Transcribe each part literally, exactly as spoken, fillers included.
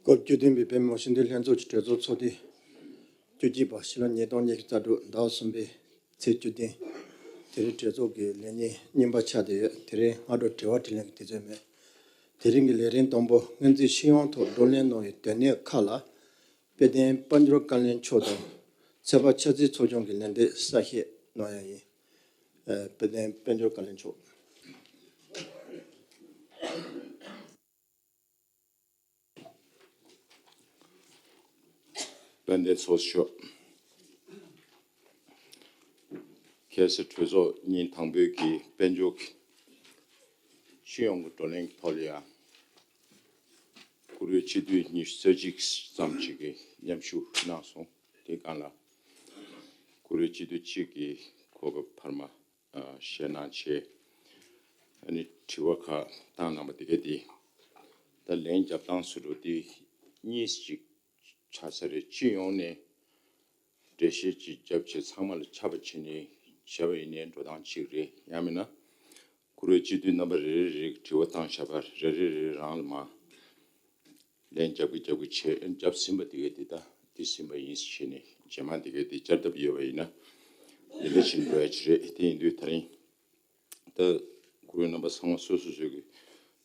སྐབས་བཅུ་བདུན་པའི་བོད་མི་མང་སྤྱི་འཐུས་ལྷན་ཚོགས་ཀྱི་གྲོས་ཚོགས་ཚོགས་དུས་བཅུ་གཅིག་པ་ཕྱི་ལོ་ཉིས་སྟོང་ཉི་ཤུ་རྩ་དྲུག་ཟླ་བ་གསུམ་པའི་ཚེས་བཅུ་བདུན། དེ་རིང་གྲོས་ཚོགས་ཀྱི་ལས་ཉིན་གཉིས་པ་ཆགས་བསྡད་ཡོད། དེ་རིང་སྔ་དྲོ་དྲི་བ་དྲིས་ལན་གྱི་དུས་ཚོད་མེད། དེ་རིང་གི་ལས་རིམ་དང་པོ། སྔོན་རྩིས་ཤེས་ཡོན་ཐོག་བགྲོ་གླེང་གནང་བའི་དོན་གནད་ཁག་ལ་དཔལ་ལྡན་དཔལ་འབྱོར་བཀའ་བློན་མཆོག་དང་ཚོད་དཔག་འཆར་རྩིས་ཚོགས་ཆུང་གི་ལན་འདེབས་གསལ་བཤད་གནང་ཡ་ཡིན། ཨ། དཔལ་ལྡན་དཔལ་འབྱོར་བཀའ་བློན་མཆོག་དཔལ་ལྡན་ཚོགས་གཙོ། ཁ་སང་གྲོས་ཚོགས་ཉིན་དང་པོའི་གི་དཔལ་འབྱོར་གྱི་སྤྱི་ཡོངས་ཀྱི་བགྲོ་གླེང་གི་ཐོག་ལ་ཡང་། བཀུར་འོས་སྤྱི་འཐུས་ཉི་ཤུ་རྩ་གཅིག་ཙམ་ཞིག་གིས་མཉམ་ཞུགས་གནང་སོང་། དེའི་སྒང་ལ་བཀུར་འོས་སྤྱི་འཐུས་གཅིག་གིས་གོ་སྐབས་འཕར་མ་ཨ་བཞེས་གནང་བྱས། ཨ་ནི་དྲི་བ་ཁག་བཏང་གནང་བ་དེ་ག་དེ། ད་ལན་རྒྱབ་སྟངས་སུ་འགྲོ་དེ་གཉིས་ཤིག་ཆགས་ས་རེད། སྤྱི་ཡོངས་ནས་འགྲེལ་བཤད་ཅིག་བརྒྱབ་བྱས་ཚང་མ་ལ་ཁྱབ་པ་བྱས་ནས་བྱས་པ་ཡིན་ནའི་འགྲོ་སྟངས་གཅིག་རེད། ཡང་མིན་ན་བཀུར་འོས་སྤྱི་འཐུས་རྣམ་པ་རེ་རེ་རེ་གིས་དྲི་བ་བཏང་བཞག་པ་རེ་རེ་རེ་རང་ལ་མ། ལན་རྒྱབ་ཀྱི་རྒྱབ་ཀྱི་བྱས། བརྒྱབ་ཟིན་པ་དེ་ག་དེ་ད་འདི་ཟིན་པ་ཡིན་ཟེར་བྱས་ནས་རྗེས་མ་དེ་ག་དེ་བསྐྱར་ལྡབ་ཡོད་པ་ཡིན་ན་དེ་འདྲ་བྱས་ནས་འགྲོ་ཡ་ཅིག་རེད། དེ་ཡིན་དུས་ད་རིང་ད་བཀུར་འོས་རྣམ་པ་ཚང་མ་སོ་སོ་སོ་གི་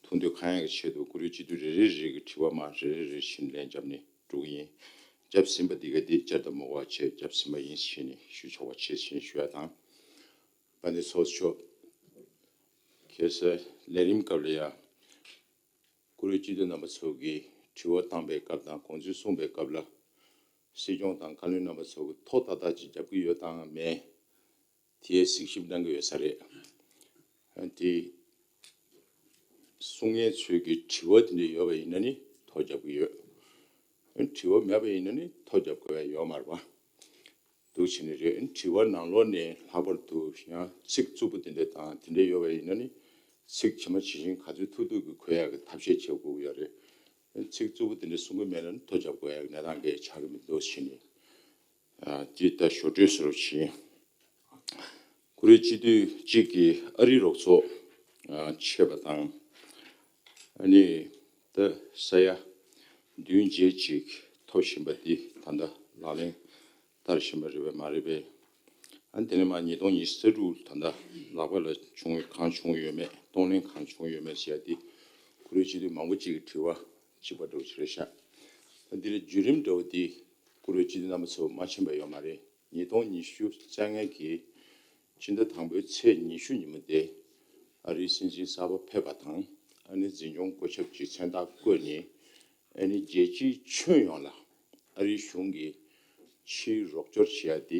ཐུགས་འདོད་གང་ཡག་གི་ཆེད་དུ་བཀུར་འོས་སྤྱི་འཐུས་རེ་རེ་རེ་གི་དྲི་བ་མར་རེ་རེ་རེ་བཞིན་ལན་རྒྱབ་ནས་འགྲོ་གི་ཡིན། བརྒྱབ་ཟིན་པ་དེ་ག་དེ་བསྐྱར་ལྡབ་མ་དགོས་པ་བྱས། བརྒྱབ་ཟིན་པ་ཡིན་ཟེར་བྱས་ནས་ཞུ་ཆོག་པ་བྱས་ཟེར་བྱས་ནས་ཞུ་ཡ་དང་། དཔལ་ལྡན་ཚོགས་གཙོ། ཁ་སང་ལས་རིམ་སྐབས་ལ་ཡ། བཀུར་འོས་སྤྱི་འཐུས་རྣམ་པ་ཚོ་གིས་དྲི་བ་བཏང་པའི་སྐབས་དང་དགོངས་ཚུལ་གསུངས་པའི་སྐབས་ལ། སྲིད་སྐྱོང་དང་བཀའ་བློན་རྣམ་པ་ཚོ་གིས་ཐོག་ཏག་ཏག་ཅིག་རྒྱབ་ཀྱི་ཡོད་དང་མེད། དེའི་གཟིགས་ཞིབ་གནང་གི་ཡོད་ས་རེད། དེ་གསུང་མཁན་ཚོས་ཀྱི་དྲི་བ་དེ་འདྲ་ཡོད་པ་ཡིན་ན་ནི་ཐོ་རྒྱབ་ཀྱི་ཡོད། དྲི་བ་མེད་པ་ཡིན་ན་ནི་ཐོ་རྒྱབ་དགོས་ཡ་ཡོད་མ་རེད་པ། འདུག་བྱས་ནས་རེད། དྲི་བ་ནང་ལོགས་ནས་ལྷག་པར་དུ་ཡང་ཚིག་རྩུབ་པོ་དེ་འདྲ་དང་དེ་འདྲ་ཡོད་པ་ཡིན་ན་ནི་ཚིག་ཇི་མ་ཇི་བཞིན་ག་ཚོད་ཐུབ་ཐུབ་ཀྱིས་འཁོད་ཡག་གི་ཐབས་ཤེས་བྱེད་དགོས་ཀྱི་ཡོད་རེད། ཚིག་རྩུབ་པོ་དེ་འདྲ་གསུང་གི་མེད་ན་ནི་ཐོ་རྒྱབ་དགོས་ཡག་གི་གནས་སྟངས་འགའ་ཆགས་ཀྱི་མི་འདུག་བྱས་ནས། ཨ། འདི་ལྟར་ཞོར་འཕྲོས་སུ་རོགས་བྱིན། བཀུར་འོས་སྤྱི་འཐུས་གཅིག་གིས་ཨ་རིའི་རོགས་ཚོགས་ཨ་ཆེད་པ་དང་། ཨ་ནི་ད་ས་ཡ་བདུན་བརྒྱད་ཅིག་ཐོབ་བཞིན་པ་འདི་ད་ལྟ་ལག་ལེན་བསྟར་བཞིན་པ་རེད་པས་མ་རེད་པས། ཨ་ནི་དེ་ནས་མར་ཉིས་སྟོང་ཉི་ཤུ་རྩ་དྲུག་ད་ལྟ་ལག་པ་ལ་བྱུང་གང་བྱུང་ཡོད་མེད། གཏོང་ལེན་གང་བྱུང་ཡོད་མེད་ཟེར་ཡ་འདི་བཀུར་འོས་སྤྱི་འཐུས་མང་པོ་ཅིག་གི་དྲི་བ་གཅིག་པ་འདྲ་བོ་ཅིག་རེད་ཤག་ད་འདི་ལ་བརྒྱུད་རིམ་འདྲ་བོ་འདི་བཀུར་འོས་སྤྱི་འཐུས་རྣམ་པ་ཚོ་མ་མཁྱེན་པ་ཡོད་མ་རེད། ཉིས་སྟོང་ཉི་ཤུ་རྩ་ལྔ་གི་སྤྱི་ཟླ་དང་པོའི་ཚེས་ཉི་ཤུ་ཉིན་མོ་དེ་ཨ་རིའི་སྲིད་འཛིན་གསར་པ་ཕེབས་པ་དང་། ཨ་ནི་འཛིན་སྐྱོང་བཀོད་ཁྱབ་ཀྱི་མཚན་རྟགས་བཀོད་ནས། ཨ་ནི་རྒྱལ་སྤྱིའི་ཁྱོན་ཡོངས་ལ་ཨ་རིའི་གཞུང་གིས་ཕྱིའི་རོགས་སྐྱོར་བྱེད་ཡ་དེ་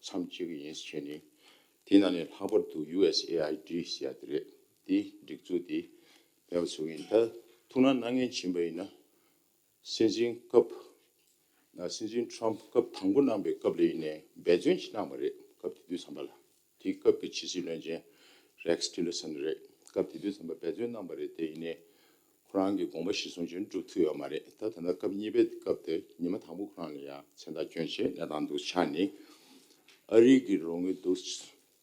མཚམས་གཅོད་ཀྱི་ཡིན་ཟེར་བྱས་ནས། དེའི་ནང་ནས་ལྷག་པར་དུ་ཡུ་ཨེས་ཨེ་ཨའི་ཌི་ཟེར་ཡ་དེ་རེད། དེའི་སྒྲིག་འཛུགས་དེ་མེད་པ་བཟོ་གི་ཡིན། ད་ཐུགས་སྣང་གནང་མཁན་བྱིན་པ་ཡིན་ན། སྲིད་འཛིན་སྐབས། ཨ། སྲིད་འཛིན་ཊམ་སྐབས་དང་པོ་གནང་པའི་སྐབས་ལ་ཡིན་ནའི་འབད་བརྩོན་ཅིག་གནང་བ་རེད། སྐབས་དེ་དུས་ཙམ་པ་ལ། དེའི་སྐབས་ཀྱི་ཕྱི་སྲིད་བློན་ཆེན་རེགས་ཊི་ལར་སན་རེད། སྐབས་དེ་དུས་ཙམ་པ་འབད་བརྩོན་གནང་བ་རེད། དེ་ཡིན་ནའི་ཁོ་རང་གི་དགོངས་པ་གཞིར་བཟུང་བྱས་འགྲུབ་ཐུབ་ཡོད་མ་རེད། ད་ད་ལྟ་སྐབས་གཉིས་པའི་སྐབས་དེ་ཉི་མ་དང་པོ་ཁོ་རང་ལ་ཡང་མཚན་རྟགས་བསྐྱོན་བྱས་གནས་སྟངས་འདུག་ཆགས་ནས། ཨ་རི་གི་རོགས་དངུལ་འདུག་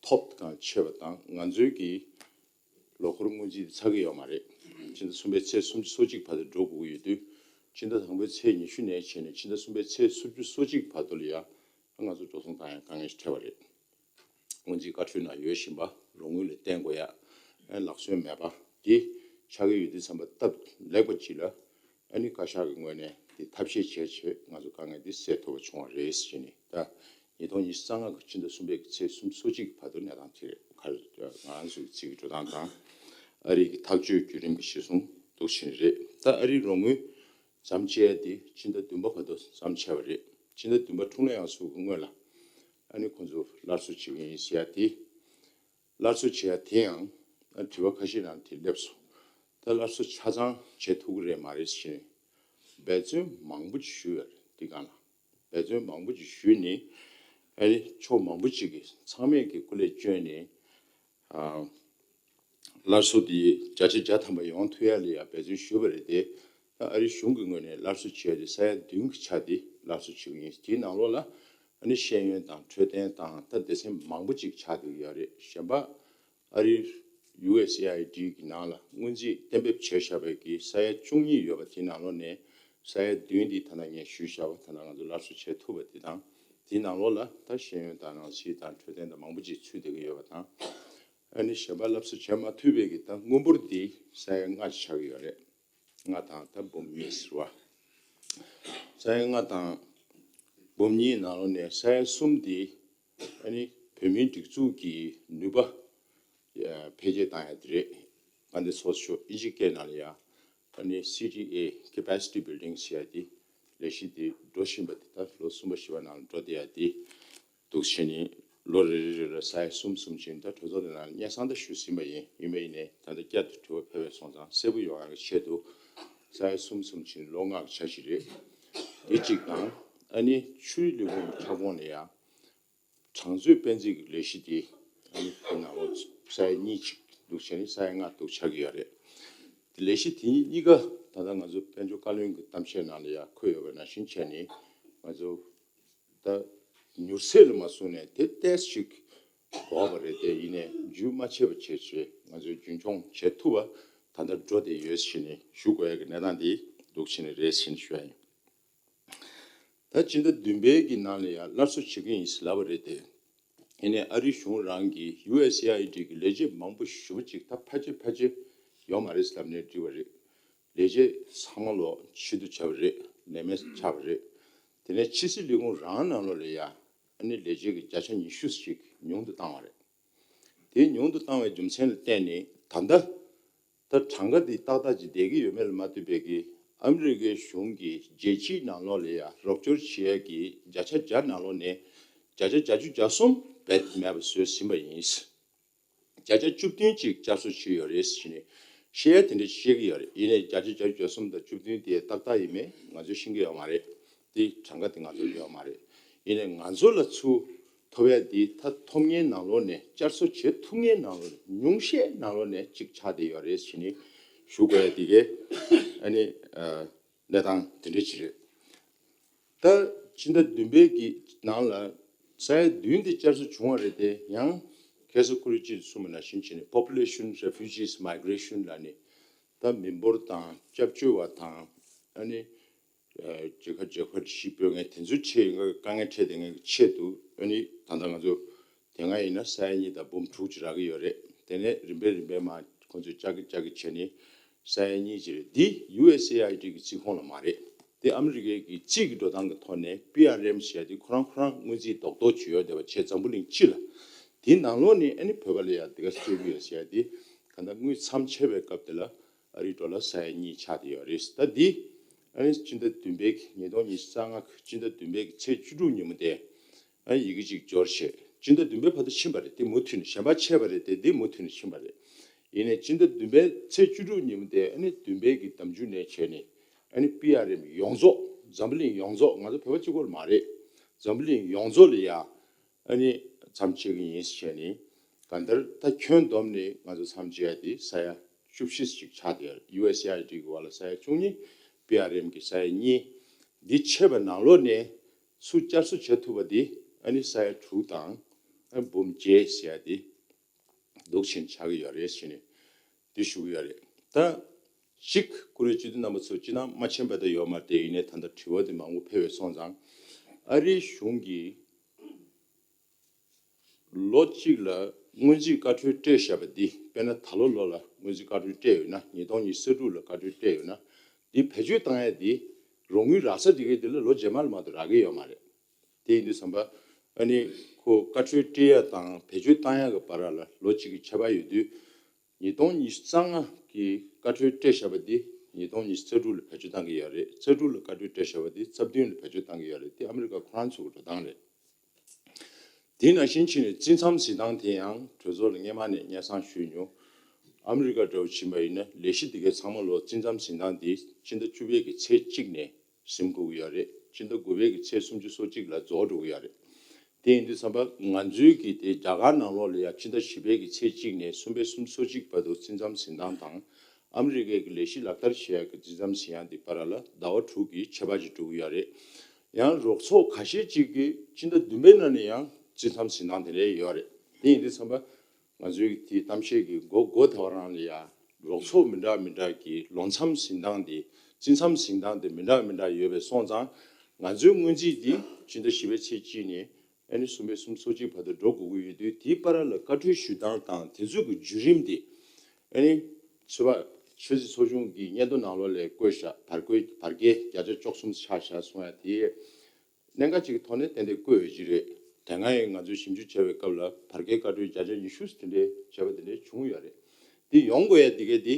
ཐོབ་གང་ཆེ་བ་དང་། ང་ཚོའི་གི་ལོ་འཁོར་སྔོན་རྩིས་དེ་ཚར་གི་ཡོད་མ་རེད། ཕྱི་ཟླ་གསུམ་པའི་ཚེས་སུམ་ཅུ་སོ་གཅིག་བར་དུ་འགྲོ་དགོས་ཀྱི་ཡོད་དུས། ཕྱི་ཟླ་དང་པོའི་ཚེས་ཉི་ཤུ་ནས་བྱས་ནས་ཕྱི་ཟླ་གསུམ་པའི་ཚེས་སུམ་ཅུ་སོ་གཅིག་བར་དུ་ལ་ཡང་ང་ཚོ་འགྲོ་སོང་བཏང་ཡག་དཀའ་ངལ་ཞིག་འཕྲད་པ་རེད། སྔོན་རྩིས་བཀའ་འཁྲོལ་ནང་ཡོད་བཞིན་པ་རོགས་དངུལ་ལ་བརྟེན་དགོས་ཡག་ཨ་ལག་སོན་མེད་པ་དེ་ཆགས་ཀྱི་ཡོད་དུས་ཙམ་པ་སྟབས་ལེགས་པ་ཅིག་ལ། ཨ་ནི་བཀའ་ཤག་གི་ངོས་ནས་དེ་ཐབས་ཤེས་བྱས་བྱས་ང་ཚོ་དཀའ་ངལ་འདི་སེལ་ཐུབ་པ་བྱུང་བ་རེད་ཟེར་ནས། ད་ཉིས་སྟོང་ཉི་ཤུ་རྩ་ལྔ་གི་ཕྱི་ཟླ་གསུམ་པའི་ཚེས་སུམ་ཅུ་སོ་གཅིག་གི་བར་དུ་གནས་སྟངས་དེ་རེད། ཁ་ང་རང་ཚོའི་ཚིག་གི་འགྲོ་སྟངས་དང་། ཨ་རི་གི་ཐག་གཅོད་བརྒྱུད་རིམ་གྱི་གཞིར་བཟུང་འདུག་བྱས་ནས་རེད། ད་ཨ་རིའི་རོགས་དངུལ་ཟམ་ཆད་དེ་ཕྱི་ཟླ་བདུན་པ་བར་དུ་ཟམ་ཆད་པ་རེད། ཕྱི་ཟླ་བདུན་པ་འཁྲུངས་ལོ་ཡང་ཚུགས་ཀྱི་སྔོན་ལ་ཨ་ནི་ཁོང་ཚོ་སླར་གསོ་བྱེད་ཀྱི་ཡིན་ཟེར་ཡ་དེ། སླར་གསོ་བྱེད་ཡ་དེ་ཡང་དྲི་བ་ཁ་ཤས་ནང་དེ་སླེབས་སོང་། ད་སླར་གསོ་ཆ་ཚང་བྱེད་ཐུབ་ཀྱི་རེད་མ་རེད་ཟེར་ནས་འབད་བརྩོན་མང་པོ་ཅིག་ཞུས་ཡོད་རེད། འདི་སྒང་ལ་འབད་བརྩོན་མང་པོ་ཅིག་ཞུས་ནས། ཨ་ནི་ཕྱོགས་མང་པོ་ཅིག་གིས་ཚང་མས་ཀྱི་སྐུ་ལས་བསྐྱོན་ནས། ཨ། སླར་གསོ་འདི་བརྒྱ་ཆ་བརྒྱ་ཐམ་པ་ཡོང་ཐུབ་ཡ་ལ་ཡང་འབད་བརྩོན་ཞུས་པ་རེད་དེ། ད་ཨ་རི་གཞུང་གི་ངོས་ནས་སླར་གསོ་བྱས་ཏེ་ས་ཡ་བདུན་གྱི་ཆ་དེ་སླར་གསོ་བྱེད་ཀྱི་ཡིན། དེའི་ནང་ལོགས་ལ་ཨ་ནི་ཤེས་ཡོན་དང་འཕྲོད་བསྟེན་དང་ད་སྡེ་ཚན་མང་པོ་ཅིག་ཆགས་བསྡད་ཀྱི་ཡོད་རེད། གཞན་པ་ཨ་རིར་ཡུ་ཨེས་ཨེ་ཨའི་ཌི་གི་ནང་ལ་སྔོན་རྩིས་གཏན་འབེབས་བྱས་བཞག་པའི་གི་ས་ཡ་བཅུ་གཉིས་ཡོད་པ་དེའི་ནང་ལོགས་ནས་ ས་ཡ་བདུན་འདི་ད་ལྟ་ངས་ཞུས་བཞག་པ་ད་ལྟ་ང་ཚོ་སླར་གསོ་བྱེད་ཐུབ་པ་འདི་དང་། དེའི་ནང་ལོགས་ལ་ད་ཤེས་ཡོན་དང་ནང་སྲིད་དང་འཕྲོད་བསྟེན་དང་མང་པོ་ཅིག་ཚུད་བསྡད་ཀྱི་ཡོད་པ་དང་། ཨ་ནི་གཞན་པ་སླར་གསོ་བྱེད་མ་ཐུབ་པའི་གི་ད་དངུལ་འབོར་འདི་ས་ཡ་ལྔ་ཆགས་ཀྱི་ཡོད་རེད། ལྔ་དང་ད་འབུམ་གཉིས་ཟེར་བ། ས་ཡ་ལྔ་དང་འབུམ་གཉིས་ནང་ལོགས་ནས་ས་ཡ་གསུམ་འདི་ཨ་ནི་བོད་མིའི་སྒྲིག་འཛུགས་ཀྱི་ནུས་པ་འཕེལ་རྒྱས་བཏང་ཡ་དེ་རེད། ཨ་ནི་སོ་སོ་ཨིན་ཇི་སྐད་ནང་ལ་ཡ་ཨ་ནི་སི་ཌི་ཨེ་Capacity Building ཟེར་ཡ་དེ་ལས་གཞི་དེ་འགྲོ་བཞིན་པ་དེ་ད་ལོ་གསུམ་པ་བཞི་པ་ནང་ལ་འགྲོ་བསྡད་ཡ་དེ་འདུག་བྱས་ནས་ལོ་རེ་རེ་རེ་ལ་ས་ཡ་གསུམ་གསུམ་བྱས་ནས་ད་གྲོས་ཚོགས་དེ་ནང་ལ་སྙན་སེང་ད་ཞུས་ཟིན་པ་ཡིན། ཡིན་པ་ཡིན་ནའི་ད་ལྟ་བསྐྱར་དུ་དྲི་བ་ཕེབས་པ་སོང་ཙང་གསལ་པོ་ཡོང་ཡ་གི་ཆེད་དུ་ས་ཡ་གསུམ་གསུམ་བྱས་ནས་ལོ་ལྔ་གི་འཆར་གཞི་རེད། དེ་གཅིག་དང་ཨ་ནི་ཆུའི་ལས་ཁུངས་ཁྱབ་ཁོངས་ལ་ཡ། གྲངས་མཛོད་དཔེ་མཛོད་ཀྱི་ལས་གཞི་དེ་ཨ་ནི་དེ་ནང་ལོགས་ས་ཡ་གཉིས་ཅིག་འདུག་བྱས་ནས་ས་ཡ་ལྔ་འདུག་ཆགས་ཀྱི་ཡོད་རེད། དེ་ལས་གཞི་དེ་གཉིས་ཀ་ད་ལྟ་ང་ཚོ་དཔལ་འབྱོར་བཀའ་བློན་གྱི་གཏམ་བཤད་ནང་ལ་ཡང་འཁོད་ཡོད་པ་ནང་བཞིན་བྱས་ནས་ང་ཚོ་ད་མྱུར་ཚད་ལ་མ་བཟུང་ནས་དེ་ཏོག་ཙམ་ཅིག་འགོར་བ་རེད། དེ་ཡིན་ནའི་རྒྱུན་མ་ཆད་པ་བྱས་བྱས་ང་ཚོས་རྒྱུན་འཁྱོངས་བྱེད་ཐུབ་པ་ད་ལྟ་འགྲོ་བསྡད་ཡོད་ཟེར་ནས་ཞུ་དགོས་ཡ་གི་གནས་སྟངས་དེ་འདུག་བྱས་ནས་རེད་ཟེར་ནས་ཞུ་ཡ་ཡིན། ད་སྤྱི་ཟླ་བདུན་པའི་གི་ནང་ལ་ཡང་སླར་གསོ་བྱེད་ཀྱི་ཡིན་ཟེར་ལབ་པ་རེད་དེ། ཡིན་ནའི་ཨ་རིའི་གཞུང་རང་གིས་ཡུ་ཨེ་སི་ཨེ་ཨའི་ཌི་གི་ལས་བྱེད་མང་པོ་ཞེ་པོ་ཅིག་ད་ཕལ་ཆེར་ཕལ་ཆེར་ཡོད་མ་རེད་ཟེར་ལབ་ནས་བྲིས་པ་རེད། ལས་བྱེད་ཚང་མ་ལོག་ཕྱིར་བསྡུ་བྱས་པ་རེད། ལས་མེད་ཆགས་པ་རེད། དེ་ནས་ཕྱི་སྲིད་ལས་ཁུངས་རང་ནང་ལོགས་ལ་ཡང་ཨ་ནི་ལས་བྱེད་ཀྱི་བརྒྱ་ཆ་ཉི་ཤུ་ཞིག་ཉུང་དུ་བཏང་བ་རེད། དེ་ཉུང་དུ་བཏང་བའི་རྒྱུ་མཚན་ལ་བརྟེན་ནས་ད་ལྟ་ད་གྲངས་ཀ་འདི་ཏག་ཏག་ཅིག་བསྡད་ཀྱི་ཡོད་མེད་ལ་མ་ལྟོས་པའི་གི་ཨ་མི་རི་ཀའི་གཞུང་གིས་རྒྱལ་སྤྱིའི་ནང་ལོགས་ལ་ཡང་རོགས་སྐྱོར་བྱེད་ཡས་ཀྱི་བརྒྱ་ཆ་བརྒྱ་ནང་ལོགས་ནས་བརྒྱ་ཆ་བརྒྱད་ཅུ་གྱ་གསུམ་རྦད་དེ་མེད་པ་བཟོས་ཟིན་པ་ཡིན། བརྒྱ་ཆ་བཅུ་བདུན་ཅིག་བསྐྱར་གསོ་བྱས་ཡོད་རེད་ཟེར་ནས་བཤད་ཡ་དེ་འདྲ་བཤད་ཀྱི་ཡོད་རེད། ཡིན་ནའི་བརྒྱ་ཆ་བརྒྱད་ཅུ་གྱ་གསུམ་དང་བཅུ་བདུན་དེ་ཏག་ཏག་ཡིན་མེད་ང་ཚོས་ཤེས་ཀྱི་ཡོད་མ་རེད། དེ་གྲངས་ཀ་དེ་ང་ཚོར་ཡོད་མ་རེད། ཡིན་ནའི་ང་ཚོ་ལ་ཚུར་ཐོབ་ཡ་དེ་ད་ཐོབ་མཁན་ནང་ལོགས་ནས་བསྐྱར་གསོ་བྱེད་ཐུབ་མཁན་ནང་ལོགས་ནས་ཉུང་ཤས་ནང་ལོགས་ནས་གཅིག་ཆགས་བསྡད་ཡོད་རེད་ཟེར་ནས་ཞུ་དགོས་ཡ་དེ་གའི་ཨ་ནི་གནས་སྟངས་དེ་འདྲ་ཅིག་རེད། ད་ཕྱི་ཟླ་བདུན་པའི་གི་ནང་ལ་ས་ཡ་བདུན་དེ་བསྐྱར་གསོ་བྱུང་བ་རེད་དེ། ཡང་ཁ་སང་ཁོ་རང་གིས་གསུངས་པ་ནང་བཞིན་བྱས་ནས་Population Refugees Migration ལབ་ནས་ད་མི་འབོར་དང་སྐྱབས་བཅོལ་བ་དང་ཨ་ནི་རྒྱལ་ཁབ་རྒྱལ་ཁབ་གཞིས་སྤོ་མཁན་དེ་ཚོའི་ཆེད་ཡིན་དཀའ་ངལ་འཕྲད་བསྡད་མཁན་གྱི་ཆེད་དུ་ཨ་ནི་ད་ལྟ་ང་ཚོ་དེ་སྔ་ཡིན་ན་ས་ཡ་གཉིས་དང་འབུམ་དྲུག་ཅིག་རག་གི་ཡོད་རེད། དེ་ནས་རིམ་པས་རིམ་པས་མར་ཁོང་ཚོས་བཅག་གི་བཅག་གི་བྱས་ནས་ས་ཡ་གཉིས་ཅིག་རེད། འདི་ཡུ་ཨེ་སི་ཨེ་ཨའི་ཌི་གི་རྩིས་ཁོངས་ལ་མ་རེད། དེ་ཨ་མི་རི་ཀའི་གི་རྩིས་ཀྱི་འགྲོ་སྟངས་ཀྱི་ཐོག་ནས་པི་ཨར་ཨེམ་ཟེར་ཡ་དེ་ཁོ་རང་ཁོ་རང་སྔོན་རྩིས་རྡོག་རྡོག་ཅིག་ཡོད་བསྡད་པ་བྱས་འཛམ་བུ་གླིང་སྤྱི་ལ། དེའི་ནང་ལོགས་ནས་ཨ་ནི་བོད་པ་ལ་ཡ་དེ་ག་སྤྲད་ཀྱི་ཡོད་ཟེར་ཡ་དེ་གང་ལྟར་དངུལ་མཚམས་ཆད་པའི་སྐབས་དེ་ལ་ཨ་རིའི་ཌོ་ལར་ས་ཡ་གཉིས་ཆགས་བསྡད་ཡོད་རེད། ད་འདི་ཨ་ནི་སྤྱི་ཟླ་བདུན་པའི་གི་ཉིས་སྟོང་ཉི་ཤུ་རྩ་ལྔ་གི་སྤྱི་ཟླ་བདུན་པའི་གི་ཚེས་བཅུ་དྲུག་ཉིན་མོ་དེ། ཨ་ཡི་གེ་གཅིག་འབྱོར་བྱས། སྤྱི་ཟླ་བདུན་པའི་བར་དུ་ཕྱིན་པ་རེད། དེ་མུ་མཐུད་ནས་གཞན་པ་ཆད་པ་རེད་དེ། འདི་མུ་མཐུད་ནས་ཕྱིན་པ་རེད། ཡིན་ནའི་སྤྱི་ཟླ་བདུན་པའི་ཚེས་བཅུ་དྲུག་ཉིན་མོ་དེ་ཨ་ནི་བདུན་པའི་གི་ཟླ་མཇུག་ནས་བྱས་ནས་ཨ་ནི་པི་ཨར་ཨེམ་ཡོངས་རྫོགས་འཛམ་བུ་གླིང་ཡོངས་རྫོགས་ང་ཚོ་བོད་པ་གཅིག་པོ་ལ་མ་རེད། འཛམ་བུ་གླིང་ཡོངས་རྫོགས་ལ་ཡ་ཨ་ནི་མཚམས་ཆད་ཀྱི་ཡིན་ཟེར་བྱས་ནས་གང་ལྟར་ད་ཁྱོན་བསྡོམས་ནས་ང་ཚོ་མཚམས་ཆད་ཡ་དེ་ས་ཡ་བཅུ་བཞི་ཅིག་ཆགས་བསྡད་ཡོད་རེད། ཡུ་ཨེ་སི་ཨེ་ཨའི་ཌི་གི་བར་ལ་ས་ཡ་བཅུ་གཉིས། པི་ཨར་ཨེམ་གི་ས་ཡ་གཉིས། འདི་ཆད་པ་ནང་ལོགས་ནས་སུ་བསྐྱར་གསོ་བྱེད་ཐུབ་པ་འདི་ཨ་ནི་ས་ཡ་དྲུག་དང་ཨ་འབུམ་བརྒྱད་ཟེར་ཡ་འདི་འདུག་བྱས་ནས་ཆགས་ཀྱི་ཡོད་རེད་ཟེར་ནས་འདི་ཞུ་གི་ཡོད་རེད། ད་གཅིག་ཀུ་རེ་སྤྱི་འཐུས་རྣམ་པ་ཚོ་སྤྱི་བཏང་མ་མཁྱེན་པ་ད་ཡོད་མ་རེད་དེ། ཡིན་ནའི་ད་ལྟ་དྲི་བ་འདི་མང་པོ་ཕེབས་པ་སོང་ཙང་ཨ་རིའི་གཞུང་གིས་ལོ་གཅིག་ལ་སྔོན་རྩིས་བཀའ་འཁྲོལ་སྤྲད་བཞག་པ་འདི། དཔེར་ན་ད་ལོ་ལོ་ལ་སྔོན་རྩིས་བཀའ་འཁྲོལ་སྤྲད་ཡོད་ན། ཉིས་སྟོང་ཉི་ཤུ་རྩ་དྲུག་ལ་བཀའ་འཁྲོལ་སྤྲད་ཡོད་ན། འདི་བེད་སྤྱོད་བཏང་ཡ་འདི་རོགས་དངུལ་རག་ས་དེ་གའི་འདི་ལ་ལོ་རྗེས་མ་ལ་མ་གཏོགས་རག་གི་ཡོད་མ་རེད། དེ་ཡིན་དུས་ཙམ་པ་ཨ་ནི་ཁོ་བཀའ་འཁྲོལ་སྤྲད་ཡ་དང་བེད་སྤྱོད་བཏང་ཡ་གི་བར་ལ་ལོ་གཅིག་གི་ཁྱད་པར་ཡོད་དུས། ཉིས་སྟོང་ཉི་ཤུ་རྩ་ལྔ་གི་བཀའ་འཁྲོལ་སྤྲད་བཞག་པ་འདི་ཉིས་སྟོང་ཉི་ཤུ་རྩ་དྲུག་ལ་བེད་སྤྱོད་བཏང་གི་ཡོད་རེད། རྩ་དྲུག་ལ་བཀའ་འཁྲོལ་སྤྲད་བཞག་པ་འདི་རྩ་བདུན་ལ་བེད་སྤྱོད་བཏང་གི་ཡོད་རེད། དེ་ཨ་མི་རི་ཀ་ཁོ་རང་ཚོ་གི་འགྲོ་སྟངས་རེད། དེ་ནང་བཞིན་བྱས་ནས་རྩིས་མཚམས་འཛིན་སྟངས་དེ་ཡང་གྲོས་ཚོགས་ལ་སྔས་མ་ནས་སྙན་སེང་ཞུས་མྱོང་། ཨ་མི་རི་ཀ་འདྲ་བོ་ཕྱིན་པ་ཡིན་ན་ལས་གཞི་འདི་གའི་ཚང་མ་ལོ་རྩིས་མཚམས་འཛིན་སྟངས་འདི་སྤྱི་ཟླ་བཅུ་པའི་གི་ཚེས་གཅིག་ནས་ཟིན་དགོས་ཀྱི་ཡོད་རེད། སྤྱི་ཟླ་དགུ་པའི་གི་ཚེས་སུམ་ཅུ་སོ་གཅིག་ལ་རྫོགས་འགྲོ་གི་ཡོད་རེད། དེ་ཡིན་དུས་ཙམ་པ་ང་ཚོའི་གི་དེ་རྒྱ་གར་ནང་ལོགས་ལ་ཡ་སྤྱི་ཟླ་བཞི་པའི་གི་ཚེས་གཅིག་ནས་གསུམ་པའི་སུམ་ཅུ་སོ་གཅིག་བར་དུ་རྩིས་མཚམས་འཛིན་སྟངས་དང་། ཨ་མི་རི་ཀའི་གི་ལས་གཞི་ལག་བསྟར་བྱེད་ཡ་གི་རྩིས་མཚམས་ཟིན་ཡ་འདི་བར་ལ་ཟླ་བ་དྲུག་གི་ཁྱད་པར་ཅིག་འགྲོ་གི་ཡོད་རེད། ཡང་རོགས་ཚོགས་ཁ་ཤས་ཅིག་གིས་སྤྱི་ཟླ་བདུན་པའི་ནང་ནས་ཡང་རྩིས་མཚམས་ཟིན་སྟངས་དེ་འདྲ་ཡོད་རེད། དེ་ཡིན་དུས་ཙམ་པ་ང་ཚོའི་གི་དེའི་གཏམ་བཤད་ཀྱི་འགོ་འགོ་དེ་བ་རང་ལ་ཡ་རོགས་ཚོགས་མི་འདྲ་མི་འདྲ་གི་ལོ་མཚམས་ཟིན་སྟངས་དེ་ སྤྱི་མཚམས་ཟིན་སྟངས་དེ་མི་འདྲ་མི་འདྲ་ཡོད་པའི་སོང་ཙང་། ང་ཚོའི་སྔོན་རྩིས་འདི་སྤྱི་ཟླ་བཞི་པའི་ཚེས་གཅིག་ནས་ཨ་ནི་གསུམ་པའི་གསུམ་ཚོ་གཅིག་བར་དུ་འགྲོ་དགོས་ཀྱི་ཡོད་དུས། དེའི་བར་ལ་བཀའ་འཁྲོལ་ཞུ་སྟངས་དང་དེ་ཚོའི་གི་བརྒྱུད་རིམ་དེ་ཨ་ནི་ཆོས་པ་ཆོས་སྲིད་ཚོགས་ཆུང་གི་སྙན་ཐོ་ནང་ལོགས་ལ་བཀོད་བཞག་བར་བརྒལ་བར་བརྒལ་བརྒྱ་ཆ་བཅུ་གསུམ་ཆགས་བཞག་གསུང་ཡ་དེ། གནད་འགག་ཅིག་གི་ཐོག་ནས་ཏན་ཏན་བཀོད་ཡོད་ཀྱི་རེད། དེ་སྔ་ཡང་ང་ཚོས་ཞིབ་འཇུག་བྱས་པའི་སྐབས་ལ་བར་བརྒལ་བཀའ་འཁྲོལ་བརྒྱ་ཆ་ཉི་ཤུ་དེ་འདྲའི་བྱས་པ་དེ་འདྲའི་བྱུང་ཡོད་རེད། དེ་ཡོང་དགོས་ཡ་དེ་གས་དེ་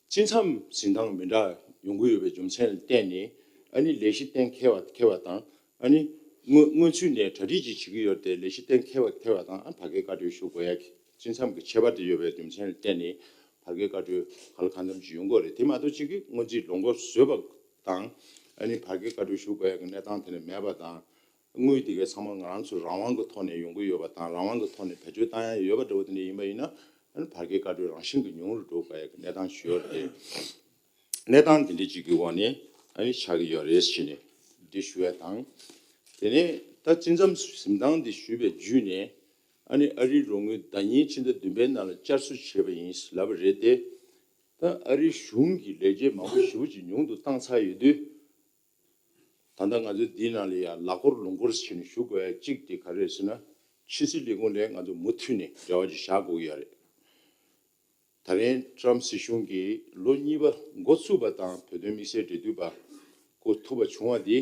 སྤྱི་མཚམས་ཟིན་སྟངས་མི་འདྲ་ཡོང་གི་ཡོད་པའི་རྒྱུ་མཚན་ལ་བརྟེན་ནས། ཨ་ནི་ལས་གཞི་གཏན་འཁེལ་བ་འཁེལ་བ་དང་། ཨ་ནི་སྔོན་སྔོན་ཚུད་ནས་གྲ་སྒྲིག་ཅིག་བྱེད་ཀྱི་ཡོད་དེ། ལས་གཞི་གཏན་འཁེལ་བ་འཁེལ་བ་དང་། ཨ་བར་བརྒལ་བཀའ་འཁྲོལ་ཞུ་དགོས་ཡ་གི་སྤྱི་མཚམས་ཀྱི་ཁྱད་པར་དེ་ཡོད་པའི་རྒྱུ་མཚན་ལ་བརྟེན་ནས་བར་བརྒལ་བཀའ་འཁྲོལ་ག་ལ་གང་འཚམ་ཅིག་ཡོང་གི་ཡོད་རེད། དེ་མ་གཏོགས་གཅིག་གི་སྔོན་རྩིས་ལོ་འགོ་བཟོས་པ་དང་། ཨ་ནི་བར་བརྒལ་བཀའ་འཁྲོལ་ཞུ་དགོས་ཡ་གི་གནས་སྟངས་དེ་འདྲ་མེད་པ་དང་། དངུལ་དེ་གའི་ཚང་མ་ང་རང་ཚོ་རང་དབང་གི་ཐོག་ནས་ཡོང་གི་ཡོད་པ་དང་། རང་དབང་གི་ཐོག་ནས་བེད་སྤྱོད་བཏང་ཡ་ཡོད་པ་འདྲ་བོ་དེ་འདྲ་ཡིན་པ་ཡིན་ན། ཨ་ནི་བར་བརྒལ་བཀའ་འཁྲོལ་རང་བཞིན་གྱིས་ཉུང་རུ་འགྲོ་དགོས་ཡ་གི་གནས་སྟངས་ཤིག་ཡོད་རེད། གནས་སྟངས་དེ་འདྲ་ཅིག་གི་འོག་ནས་ཨ་ནི་ཆགས་ཀྱི་ཡོད་རེད་ཟེར་ནས་འདི་ཞུ་ཡ་དང་། དེ་ནས་ད་སྤྱི་མཚམས་ཟིན་སྟངས་འདི་ཞུས་པའི་བརྒྱུད་ནས། ཨ་ནི་ཨ་རིའི་རོགས་དངུལ་ཟླ་ཉིན་ཕྱི་ཟླ་བདུན་པའི་ནང་ལ་བསྐྱར་གསོ་བྱས་པ་ཡིན་ལབ་པ་རེད་དེ། ད་ཨ་རིའི་གཞུང་གིས་ལས་བྱེད་མང་པོ་ཞེ་པོ་ཅིག་ཉུང་དུ་བཏང་ཚར་ཡོད་དུས། ད་ལྟ་ང་ཚོས་འདིའི་ནང་ལ་ཡང་ལག་འཁོར་ལུང་འཁོར་བྱས་ནས་ཞུ་དགོས་ཡ་གཅིག་དེ་ག་རེ་རེད་ཟེར་ན། ཕྱི་སྲིད་ལས་ཁུངས་ལ་ང་ཚོ་མུ་མཐུད་ནས་འབྲེལ་བ་ཅིག་བཞག་དགོས་ཀྱི་ཡོད་རེད། ད་རིང་ཊམ་སྲིད་གཞུང་གིས་ལོ་གཉིས་པ་འགོ་བཙུགས་པ་དང་བོད་དོན་དམིགས་བསལ་འབྲེལ་མཐུད་པ་བསྐོ་ཐུབ་པ་བྱུང་བ་འདི།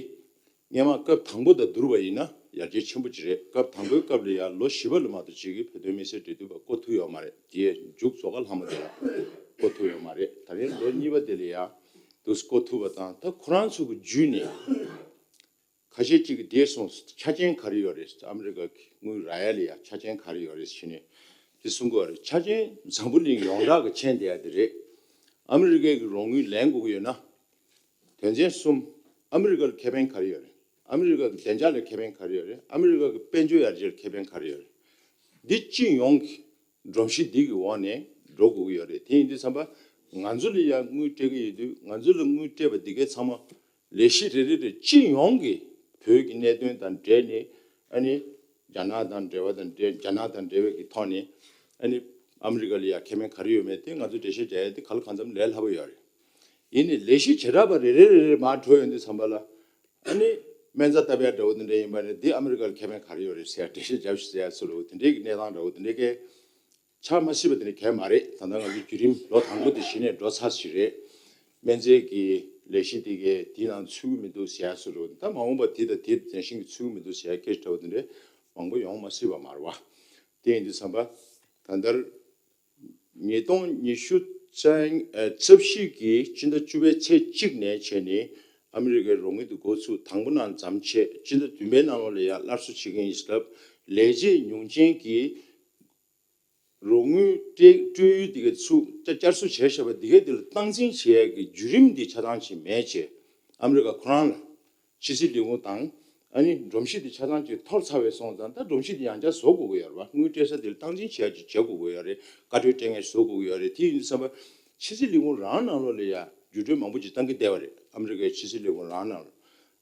སྔོན་མ་སྐབས་དང་པོ་དང་བསྡུར་བ་ཡིན་ན་ཡར་རྒྱས་ཆེན་པོ་ཅིག་རེད། སྐབས་དང་པོའི་སྐབས་ལ་ཡང་ལོ་བཞི་པ་ལ་མ་གཏོགས་ཅིག་གིས་བོད་དོན་དམིགས་བསལ་འབྲེལ་མཐུད་པ་བསྐོ་ཐུབ་ཡོད་མ་རེད། དེའི་མཇུག་རྫོགས་ཁ་ལྷག་མ་དེ་ལ་བསྐོ་ཐུབ་ཡོད་མ་རེད། ད་རིང་ལོ་གཉིས་པ་དེ་ལ་ཡང་འདུག་སེ་བསྐོ་ཐུབ་པ་དང་། ད་ཁོ་རང་ཚོ་གི་བརྒྱུད་ནས་ཁ་ཤས་ཅིག་གིས་དེ་གསུངས། ཆ་རྐྱེན་ག་རེ་ཡོད་རེད། ཨ་མི་རི་ཀ་གི་དངུལ་རག་ཡ་ལ་ཡ་ཆ་རྐྱེན་ག་རེ་ཡོད་རེད་ཟེར་ནས་དེ་གསུང་གི་ཡོད་རེད། ཆ་རྐྱེན་འཛམ་བུ་གླིང་ཡོངས་གྲགས་ཀྱི་མཁྱེན་བསྡད་ཡ་དེ་རེད། ཨ་མི་རི་ཀའི་གི་རོགས་དངུལ་ལེན་དགོས་ཀྱི་ཡོད་ན། དོན་ཚན་གསུམ། ཨ་མི་རི་ཀ་ལ་ཁེ་ཕན་ག་རེ་ཡོད་རེད། ཨ་མི་རི་ཀ་གི་བདེ་འཇགས་ལ་ཁེ་ཕན་ག་རེ་ཡོད་རེད། ཨ་མི་རི་ཀ་གི་དཔལ་འབྱོར་ཡར་རྒྱས་ལ་ཁེ་ཕན་ག་རེ་ཡོད་རེད། འདི་སྤྱི་ཡོངས་ཀྱི་སྒྲོམ་གཞི་འདི་གི་འོག་ནས་འགྲོ་དགོས་ཀྱི་ཡོད་རེད། དེ་ཡིན་དུས་ཙམ་པ་ང་ཚོ་ལ་ཡང་དངུལ་སྤྲད་ཀྱི་ཡོད་དུས། ང་ཚོ་ལ་དངུལ་སྤྲད་པ་འདི་གའི་ཚང་མ་ལས་གཞི་རེ་རེ་རེ་སྤྱི་ཡོངས་ཀྱི་བོད་ཀྱི་གནད་དོན་དང་འབྲེལ་ནས། ཨ་ནི་རྒྱ་ནག་དང་འབྲེལ་བ་དང་འབྲེལ། རྒྱ་ནག་དང་འབྲེལ་བའི་གི་ཐོག་ནས་ཨ་ནི་ཨ་མི་རི་ཀ་ལ་ཡང་ཁེ་ཕན་ག་རེ་ཡོད་མེད་དེ་ང་ཚོ་འགྲེལ་བཤད་རྒྱག་ཡ་དེ་ག་ལ་གང་འཚམ་ལས་སླ་པོ་ཡོད་རེད། ཡིན་ནའི་ལས་གཞི་བྱེ་བྲག་པ་རེ་རེ་རེ་རེ་མར་འགྲོ་ཡོང་དུས་ཙམ་པ་ལ། ཨ་ནི་སྨན་རྩྭ་བཏབ་ཡ་འདྲ་བོ་དེ་འདྲ་ཡིན་པ་ནི་འདི་ཨ་མི་རི་ཀ་ལ་ཁེ་ཕན་ག་རེ་ཡོད་རེད་ཟེར་ཡ། འགྲེལ་བཤད་རྒྱབ་ཤིག་ཟེར་ཡ་ཚུལ་ལོ་དེ་འདྲའི་གི་གནས་སྟངས་འདྲ་བོ་དེ་འདྲའི་གི་ཆགས་མ་སྲིད་པ་དེ་ནི་གལ་མ་རེད། ད་ལྟ་ང་ཚོའི་བརྒྱུད་རིམ་ལོ་དང་པོ་དེ་གཞི་ནས་འགྲོ་ཚར་ཞིག་རེད། སྨན་རྫས་ཀྱི་ལས་གཞི་དེ་གའི་དེའི་ནང་ཚུད་ཀྱི་མི་འདུག་ཟེར་ཡ་ཚུལ་ལོ། ད་མ་འོངས་པ་དེ་དང་དེ་རྒྱང་ཤིང་གི་ཚུད་ཀྱི་མི་འདུག་ཟེར་ཡ་སྐད་ཆ་འདྲ་བོ་དེ་འདྲ་མང་པོ་ཡོང་མ་སྲིད་པ་མ་རེད་བ། དེ་ཡིན་དུས་ཙམ་པ་ད་ལྟར། ཉིས་སྟོང་ཉི་ཤུ་རྩ་ཨ་རྩ་བཞི་གི་སྤྱི་ཟླ་བཅུ་པའི་ཚེས་གཅིག་ནས་བྱས་ནས་ཨ་མི་རི་ཀའི་རོགས་དངུལ་དེ་འགོ་ཚུགས། དང་པོ་ནང་མཚམས་ཆད། སྤྱི་ཟླ་བདུན་པའི་ནང་ལོགས་ལ་ཡང་སླར་གསོ་བྱེད་ཀྱི་ཡིན་ལབ། ལས་བྱེད་ཉུང་ཅན་གྱི་རོགས་དངུལ་སྤྲད་སྤྲོད་ཡུལ་དེ་ག་ཚུགས། བསྐྱར་གསོ་བྱས་བཞག་པ་དེ་ག་དེ་ལ་སྟངས་འཛིན་བྱེད་ཡ་གི་བརྒྱུད་རིམ་དེ་ཆ་ཚང་ཅིག་མེད་བྱས། ཨ་མི་རི་ཀ་ཁོ་རང་ལ། ཕྱི་སྲིད་ལས་ཁུངས་དང་། ཨ་ནི་སྒྲོམ་གཞི་དེ་ཆ་ཚང་ཅིག་འཐོར་ཚར་བའི་སོང་ཙང་། ད་སྒྲོམ་གཞི་དེ་ཡང་བསྐྱར་བཟོ་དགོས་ཀྱི་ཡོད་རེད་བ། དངུལ་སྤྲད་ས་དེ་ལ་སྟངས་འཛིན་བྱེད་ཡ་ཅིག་བྱེད་དགོས་ཀྱི་ཡོད་རེད། བཀའ་འཁྲོལ་སྤྲད་མཁན་བཟོ་དགོས་ཀྱི་ཡོད་རེད། དེ་ཡིན་དུས་ཙམ་པ་ཕྱི་སྲིད་ལས་ཁུངས་རང་ནང་ལོགས་ལ་ཡ་བརྒྱུད་སྤྲོད་མང་པོ་ཅིག་བཏང་གི་བསྡད་པ་རེད། ཨ་མི་རི་ཀའི་ཕྱི་སྲིད་ལས་ཁུངས་རང་ནང་ལ།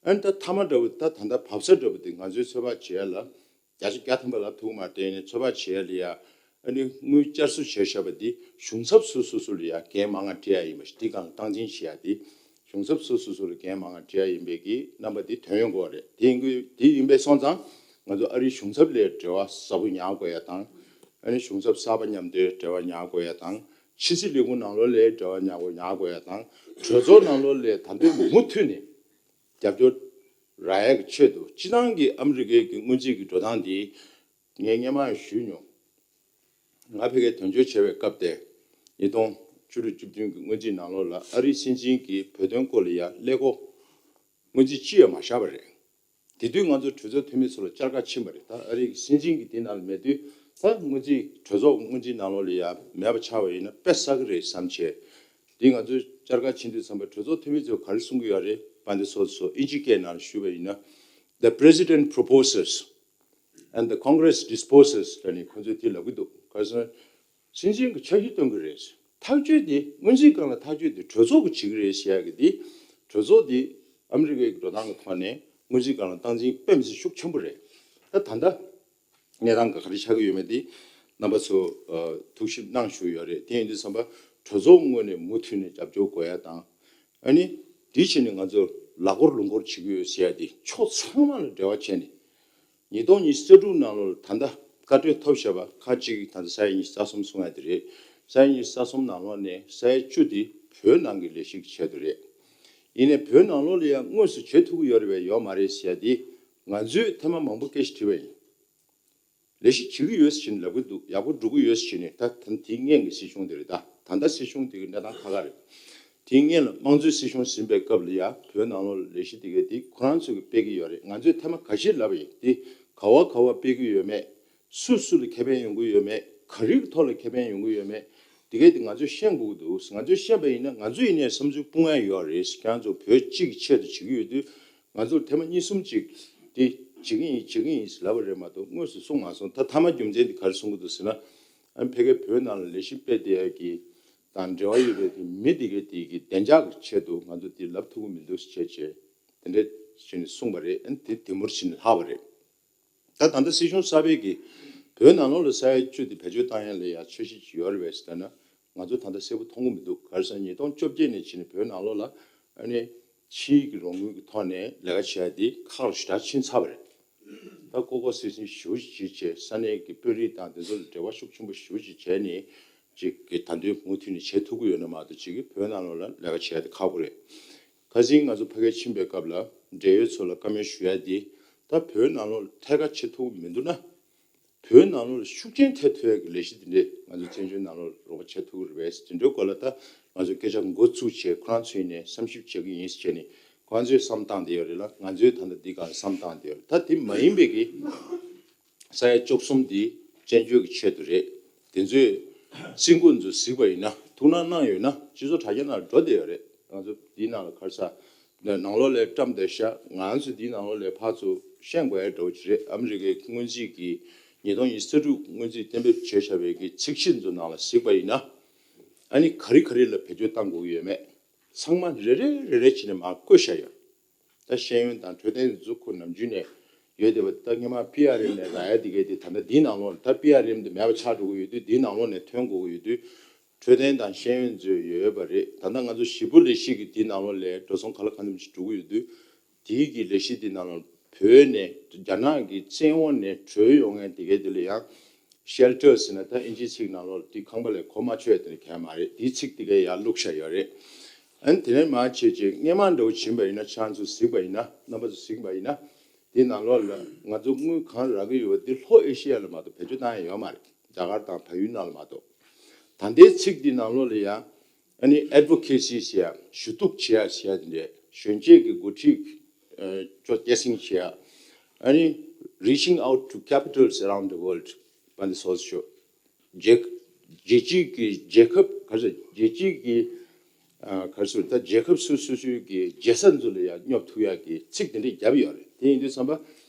ཨ་ནི་ད་མཐའ་མ་འདྲ་བོ། ད་ད་ལྟ་བབས་ས་འདྲ་བོ་དེ་ང་ཚོའི་ཚོད་དཔག་བྱེད་ཡ་ལ། བརྒྱ་ཆ་བརྒྱ་ཐམ་པ་ལབ་ཐུབ་མ་རེད། ཡིན་ནའི་ཚོད་དཔག་བྱེད་ཡ་ལ་ཡ། ཨ་ནི་དངུལ་བསྐྱར་གསོ་བྱས་བཞག་པ་འདི་གཞུང་ཚབ་སོ་སོ་སོ་ལ་ཡ་འགན་མང་ང་སྤྲད་ཡ་ཡིན་པ་ཞིག་འདི་སྒང་སྟངས་འཛིན་བྱེད་ཡ་དེ། གཞུང་ཚབ་སོ་སོ་སོ་ལ་འགན་མང་ང་སྤྲད་ཡ་ཡིན་པའི་གི་རྣམ་པ་འདི་ཐོན་ཡོང་གི་ཡོད་རེད། དེ་ཡིན་དུས། དེ་ཡིན་པའི་སོང་ཙང་ང་ཚོ་ཨ་རིའི་གཞུང་ཚབ་ལ་འབྲེལ་བ་ཟབ་པོ་ཉར་དགོས་ཡ་དང་། ཨ་ནི་གཞུང་ཚབ་གསར་པ་མཉམ་དུ་འབྲེལ་བ་ཉར་དགོས་ཡ་དང་། ཕྱི་སྲིད་ལས་ཁུངས་ནང་ལོགས་ལ་འབྲེལ་བ་ཉར་དགོས་ཉར་དགོས་ཡ་དང་། གྲོས་ཚོགས་ནང་ལོགས་ལ་ད་དུང་མུ་མཐུད་ནས་རྒྱབ་སྐྱོར་རག་ཡ་གི་ཆེད་དུ། སྤྱིར་བཏང་གི་ཨ་མི་རི་ཀའི་གི་སྔོན་རྩིས་ཀྱི་འགྲོ་སྟངས་འདི་ངས་སྔོན་མ་ཡང་ཞུས་མྱོང་། ང་ཕ་གིར་དོན་གཅོད་བྱས་པའི་སྐབས་དེ། ཉིས་སྟོང་བཅུ་དྲུག་བཅུ་བདུན་གྱི་སྔོན་རྩིས་ནང་ལོགས་ལ་ཨ་རིའི་སྲིད་འཛིན་གྱིས་བོད་དོན་སྐོར་ལ་ཡ་ཀླད་ཀོར་སྔོན་རྩིས་ཅི་ཡང་མ་བཞག་པ་རེད། དེ་དུས་ང་ཚོ་གྲོས་ཚོགས་འཐུས་མི་ཚོ་ལ་བཅར་ག་ཕྱིན་པ་རེད། ད་ཨ་རིའི་སྲིད་འཛིན་གྱིས་དེ་ནང་ལ་མེད་དུས། ད་སྔོན་རྩིས། གྲོས་ཚོགས་སྔོན་རྩིས་ནང་ལོགས་ལ་ཡ་མེད་པ་ཆགས་པ་ཡིན་ན་དཔེ་བསགས་ཀྱི་རེད་བསམ་བྱས། དེ་ང་ཚོས་བཅར་ག་ཕྱིན་དུས་ཙམ་པ་གྲོས་ཚོགས་འཐུས་མི་ཚོས་ག་རེ་གསུང་གི་ཡོད་རེད། དཔལ་ལྡན་ཚོགས་གཙོས་ཨིན་ཇིའི་སྐད་ནང་ཞུས་པ་ཡིན་ན། The president proposes and the Congress disposes ལབ་ནས་ཁོ་ཚོས་དེ་ལབ་ཀྱི་འདུག་ག་རེ་ཟེར་ན། སྲིད་འཛིན་གྱིས་འཆར་གཞི་བཏོན་གྱི་རེད། ཐག་གཅོད་དེ། སྔོན་རྩིས་སྒང་ལ་ཐག་གཅོད་དེ་གྲོས་ཚོགས་ཀྱིས་བྱེད་ཀྱི་རེད་ཟེར་ཡག་གི་དེ། གྲོས་ཚོགས་དེ་ཨ་མི་རི་ཀའི་འགྲོ་སྟངས་ཀྱི་ཐོག་ནས་སྔོན་རྩིས་སྒང་ལ་སྟངས་འཛིན་དཔེ་མི་སྲིད་ཤུགས་ཆེན་པོ་རེད། ད་ད་ལྟ་གནས་སྟངས་ག་རེ་ཆགས་ཀྱི་ཡོད་མེད་དེ་རྣམ་པ་ཚོ་ཨ་ཐུགས་ཞིབ་གནང་ཞུས་ཡོད་རེད། དེ་ཡིན་དུས་ཙམ་པ་གྲོས་ཚོགས་ངོས་ནས་མུ་མཐུད་ནས་རྒྱབ་སྐྱོར་དགོས་ཡ་དང་། ཨ་ནི་ དེ་བྱས་ནས་ང་ཚོ་ལག་འཁོར་ལུང་འཁོར་བྱེད་ཀྱི་ཡོད་ཟེར་ཡ་དེ་ཕྱོགས་ཚང་མ་ལ་འབྲེལ་བ་བྱས་ནས། ཉིས་སྟོང་ཉི་ཤུ་རྩ་དྲུག་ནང་ལོགས་ལ་ད་ལྟ་བཀའ་འཁྲོལ་ཐོབ་བཞག་པ་ཁག་ཅིག་ད་ལྟ་ས་ཡ་ཉི་ཤུ་རྩ་གསུམ་གསུང་ཡ་དེ་རེད། ས་ཡ་ཉི་ཤུ་རྩ་གསུམ་ནང་ལོགས་ནས་ས་ཡ་བཅུ་དེ་བོད་ནང་གི་ལས་གཞི་གི་ཆེད་དུ་རེད། ཡིན་ནའི་བོད་ནང་ལོགས་ལ་ཡང་དངོས་སུ་བྱེད་ཐུབ་ཀྱི་ཡོད་རེད་པས་ཡོད་མ་རེད་ཟེར་ཡ་དེ་ང་ཚོས་ཐེངས་མ་མང་པོ་སྐད་ཆ་དྲིས་པ་ཡིན། ལས་གཞི་བྱེད་ཀྱི་ཡོད་ཟེར་ནས་ལབ་ཀྱི་འདུག་ཡག་པོ་འགྲོ་གི་ཡོད་ཟེར་ནས། ད་ད་དེའི་སྔོན་གྱི་སྲིད་གཞུང་དེ་རེད། ད་ད་ལྟ་སྲིད་གཞུང་དེ་གི་གནས་སྟངས་ཁ་ཁ་རེད། དེའི་སྔོན་ལ་དམངས་གཙོའི་སྲིད་གཞུང་ཟིན་པའི་སྐབས་ལ་ཡ་བོད་ནང་ལོགས་ལ་ལས་གཞི་དེ་གའི་དེ་ཁོ་རང་ཚོ་གིས་སྤེལ་གྱི་ཡོད་རེད། ང་ཚོས་ཐེངས་མ་ཁ་ཤས་ལབ་པ་ཡིན། དེ་ག་བ་ག་བ་སྤེལ་གྱི་ཡོད་མེད། སུ་སུ་ལ་ཁེ་ཕན་ཡོང་གི་ཡོད་མེད། ག་རེ་གི་ཐོག་ལ་ཁེ་ཕན་ཡོང་གི་ཡོད་མེད། དེ་གའི་དེ་ང་ཚོས་ཤེས་དགོས་ཀྱི་འདུག་ང་ཚོས་ཤེས་པ་ཡིན་ན་ང་ཚོ་ཡིན་ནའི་བསམ་ཚུལ་སྤུངས་ཡ་ཡོད་རེད། ཁྱེད་རང་ཚོ་བོད་གཅིག་གི་ཆེད་དུ་བྱེད་ཀྱི་ཡོད་དུས། ང་ཚོར་ཐེངས་མ་གཉིས་གསུམ་ཅིག་དེ་བྱེད་ཀྱི་ཡིན། བྱེད་ཀྱི་ཡིན་ཟེར་ལབ་པ་རེད་མ་གཏོགས་དངོས་སུ་གསུངས་མ་སོང་། ད་མཐའ་མ་རྒྱུ་མཚན་དེ་ག་རེ་གསུང་གི་འདུག་ཟེར་ན། ཨ་ནི་ཕ་གིའི་བོད་ནང་ལ་ལས་གཞི་སྤེལ་བསྡད་ཡ་གི་དང་འབྲེལ་བ་ཡོད་པའི་དེ་མི་དེ་གའི་དེ་གི་བདེ་འཇགས་ཀྱི་ཆེད་དུ་ང་ཚོ་དེ་ལབ་ཐུབ་ཀྱི་མི་འདུག་ཟེར་བྱས་བྱས་དེ་འདྲ་བྱས་ནས་གསུངས་པ་རེད། ཨ་ནི་དེ་དེ་མུར་ཕྱིན་ནས་ལྷག་པ་རེད། ད་ད་ལྟ་སྲིད་གཞུང་གསར་པའི་གི་བོད་ནང་ལོགས་ལ་ས་ཡ་བཅུ་དེ་བེད་སྤྱོད་བཏང་ཡ་ལ་ཡ་འཆར་གཞི་ཅིག་ཡོད་རེད་པས་ཟེར་ན། ང་ཚོ་ད་ལྟ་གསལ་པོ་མཐོང་གི་མི་འདུག་ག་རེ་ཟེར་ན་ཉིས་སྟོང་བཅོ་བརྒྱད་ནས་བྱས་ནས་བོད་ནང་ལོགས་ལ་ཨ་ནི་ཕྱིའི་གི་རོགས་དངུལ་གི་ཐོག་ནས་ལས་ཀ་བྱེད་ཡ་དེ་ཁག་ལ་ཞེ་དྲག་ཕྱིན་ཚར་བ་རེད། ད་ལྐོག་ལྐོག་སིལ་སིལ་ཞེ་པོ་ཅིག་བྱས་ས་གནས་ཀྱི་དཔོན་རིགས་དང་དེ་ཚོ་ལ་འབྲེལ་བ་ཤུགས་ཆེན་པོ་ཞེ་པོ་ཅིག་བྱས་ནས་ཅིག་གི་ད་དུང་མུ་མཐུད་ནས་བྱེད་ཐུབ་ཀྱི་ཡོད་ན་མ་གཏོགས་ཅིག་གི་བོད་ནང་ལོགས་ལ་ལས་ཀ་བྱེད་ཡ་དེ་ཁག་པོ་རེད། ཁ་སང་ང་ཚོ་ཕ་གིར་ཕྱིན་པའི་སྐབས་ལ་འབྲེལ་ཡོད་ཚོ་ལ་བཀའ་མོལ་ཞུ་ཡ་དེ། ད་བོད་ནང་ལོགས་ལ་ཐད་ཀར་བྱེད་ཐུབ་ཀྱི་མི་འདུག་ན། བོད་ནང་ལོགས་ལ་ཤུགས་རྐྱེན་ཐེབས་ཐུབ་ཡ་གི་ལས་གཞི་དེ་འདྲས་ང་ཚོ་བཙན་བྱོལ་ནང་ལོགས་ལ་རོགས་པ་བྱེད་ཐུབ་ཀྱི་རེད་པས་དེ་འདྲའི་སྐོར་ལ་ད་ང་ཚོས་སྐད་ཆ་འགོ་བཙུགས་བྱས་ཁོ་རང་ཚོའི་ནས་བསམ་ཞིབ་བྱེད་ཀྱི་ཡིན་ཟེར་བྱས་ནས་ཁོ་རང་ཚོས་བསམ་བཏང་བསྡད་ཡོད་རེད་ལ། ང་ཚོས་ད་ལྟ་འདི་སྒང་ལ་བསམ་བཏང་བསྡད་ཡོད་རེད། ད་དེ་མ་ཡིན་པའི་གི་ས་ཡ་བཅུ་གསུམ་འདི་བཙན་བྱོལ་གྱི་ཆེད་དུ་རེད། དེ་ཚོས་རྩིས་འགོ་ཚོ་གཟིགས་པ་ཡིན་ན་ཐུགས་སྣང་གནང་ཡོད་ན་སྤྱི་ཚོགས་དྲ་རྒྱ་ནང་འགྲོ་བསྡད་ཡོད་རེད། ང་ཚོ་འདིའི་ནང་ལ་ག་རེ་ཟ། ནང་ལོགས་ལ་བཀྲམ་བསྡད་ཤག་ང་ཚོ་འདིའི་ནང་ལོགས་ལ་ཕར་ཚུར་བཤད་དགོས་ཡ་འདྲ་བོ་ཅིག་རེད། ཨ་མི་རི་ཀའི་སྔོན་རྩིས་ཀྱི་ཉིས་སྟོང་ཉི་ཤུ་རྩ་དྲུག་སྔོན་རྩིས་གཏན་འབེབས་བྱས་བཞག་པའི་གི་ཚིག་གཞི་ཚོ་ནང་ལ་གཟིགས་པ་ཡིན་ན། ཨ་ནི་ག་རེ་ག་རེ་ལ་བེད་སྤྱོད་བཏང་དགོས་ཀྱི་ཡོད་མེད་ཚང་མ་རེ་རེ་རེ་རེ་བྱས་ནས་མར་བཀོད་བཞག་ཡོད། ད་ཤེས་ཡོན་དང་འཕྲོད་བསྟེན་འཛུགས་སྐུ་ནམ་རྒྱུན་ནས་ཡོད་བསྡད་པ་ད་སྔོན་མ་པི་ཨར་ཨེམ་ནས་རག་ཡ་དེ་གས་དེ་ད་ལྟ་འདིའི་ནང་ལོགས་ལ་ད་པི་ཨར་ཨེམ་དེ་མེད་པ་ཆགས་འགྲོ་གི་ཡོད་དུས་འདིའི་ནང་ལོགས་ནས་ཐོན་དགོས་ཀྱི་ཡོད་དུས། འཕྲོད་བསྟེན་དང་ཤེས་ཡོན་ཚོས་ཡོད་པ་རེད། ད་ལྟ་ང་ཚོ་ཞིབ་པོ་ལས་གཞི་གི་འདིའི་ནང་ལོགས་ལ་འགྲོ་སོང་ག་ལ་ག་འདྲ་ཞིག་འགྲོ་གི་ཡོད་དུས། དེའི་གི་ལས་གཞི་འདིའི་ནང་ལོགས་བོད་ནས་རྒྱ་ནག་གི་བཙན་འོག་ནས་བྲོས་ཡོང་མཁན་དེ་གས་དེ་ལ་ཡང་ཤེལ་ཊར་ཟེར་ན་ད་ཨིན་ཇིའི་ཚིག་ནང་ལོགས་ལ་དེ་ཁང་པ་ལས་གོ་མ་ཆོད་དེ་ནས་གས་མ་རེད། དེའི་ཚིག་དེ་གས་ཡར་བླུགས་བཞག་ཡོད་རེད། ཨ་ནི་དེ་ནས་མར་བྱས་རྗེས་སྔས་མ་འདྲ་བོ་ཕྱིན་པ་ཡིན་ན་ཁྱེད་རང་ཚོ་གཟིགས་པ་ཡིན་ན་རྣམ་པ་ཚོ་གཟིགས་པ་ཡིན་ན་དེའི་ནང་ལོགས་ལ་ང་ཚོ་དངུལ་གང་རག་གི་ཡོད་པ་འདི་ལྷོ་ཨེ་ཤི་ཡ་ལ་མ་གཏོགས་བེད་སྤྱོད་བཏང་ཡ་ཡོད་མ་རེད། རྒྱ་གར་དང་བལ་ཡུལ་ནང་ལ་མ་གཏོགས། ད་ལྟའི་ཚིག་འདི་ནང་ལོགས་ལ་ཡང་ཨ་ནི་ཨེཌ་ཝོ་ཀེ་སི་ཟེར་ཡ་ཞུ་གཏུག་བྱེད་ཡ་ཟེར་ཡ་དེ་འདྲས་གཞོན་སྐྱེས་ཀྱི་འགོ་ཁྲིད་ཨ་ཅོ་སྐྱེད་སྲིང་བྱེད་ཡ། ཨ་ནི་Reaching Out to Capitals Around the World། པ་འདི་སོགས་ཞུ། རྒྱལ་རྒྱལ་སྤྱིའི་གི་རྒྱལ་ཁབ་ག་ཚོད་རྒྱལ་སྤྱིའི་གི་ཨ་ག་ཚོད་ད་རྒྱལ་ཁབ་སོ་སོ་སོའི་གི་རྒྱལ་ས་ཚོ་ལ་ཡང་སྙོབ་ཐུབ་ཡ་གི་ཚིག་དེ་འདྲས་བརྒྱབ་ཡོད་རེད། དེ་ཡིན་དུས་ཙམ་པ་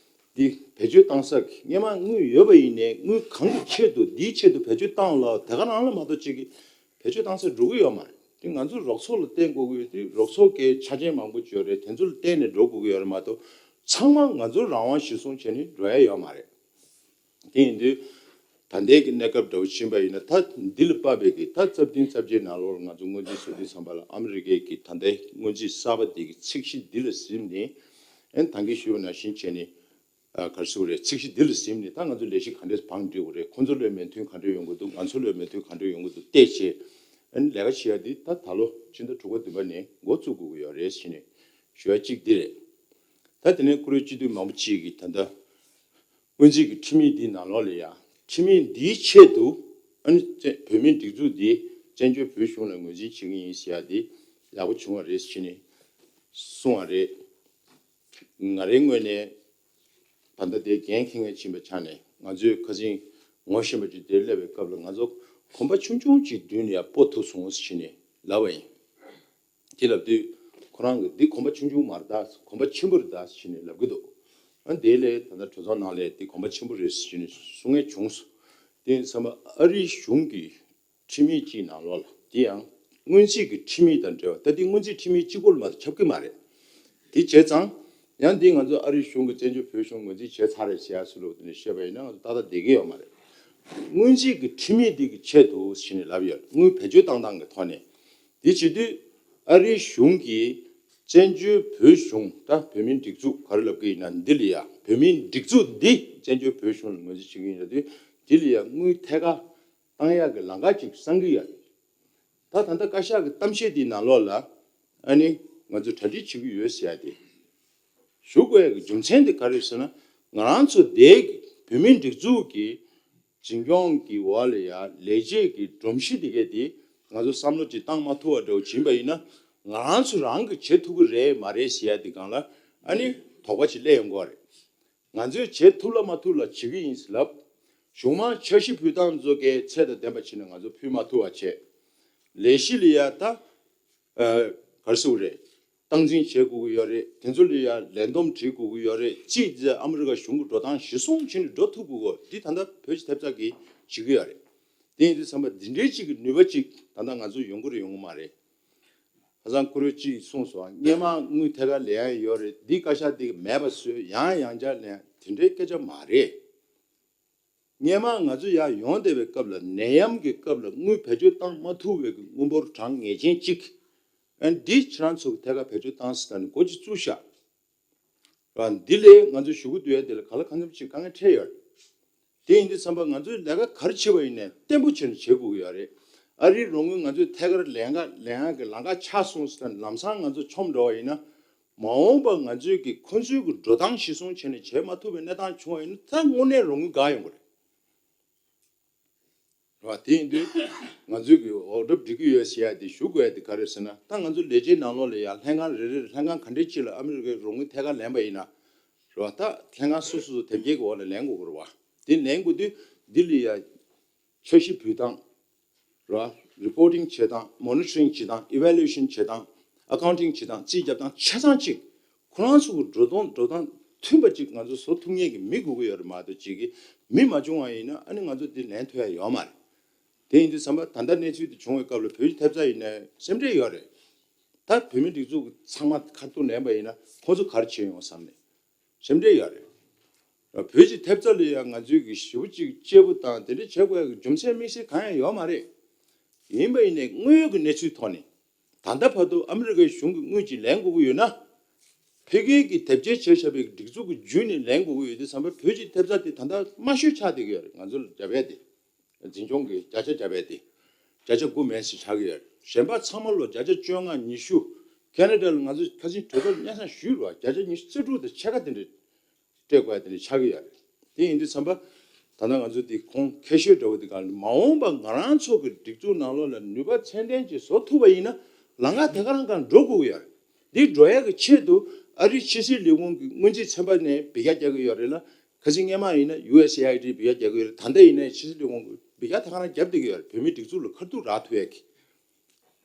འདི་བེད་སྤྱོད་བཏང་ས་གི་སྔས་མ་དངུལ་ཡོད་པ་ཡིན་ནའི་དངུལ་གང་གི་ཆེད་དུ་འདིའི་ཆེད་དུ་བེད་སྤྱོད་བཏང་ལ་དེ་ག་རང་ལ་མ་གཏོགས་ཅིག་གི་བེད་སྤྱོད་བཏང་ས་འགྲོ་གི་ཡོད་མ་རེད། དེ་ང་ཚོ་རོགས་ཚོགས་ལ་བརྟེན་དགོས་ཀྱི་ཡོད་དུས་རོགས་ཚོགས་ཀྱི་ཆ་རྐྱེན་མང་པོ་ཅིག་ཡོད་རེད། དེ་ཚོ་ལ་བརྟེན་ནས་འགྲོ་དགོས་ཀྱི་ཡོད་རེད་མ་གཏོགས་ཚང་མ་ང་ཚོ་རང་དབང་གཞིར་བཟུང་བྱས་ནས་འགྲོ་ཡ་ཡོད་མ་རེད། དེ་ཡིན་དུས་ད་ལྟའི་གི་གནས་སྐབས་འདྲ་བོ་ཕྱིན་པ་ཡིན་ན་ད་འདི་ལ་དཔག་པའི་གི་ད་རྩ་བདུན་རྩ་བརྒྱད་ནང་ལོགས་ལ་ང་ཚོ་སྔོན་རྩིས་བཟོ་དུས་ཙམ་པ་ལ་ཨ་མི་རི་ཀའི་གི་ད་ལྟའི་སྔོན་རྩིས་གསར་པ་འདི་གི་ཚིག་གཞི་འདི་ལ་གཟིམ་ནས་ཨེ་ད་གིན་ཞུས་པ་ནང་བཞིན་བྱས་ནས་ཨ་ག་རེ་ཟེར་དགོས་རེད། ཚིག་གཞི་འདི་ལ་གཟིམ་ནས་ད་ང་ཚོ་ལས་གཞི་ག་འདྲས་བང་སྒྲིག་དགོས་རེད། ཁོང་ཚོ་ལ་མོས་མཐུན་ག་འདྲས་ཡོང་གི་འདུག་ང་ཚོ་ལ་མོས་མཐུན་ག་འདྲས་ཡོང་གི་འདུག་བལྟས་བྱས་ཨ་ནི་ལས་ཀ་བྱེད་ཡ་འདི་ད་ད་ལོ་ཕྱི་ཟླ་དྲུག་པ་བདུན་པ་ནས་འགོ་བཙུགས་དགོས་ཀྱི་ཡོད་རེད་ཟེར་ནས་ཞུ་ཡ་གཅིག་འདི་རེད། ད་དེ་ནས་བཀུར་འོས་སྤྱི་འཐུས་མང་པོ་ཅིག་གིས་ད་ལྟ་སྔོན་རྩིས་ཀྱི་ཁྲིམས་ཡིག་འདིའི་ནང་ལོགས་ལ་ཡ་ཁྲིམས་ཡིག་འདིའི་ཆེད་དུ་ཨ་ནི་བཙན་བོད་མིའི་སྒྲིག་འཛུགས་འདི་བཙན་བྱོལ་བོད་གཞུང་ལ་ངོས་འཛིན་བྱེད་ཀྱི་ཡིན་ཟེར་ཡ་འདི་ཡག་པོ་བྱུང་བ་རེད་ཟེར་ནས་གསུངས་པ་རེད། ང་རའི་ངོས་ནས་ད་ལྟ་དེ་འགན་འཁྱེར་མཁན་ཕྱིན་པའི་ཆ་ནས་ང་ཚོས་ཁ་སང་ངོ་ཤེས་པ་ཅིག་དེར་སླེབས་པའི་སྐབས་ལ་ང་ཚོ་གོམ་པ་ཆུང་ཆུང་ཅིག་མདུན་ནས་ཡར་སྤོ་ཐུབ་སོང་ཟེར་ནས་ལབ་པ་ཡིན། དེ་ལབ་དུས་ཁོ་རང་གིས་འདི་གོམ་པ་ཆུང་ཆུང་མ་རེད་ད་གོམ་པ་ཆེན་པོ་རེད་ད་ཟེར་ནས་ལབ་ཀྱི་འདུག་ཨ་དེ་ལས་ད་ལྟ་གྲོས་ཚོགས་ནང་ལ་འདི་གོམ་པ་ཆེན་པོ་རེད་ཟེར་ནས་གསུང་མཁན་བྱུང་སོང་། དེ་ཡིན་ཙང་ཨ་རིའི་གཞུང་གི་ཁྲིམས་ཡིག་ཅིག་ནང་ལོགས་ལ་དེ་ཡང་སྔོན་རྩིས་ཀྱི་ཁྲིམས་ཡིག་དང་འབྲེལ་བ་ད་འདི་སྔོན་རྩིས་ཁྲིམས་ཡིག་གཅིག་པོ་ལ་མ་གཏོགས་ཁྱབ་ཀྱི་མ་རེད། དེ་བྱས་ཙང་ཡང་འདི་ང་ཚོ་ཨ་རིའི་གཞུང་གིས་བཙན་བྱོལ་བོད་གཞུང་ངོས་འཛིན་བྱས་ཚར་རེད་ཟེར་ཡ་སུ་ལ་དེ་ནས་བཤད་པ་ཡིན་ན་ང་ཚོ་ཏག་ཏག་བསྡད་ཀྱི་ཡོད་མ་རེད། སྔོན་རྩིས་ཀྱི་ཁྲིམས་ཡིག་འདི་གི་ཆེད་དུ་ཟེར་ནས་ལབ་ཡོད། དངུལ་བེད་སྤྱོད་བཏང་སྟངས་ཀྱི་ཐོག་ནས། དེ་བྱེད་དུས་ཨ་རིའི་གཞུང་གིས་ བཙན་བྱོལ་བོད་གཞུང་ད་བོད་མིའི་སྒྲིག་འཛུགས་ག་རེ་ལབ་ཀྱི་ཡིན་ན་འདི་ལ་ཡ་བོད་མིའི་སྒྲིག་འཛུགས་འདི་བཙན་བྱོལ་བོད་གཞུང་ལ་ངོས་འཛིན་བྱེད་ཀྱི་ཡིན་ལབ་དུས་འདི་ལ་ཡ་དངུལ་ཐད་ཀར་བཏང་ཡག་གི་ལམ་ཁ་ཅིག་བསམ་གྱི་ཡོད་རེད། ད་ད་ལྟ་བཀའ་ཤག་གི་གཏམ་བཤད་འདིའི་ནང་ལོགས་ལ་ཨ་ནི་ང་ཚོས་གྲ་སྒྲིག་བྱེད་ཀྱི་ཡོད་ཟེར་ཡ་དེ་ཞུ་དགོས་ཡ་གི་རྒྱུ་མཚན་དེ་ག་རེ་ཟེར་ན། ང་རང་ཚོ་དེ་གི་བོད་མིའི་སྒྲིག་འཛུགས་ཀྱི་འཛིན་སྐྱོང་གི་འོག་ལ་ཡ་ལས་བྱེད་ཀྱི་སྒྲོམ་གཞི་དེ་གས་དེ་ང་ཚོ་བསམ་བློ་ཅིག་བཏང་མ་ཐུབ་པ་འདྲ་བོ་ཕྱིན་པ་ཡིན་ན་ང་རང་ཚོ་རང་གིས་བྱེད་ཐུབ་ཀྱི་རེད་མ་རེད་ཟེར་ཡ་དེ་སྒང་ལ་ཨ་ནི་དོགས་པ་ཅིག་སླེབས་ཡོང་གི་ཡོད་རེད། ང་ཚོས་བྱེད་ཐུབ་ལ་མ་ཐུབ་ལ་བྱེད་ཀྱི་ཡིན་ཟེར་ལབ། གཞུང་མང་འཆར་གཞི་ཕུལ་སྟངས་ཚོ་གས་ཚད་དང་ལྡན་པ་བྱས་ནས་ང་ཚོ་ཕུལ་མ་ཐུབ་པ་བྱས། ལས་གཞི་ལ་ཡ་ད་ཨ་ག་རེ་ཟེར་དགོས་རེད། སྟངས་འཛིན་བྱེད་དགོས་ཀྱི་ཡོད་རེད། དེ་ཚོ་ལ་ཡ་ལས་བསྡོམས་བྱེད་དགོས་ཀྱི་ཡོད་རེད། གཅིག་ཨ་མི་རི་ཀ་གཞུང་གི་འགྲོ་སྟངས་གཞིར་བཟུང་བྱས་ནས་འགྲོ་ཐུབ་དགོས་གོ་འདི་ད་ལྟ་བོད་ཀྱི་ཐེབས་རྩ་གིས་བྱེད་ཀྱི་ཡོད་རེད། དེ་ཡིན་དུས་ཙམ་པ་འདི་འདྲའི་གཅིག་གི་ནུས་པ་གཅིག་ད་ལྟ་ང་ཚོ་ཡོང་གི་རེད་ཡོང་གི་མ་རེད། ཁ་སང་ཁོ་རང་གཅིག་གསུངས་སོང་། སྔོན་མ་དངུལ་ཐད་ཀར་ལེན་ཡ་ཡོད་རེད། འདི་བཀའ་ཤག་འདི་གིས་མེད་པ་བཟོས་ཡང་ཡང་བསྐྱར་ལེན་དེ་འདྲའི་སྐད་ཆ་མ་རེད། སྔོན་མ་ང་ཚོ་ཡར་ཡོང་བསྡད་པའི་སྐབས་ལ་ནད་ཡམས་ཀྱི་སྐབས་ལ་དངུལ་བེད་སྤྱོད་བཏང་མ་ཐུབ་པའི་གི་དངུལ་འབོར་གྲངས་ངེས་ཅན་གཅིག་ཨ་འདི་ཁྱེད་རང་ཚོ་གི་ཐད་ཀར་བེད་སྤྱོད་བཏང་ཟེར་ནས་འགོ་ཅིག་བཙུགས་ཤག་ཨ་འདི་ལས་ང་ཚོ་ཞུ་གི་འདུག་ཡ་དེ་ལ་ག་ལ་གང་འཚམ་ཅིག་དཀའ་ངལ་འཕྲད་ཡོད་རེད། དེ་ཡིན་དུས་ཙམ་པ་ང་ཚོས་ལས་ཀ་ག་རེ་བྱེད་པ་ཡིན་ནའི་བརྟན་པོ་བྱས་ནས་བྱེད་དགོས་ཀྱི་ཡོད་རེད། ཨ་རིའི་རོགས་དངུལ་ང་ཚོས་ཐད་ཀར་ལེན་ག་ལེན་ཡག་གི་ལམ་ཁ་ཆགས་སོང་ཟེར་ནས་ལམ་སང་ང་ཚོ་མཆོངས་འགྲོ་བ་ཡིན་ན། མ་འོངས་པ་ང་ཚོས་ཀྱི་ཁོ་ཚོའི་གི་འགྲོ་སྟངས་གཞིར་བཟུང་བྱས་ནས་བྱེད་མ་ཐུབ་པའི་གནས་སྟངས་བྱུང་བ་ཡིན་ན་ད་དངོས་གནས་རོགས་དངུལ་འགག་ཡོང་གི་རེད། རེད་བ། དེ་ཡིན་དུས་ང་ཚོས་ཀྱི་འོག་སྒྲུབ་སྒྲིག་གི་ཡོད་ཟེར་ཡ་དེ་ཞུ་དགོས་ཡ་དེ་ག་རེ་ཟེར་ན། ད་ང་ཚོ་ལས་བྱེད་ནང་ལོགས་ལ་ཡ་ལྷན་ཁང་རེ་རེ་ལྷན་ཁང་ག་འདྲས་ཅིག་ལ་ཨ་མི་རི་ཀའི་རོགས་དངུལ་ཐད་ཀར་ལེན་པ་ཡིན་ན། རེད་བ། ད་ལྷན་ཁང་སོ་སོ་སོ་དེབ་སྐྱེལ་གྱི་འོག་ལ་ལེན་དགོས་ཀྱི་རེད་བ། དེ་ལེན་དགོས་དུས་འདི་ལ་ཡ་འཆར་གཞི་འབུལ་སྟངས། རེད་བ། རི་པོར་ཊིང་བྱེད་སྟངས། མོ་ནི་ཊ་རིང་བྱེད་སྟངས། ཨི་ཝེ་ལུ་ཨེ་ཤན་བྱེད་སྟངས། ཨ་ཀའུན་ཊིང་བྱེད་སྟངས། རྩིས་རྒྱབ་སྟངས་ཆ་ཚང་གཅིག་ཁོ་རང་ཚོ་གི་འགྲོ་སྟངས་འགྲོ་སྟངས་མཐུན་པ་གཅིག་ང་ཚོ་བཟོ་ཐུབ་མཁན་གྱི་མི་དགོས་ཀྱི་ཡོད་རེད་མ་གཏོགས་གཅིག་གི་མི་མ་བྱུང་བ་ཡིན་ན་ཨ་ནི་ང་ཚོ་འདི་ལེན་ཐུབ་ཡ་ཡོད་མ་རེད། དེ་ཡིན་དུས་ཙམ་པ་ད་ལྟ་གནས་ཚུལ་འདི་བྱུང་བའི་སྐབས་ལ་བོད་ཀྱི་ཐེབས་རྩ་ཡིན་ནའི་སེམས་ཁྲལ་ཡོད་རེད། ད་བོད་མི་སྒྲིག་འཛུགས་ཚང་མ་ཁ་ཐུག་ལེན་པ་ཡིན་ན་ཁོ་ཚོ་ག་རེ་བྱེད་ཡོང་བསམ་ནས། སེམས་ཁྲལ་ཡོད་རེད། བོད་ཀྱི་ཐེབས་རྩ་ལ་ཡང་ང་ཚོའི་གི་ཞེ་པོ་ཅིག་གཅེས་པོ་དང་དེ་འདྲ་བྱེད་དགོས་ཡ་གི་རྒྱུ་མཚན་དམིགས་བསལ་གང་ཡང་ཡོད་མ་རེད། ཡིན་པ་ཡིན་ནའི་དངོས་ཡོད་ཀྱི་གནས་ཚུལ་ཐོག་ནས་ད་ལྟ་བར་དུ་ཨ་མི་རི་ཀའི་གཞུང་གི་དངུལ་ཅིག་ལེན་དགོས་ཀྱི་ཡོད་ན། ཕ་གིའི་གི་དེབ་སྐྱེལ་བྱས་བཞག་པའི་སྒྲིག་འཛུགས་ཀྱི་བརྒྱུད་ནས་ལེན་དགོས་ཀྱི་ཡོད་དུས་ཙམ་པ་བོད་ཀྱི་ཐེབས་རྩ་དེ་ད་ལྟ་དམའ་ཤོས་ཆགས་བསྡད་ཀྱི་ཡོད་རེད། ང་ཚོ་ལ་རྒྱབ་ཡ་དེ། འཛིན་སྐྱོང་གི་བརྒྱ་ཆ་རྒྱབ་ཡ་དེ་བརྒྱ་ཆ་དགུ་མན་ཞིག་ཆགས་ཀྱི་ཡོད་རེད། གཞན་པ་ཚང་མ་ལོ་བརྒྱ་ཆ་བཅོ་ལྔ་ཉི་ཤུ། ཁེ་ན་ཌ་ལ་ང་ཚོས་ཁ་སང་གྲོས་ཚོགས་སྙན་སེང་ཞུས་རེད་བ། བརྒྱ་ཆ་ཉི་ཤུ་རྩ་དྲུག་དང་ཕྱེད་ཀ་དེ་འདྲ་སྤྲད་དགོས་ཡ་དེ་འདྲ་ཆགས་ཀྱི་ཡོད་རེད། དེ་ཡིན་དུས་ཙམ་པ་ད་ལྟ་ང་ཚོ་འདི་ཁོང་ཁེ་ཤོས་འདྲ་བོ་འདི་ག་ལ་མ་འོངས་པ་ང་རང་ཚོ་གི་སྒྲིག་འཛུགས་ནང་ལོགས་ལ་ནུས་པ་ཚད་ལྡན་ཅིག་བཟོ་ཐུབ་པ་ཡིན་ན་ལམ་ཁ་དེ་ག་རང་ག་འགྲོ་དགོས་ཀྱི་ཡོད་རེད། འདི་འགྲོ་ཡ་གི་ཆེད་དུ་ཨ་རིའི་ཕྱི་སྲིད་ལས་ཁུངས་ཀྱི་སྔོན་རྩིས་ཚན་པ་ནས་འབུད་རྒྱག་རྒྱག་གི་ཡོད་རེད་ལ། ཁ་སང་སྔོན་མ་ཡིན་ན་ཡུ་ཨེས་ཨེ་ཨའི་ཌི་འབུད་རྒྱག་རྒྱག་གི་ཡོད་རེད། ད་ལྟ་ཡིན་ན་ཕྱི་སྲིད་ལས་ཁུངས་ཀྱི་འབུད་རྒྱག་ད་ག་རང་རྒྱབ་བསྡད་ཀྱི་ཡོད་རེད། བོད་མིའི་སྒྲིག་འཛུགས་ལ་ཁ་ཐུག་རག་ཐུབ་ཡ་གི་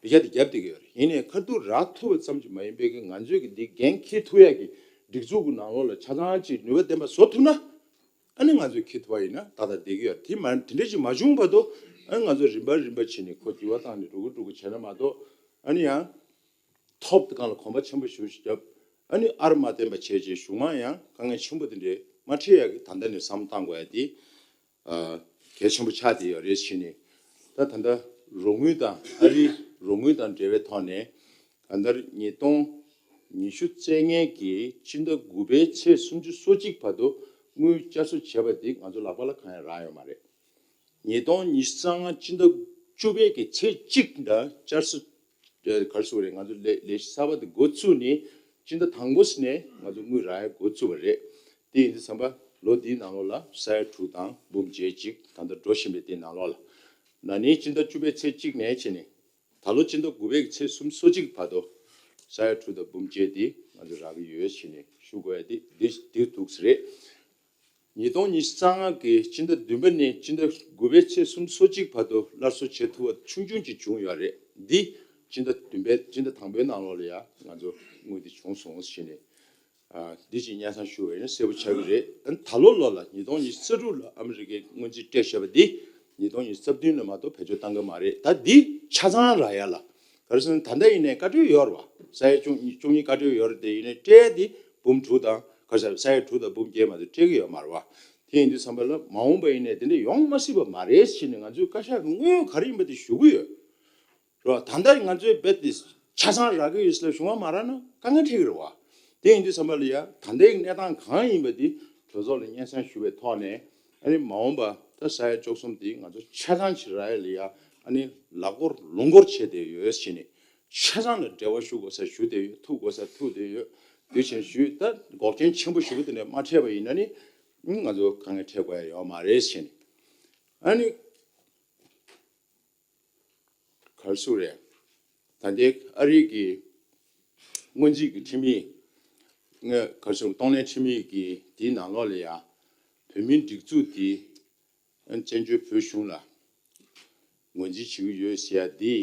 འབུད་རྒྱག་དེ་རྒྱབ་བསྡད་ཀྱི་ཡོད་རེད། ཡིན་ནའི་ཁ་ཐུག་རག་ཐུབ་པ་ཙམ་གྱིས་མ་ཡིན་པའི་གི་ང་ཚོས་གི་འདི་འགན་འཁྱེར་ཐུབ་ཡ་གི་སྒྲིག་འཛུགས་ཀྱི་ནང་ལོགས་ལ་ཆ་ཚང་ཅིག་ནུས་པ་ལྡན་པ་བཟོ་ཐུབ་ན། ཨ་ནི་ང་ཚོས་འཁྱེར་ཐུབ་པ་ཡིན་ན་ཏག་ཏག་བསྡད་ཀྱི་ཡོད་རེད། དེ་མ་དེ་འདྲ་ཅིག་མ་བྱུང་བར་དུ་ཨ་ནི་ང་ཚོས་རིམ་པ་རིམ་པ་བྱས་ནས་ཁོ་འགྱུར་བ་བཏང་ནས་འགྲོ་གི་འགྲོ་གི་བྱས་ན་མ་གཏོགས་ཨ་ནི་ཡང་། ཐོབ་དེ་གང་ལ་གོམ་པ་ཆེན་པོ་ཞིག་བརྒྱབ། ཨ་ནི་ཨར་མ་བརྟན་པ་བྱས་རྗེས་གཞུང་མང་ཡང་དཀའ་ངལ་ཆེན་པོ་དེ་འདྲའི་མ་འཕྲད་ཡག་གི་ད་ལྟ་ནས་བསམ་བློ་བཏང་དགོས་ཡ་དེ་ཨ་གལ་ཆེན་པོ་ཆགས་བསྡད་ཡོད་རེད་ཟེར་ནས། ད་ད་ལྟ་རོགས་དངུལ་དང་ཨ་རིའི་རོགས་དངུལ་དང་འབྲེལ་བའི་ཐོག་ནས་གང་ལྟར་ཉིས་སྟོང་ཉི་ཤུ་རྩ་ལྔ་གི་སྤྱི་ཟླ་དགུ་པའི་ཚེས་སུམ་ཅུ་སོ་གཅིག་བར་དུ་དངུལ་བསྐྱར་གསོ་བྱས་པ་དེ་ང་ཚོ་ལག་པ་ལ་གང་ཡང་རག་ཡོད་མ་རེད། ཉིས་སྟོང་ཉི་ཤུ་རྩ་ལྔ་སྤྱི་ཟླ་བཅུ་པའི་གི་ཚེས་གཅིག་འདྲ་བསྐྱར་གསོ་ག་རེ་ཟེར་དགོས་རེད། ང་ཚོ་ལས་ལས་གཞི་གསར་པ་དེ་འགོ་བཙུགས་ནས་སྤྱི་ཟླ་དང་པོ་ནས་ང་ཚོ་དངུལ་རག་ཡ་འགོ་བཙུགས་པ་རེད། དེ་ཡིན་དུས་ཙམ་པ་ལོ་འདིའི་ནང་ལོགས་ལ་ས་ཡ་དྲུག་དང་འབུམ་བརྒྱད་ཅིག་ད་ལྟ་འགྲོ་བཞིན་པའི་དེའི་ནང་ལོགས་ལ། ན་ནིང་སྤྱི་ཟླ་བཅུ་པའི་ཚེས་གཅིག་ནས་བྱས་ནས་ད་ལོ་སྤྱི་ཟླ་དགུ་པའི་ཚེས་སུམ་ཅུ་སོ་གཅིག་བར་དུ་ས་ཡ་དྲུག་དང་འབུམ་བརྒྱད་དེ་ང་ཚོ་རག་གི་ཡོད་ཟེར་ནས་ཞུ་དགོས་ཡ་དེ་འདི་འདི་འདུག་ཟེར་རེད། ཉིས་སྟོང་ཉི་ཤུ་རྩ་ལྔ་གི་སྤྱི་ཟླ་བདུན་པ་ནས་སྤྱི་ཟླ་དགུ་པའི་ཚེས་སུམ་ཅུ་སོ་གཅིག་བར་དུ་སླར་གསོ་བྱེད་ཐུབ་པ་ཆུང་ཆུང་ཅིག་བྱུང་ཡོད་རེད། འདི་སྤྱི་ཟླ་བདུན་པའི་སྤྱི་ཟླ་དང་པོའི་ནང་ལོགས་ལ་ཡང་ང་ཚོ་དངུལ་འདི་བྱུང་སོང་ཟེར་ནས་ཨ་འདི་ཅིག་སྙན་སེང་ཞུ་བ་ཡིན་ན་གསལ་པོ་ཆགས་ཀྱི་རེད། ཨ་ནི་ད་ལོ་ལོ་ལ་ཉིས་སྟོང་ཉི་ཤུ་རྩ་དྲུག་ལ་ཨ་མི་རི་ཀའི་སྔོན་རྩིས་སྤྲད་བཞག་པ་འདི་ཉིས་སྟོང་ཉི་ཤུ་རྩ་བདུན་ལ་མ་གཏོགས་བེད་སྤྱོད་བཏང་གི་མ་རེད། ད་འདི་ཆ་ཚང་རག་ཡ་ལ། ག་རེ་ཟེར་ན་ད་ལྟ་ཡིན་ནའི་བཀའ་འཁྲོལ་ཡོད་རེད་བ། ས་ཡ་བཅུ་གཉིས་བཅུ་གཉིས་བཀའ་འཁྲོལ་ཡོད་རེད། དེ་ཡིན་ནའི་སྤྲད་དེ་འབུམ་དྲུག་དང་ག་རེ་ཟེར་ས་ཡ་དྲུག་དང་འབུམ་བརྒྱད་མ་གཏོགས་སྤྲད་ཀྱི་ཡོད་མ་རེད་བ། དེ་ཡིན་དུས་ཙམ་པ་ལ་མ་འོངས་པ་ཡིན་ནའི་དེ་འདྲ་ཡོང་མ་སྲིད་པ་མ་རེད་ཟེར་ནས་ང་ཚོས་བཀའ་ཤག་གི་དངོས་ཡོད་ག་རེ་ཡིན་པ་དེ་ཞུ་གི་ཡོད་རེད་བ། ད་ལྟ་ང་ཚོས་རྦད་དེ་ ཆ་ཚང་རག་གི་ཡོད་ཟེར་ལ་གཞུང་བ་མ་རག་ན་དཀའ་ངལ་འཕྲད་ཀྱི་རེད་བ། དེ་ཡིན་དུས་ཙམ་པ་ལ་ཡ་ད་ལྟའི་གནས་སྟངས་གང་ཡིན་པ་དེ་གྲོས་ཚོགས་ལ་སྙན་སེང་ཞུ་བའི་ཐོག་ནས། ཨ་ནི་མ་འོངས་པ་ད་ས་ཡ་བཅུ་གསུམ་དེ་ང་ཚོ་ཆ་ཚང་ཞིག་རག་ཡ་ལ་ཡ། ཨ་ནི་ལག་འཁོར་ལུང་འཁོར་བྱས་བསྡད་ཡོད་ཟེར་ནས། ཆ་ཚང་ལ་འབྲེལ་བ་ཞུ་དགོས་ས་ཞུ་བསྡད་ཡོད། ཐུག་དགོས་ས་ཐུག་བསྡད་ཡོད། དེ་བཞིན་ཞུས་ད་འགོག་རྐྱེན་ཆེན་པོ་ཞེ་པོ་དེ་འདྲ་མ་འཕྲད་པ་ཡིན་ན་ནི། ང་ཚོ་དཀའ་ངལ་འཕྲད་དགོས་ཡ་ཡོད་མ་རེད་ཟེར་ནས། ཨ་ནི། ག་རེ་ཟེར་རེད། ད་ལྟའི་ཨ་རི་གི་སྔོན་རྩིས་ཀྱི་ཁྲིམས་ཡིག་ང་ག་རེ་ཟེར། གཏོང་ལེན་ཁྲིམས་ཡིག་གི་དེའི་ནང་ལོགས་ལ་ཡ། བོད་མིའི་སྒྲིག་འཛུགས་དེ་བཙན་བྱོལ་བོད་གཞུང་ལ་ངོས་འཛིན་བྱེད་ཀྱི་ཡོད་ཟེར་ཡ་དེ།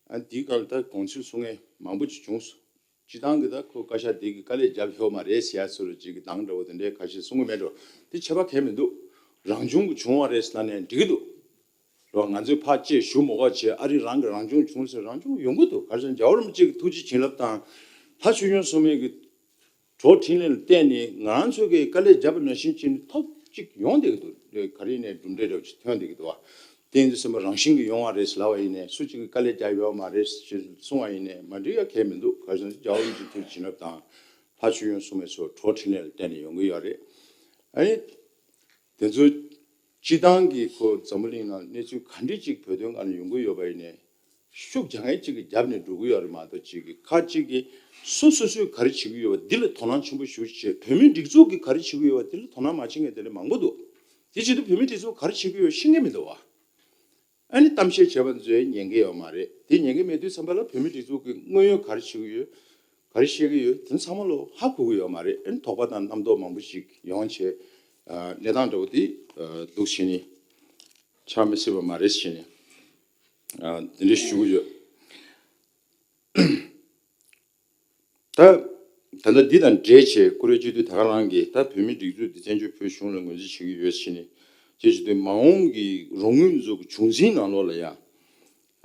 ཨ་དེའི་སྐབས་ལ་ད་དགོངས་ཚུལ་གསུང་མཁན་མང་པོ་ཅིག་བྱུང་སོང་། སྤྱི་བཏང་གི་ད་ཁོ་བཀའ་ཤག་དེ་གི་དཀའ་ལས་རྒྱབ་ཡོད་མ་རེད་ཟེར་ཡ་སོ་རུ་ཅིག་གི་གདངས་འདྲ་བོ་དེ་འདྲའི་ཁ་ཤས་གསུང་གི་མེད་འགྲོ། དེ་ཁྱད་པར་གང་ཡང་མི་འདུག་རང་བྱུང་གི་བྱུང་བ་རེད་ཟེར་ན་ནས་འགྲིག་གི་འདུག་རོ། ང་ཚོས་ཕར་ཅེས་ཞུ་མི་དགོས་བྱས། ཨ་རི་རང་གི་རང་བྱུང་བྱུང་ཟེར། རང་བྱུང་ཡོང་གི་འདུག་ག་རེ་ཟེར་ན་རྒྱལ་བ་རིན་པོ་ཆེ་གི་ཐུགས་རྗེ་བྱིན་རླབས་དང་། ལྷ་ཆོས་སྐྱོང་སྲུང་མའི་གི་གྲོགས་འཕྲིན་ལས་ལ་བརྟེན་ནས་ང་རང་ཚོ་གི་དཀའ་ལས་བརྒྱབ་པ་ནང་བཞིན་བྱས་ནས་ཐོབ་ཅིག་ཡོང་བསྡད་ཀྱི་འདུག་ག་རེ་ཡིན་ནའི་གྲུབ་འབྲས་འདྲ་བོ་ཅིག་ཐོན་བསྡད་ཀྱི་འདུག་བ། དེ་ཡིན་དུས་ཙམ་པ་རང་བཞིན་གྱིས་ཡོང་བ་རེད་ཟེར་ལབ་པ་ཡིན་ནའི། སུ་གཅིག་གིས་དཀའ་ལས་རྒྱག་ཡོད་མ་རེད་ཅེས་གསུང་བ་ཡིན་ནའི་མ་འགྲིག་ཡ་གང་ཡང་མི་འདུག་ག་རེ་ཟེར་ན་རྒྱལ་བ་རིན་པོ་ཆེའི་ཐུགས་རྗེ་བྱིན་རླབས་དང་། ལྷ་ཆོས་སྐྱོང་སྲུང་མའི་སོགས་གྲོགས་འཕྲིན་ལས་ལ་བརྟེན་ནས་ཡོང་གི་ཡོད་རེད། ཨ་ནི། དེ་ཚོ་སྤྱི་བཏང་གི་ཁོ་འཛམ་བུ་གླིང་ནང་གནས་ཚུལ་ག་འདྲ་ཅིག་བོད་དོན་སྒང་ལ་ཡོང་གི་ཡོད་པ་ཡིན་ནའི། ཤུགས་རྒྱག་མཁན་གཅིག་གིས་རྒྱབ་ནས་འགྲོ་གི་ཡོད་རེད་མ་གཏོགས། གཅིག་གིས་ཁ་གཅིག་གིས་སོ་སོ་སོས་ག་རེ་བྱེད་ཀྱི་ཡོད་པ་འདི་ལ་དོ་སྣང་ཆེན་པོ་ཞེ་པོ་བྱེད། བོད་མིའི་སྒྲིག་འཛུགས་ཀྱིས་ག་རེ་བྱེད་ཀྱི་ཡོད་པ་འདི་ལ་དོ་སྣང་མ་བྱེད་མཁན་དེ་འདྲ་མང་པོ་འདུག་དེ་བྱེད་དུས་བོད་མིའི་སྒྲིག་འཛུགས་ག་རེ་བྱེད་ཀྱི་ཡོད་ཤེས་མཁན་མི་འདུག་བ། ཨ་ནི་གཏམ་བཤད་བྱས་པ་ཚོས་ཉན་གྱི་ཡོད་མ་རེད། དེ་ཉན་གྱི་མེད་དུས་ཙམ་པ་ལ་བོད་མིའི་སྒྲིག་འཛུགས་ཀྱི་དངོས་ཡོད་ག་རེ་བྱེད་ཀྱི་ཡོད། ག་རེ་བཤད་ཀྱི་ཡོད། དེ་ཚང་མ་ལོ་ཧ་གོ་གི་ཡོད་མ་རེད། ཨ་ནི་དོགས་པ་དང་རྣམ་རྟོག་མང་པོ་ཞིག་ཡོང་བྱས། ཨ་གནས་སྟངས་འདྲ་བོ་དེ་ཨ་འདུག་བྱས་ནས་ཆགས་མི་སྲིད་པ་མ་རེད་བྱས་ནས། ཨ་དེ་འདྲ་ཞུ་གི་ཡོད། ད་ད་ལྟ་འདི་དང་འབྲེལ་བྱས་བཀུར་འོས་སྤྱི་འཐུས་ད་ག་རང་གིས་ད་བོད་མིའི་སྒྲིག་འཛུགས་འདི་བཙན་བྱོལ་བོད་གཞུང་ལ་ངོས་འཛིན་བྱེད་ཀྱི་ཡོད་ཟེར་ནས། ཅེས་བྱས་དུས་མ་འོངས་ཀྱི་རོགས་དངུལ་ཚོ་གི་བྱུང་འཛིན་ནང་ལོགས་ལ་ཡ།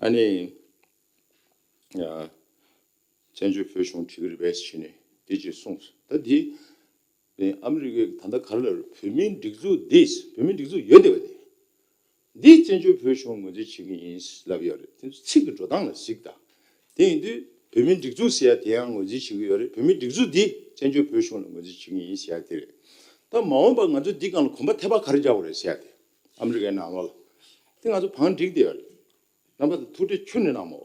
ཨ་ནི་ཡ་བཙན་བྱོལ་བོད་གཞུང་བྲིས་ཀྱི་རེད་པས་ཟེར་ནས་འདི་ཅེས་གསུངས། ད་འདི་ཨ་མི་རི་ཀས་ད་ལྟ་ག་རེ་ལབ་རེད། བོད་མིའི་སྒྲིག་འཛུགས་འདི། བོད་མིའི་སྒྲིག་འཛུགས་ཡོད་བསྡད་པ་དེ། འདི་བཙན་བྱོལ་བོད་གཞུང་ངོས་འཛིན་བྱེད་ཀྱི་ཡིན་ལབ་ཡོད་རེད། དེ་ཚོ་ཚིག་གི་འགྲོ་སྟངས་ལ་གཟིགས་དང་། དེ་ཡིན་དུས་བོད་མིའི་སྒྲིག་འཛུགས་ཟེར་ཡ་དེ་ཡང་ངོས་འཛིན་བྱེད་ཀྱི་ཡོད་རེད། བོད་མིའི་སྒྲིག་འཛུགས་འདི་བཙན་བྱོལ་བོད་གཞུང་ལ་ངོས་འཛིན་བྱེད་ཀྱི་ཡིན་ཟེར་ཡ་དེ་རེད། ད་མ་འོངས་པ་ང་ཚོ་འདི་སྒང་ལ་གོམ་པ་ཐེབས་པ་ག་རེ་རྒྱག་དགོས་རེད་ཟེར་ཡ་དེ། ཨ་མི་རི་ཀའི་ནང་ལོགས་ལ། དེ་ང་ཚོ་བང་སྒྲིག་བསྡད་ཡོད་རེད། རྣམ་པ་ཚོ་ཐུགས་ཁྲལ་ཁྱོན་ནས་གནང་མོ།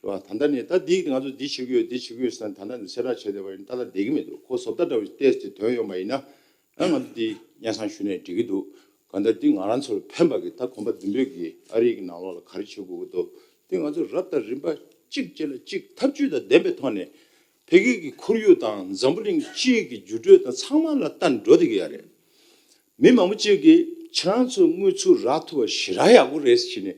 རེད་བ། ད་ལྟ་ནས་ད་འདི་ང་ཚོ་འདི་བྱེད་ཀྱི་ཡོད། འདི་བྱེད་ཀྱི་ཡོད་ཟེར་ན། ད་ལྟ་ནས་གསལ་བསྒྲགས་བྱས་བསྡད་པ་ཡིན་ན་ད་ལྟ་བསྡད་ཀྱི་མི་འདུག་ཁོ་བཟོ་ལྟ་འདྲ་བོ་ཏོག་ཙམ་ཐོན་ཡོང་བ་ཡིན་ན། ཨ་ང་ཚོ་འདི་སྙན་སེང་ཞུས་ནས་འགྲིག་གི་འདུག་གང་ལྟར་འདི་ང་རང་ཚོར་ཕན་པ་གི་ད་གོམ་པ་མདུན་སྤོས་ཀྱི་ཨ་རི་གི་ནང་ལོགས་ལ་ག་རེ་བྱེད་དགོས་ཀྱི་འདུག་འདི་ང་ཚོ་རབ་དང་རིམ་པ་གཅིག་རྗེས་ལ་གཅིག་ཐབས་ཇུས་དང་ལྡན་པའི་ཐོག་ནས། འཕེལ་རྒྱས་ཀྱི་ཁོར་ཡུག་དང་འཛམ་བུ་གླིང་སྤྱིའི་གི་འགྱུར་འགྲོས་དང་ཚང་མ་ལ་ལྟ་འགྲོ་བསྡད་ཀྱི་ཡོད་རེད། མི་མང་པོ་གཅིག་གིས་ཁྱེད་རང་ཚོ་དངུལ་ཚུར་རག་ཐུབ་པ་ཞེ་དྲག་ཡག་པོ་རེད་ཟེར་ནས་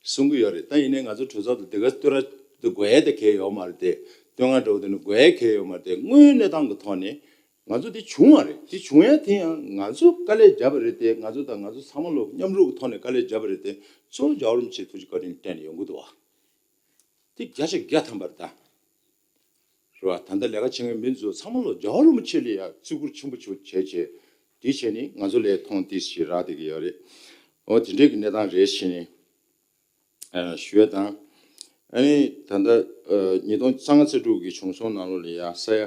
གསུང་གི་ཡོད་རེད། ད་ཡིན་ནའི་ང་ཚོ་གྲོས་ཚོགས་དུ་དེ་ག་བསྟོད་ར་དེ་དགོས་ཡ་དེ་གལ་ཡོད་མ་རེད་དེ། བསྟོད་བསྔགས་འདྲ་བོ་དེ་ནི་དགོས་ཡ་གལ་ཡོད་མ་རེད་དེ། དངོས་ཡོད་གནས་སྟངས་ཀྱི་ཐོག་ནས་ང་ཚོ་དེ་བྱུང་བ་རེད། དེ་བྱུང་ཡ་དེ་ཡང་ང་ཚོ་དཀའ་ལས་བརྒྱབ་པ་རེད་དེ། ང་ཚོ་དང་ང་ཚོ་ཚང་མ་ལོ་མཉམ་རུབ་ཀྱི་ཐོག་ནས་དཀའ་ལས་བརྒྱབ་པ་རེད་དེ། གཙོ་བོ་རྒྱལ་བ་རིན་པོ་ཆེའི་ཐུགས་རྗེ་བཀའ་དྲིན་བརྟེན་ནས་ཡོང་གི་འདུག་བ། དེ་བརྒྱ་ཆ་བརྒྱ་ཐམ་པར་ད། རེད་བ། ད་ལྟ་ལས་ཀ་བྱེད་མཁན་མི་ཚོ་ཚང་མ་ལོ་རྒྱལ་བ་རིན་པོ་ཆེ་ལ་ཡ་བརྩི་བཀུར་ཆེན་པོ་ཆེ་བྱས་བྱས། དེ་བྱས་ནས་ང་ཚོ་ལས་མཐོང་ཏིས་ཞེ་དྲག་བསྡད་ཀྱི་ཡོད་རེད། འོ་དེ་འདྲའི་གི་གནས་སྟངས་རེད་ཟེར་ནས་ཨ་ཞུ་ཡ་དང་། ཨ་ནི་ད་ལྟ་ཨ་ཉིས་སྟོང་རྩ་ལྔ་རྩ་དྲུག་གི་བྱུང་སོང་ནང་ལོགས་ལ་ཡ་ས་ཡ་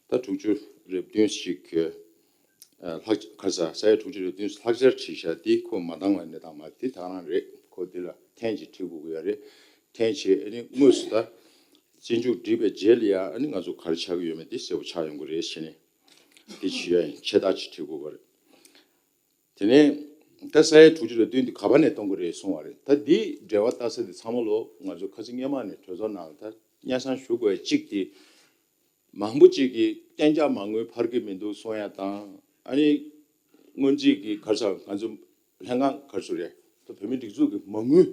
ད་དྲུག་ཅུ་རེ་བདུན་ཞིག་གི་ཨ་ལྷག་ག་ས་ས་ཡ་དྲུག་ཅུ་རེ་བདུན་ལྷག་ཆར་བྲིས་ཤག་དེ་ཁོ་མ་འདང་བའི་གནས་སྟངས་མ་དེ་ད་ག་རང་རེད། ཁོ་དེ་ལ་ཐེངས་གཅིག་བྲིས་དགོས་ཀྱི་ཡོད་རེད། ཐེངས་གཅིག་ཨ་ནི་དངོས་སུ་ད་རྗེས་འཇུག་བྲིས་པའི་རྗེས་ལ་ཡ་ཨ་ནི་ང་ཚོ་ག་རེ་ཆགས་ཀྱི་ཡོད་མེད་དེ་གསལ་པོ་ཆགས་ཡོང་གི་རེད་ཟེར་ནས་དེ་ཞུ་ཡ་ཡིན། ཆེ་ཐག་ཅིག་བྲིས་དགོས་པ་རེད། དེ་ནས་ད་ས་ཡ་དྲུག་ཅུ་རེ་བདུན་དེ་ག་པ་ནས་གཏོང་གི་རེད་གསུང་བ་རེད། ད་འདི་འབྲེལ་བ་ལྟ་ས་དེ་ཚང་མ་ལོ་ང་ཚོ་ཁ་སང་སྔོན་མ་ནས་གྲོས་ཚོགས་ནང་ལ་ད་སྙན་སེང་ཞུ་དགོས་གཅིག་དེ། མང་པོ་ཅིག་གིས་གཏན་འཇགས་མ་དངུལ་འཕར་གྱི་མི་འདུག་གསུང་ཡ་དང་། ཨ་ནི་སྔོན་རྩིས་ཀྱི་ག་རེ་ཟེར། ང་ཚོ་ལྷན་ཁང་ག་རེ་ཟེར་རེད། ད་བོད་མིའི་སྒྲིག་འཛུགས་ཀྱི་མ་དངུལ་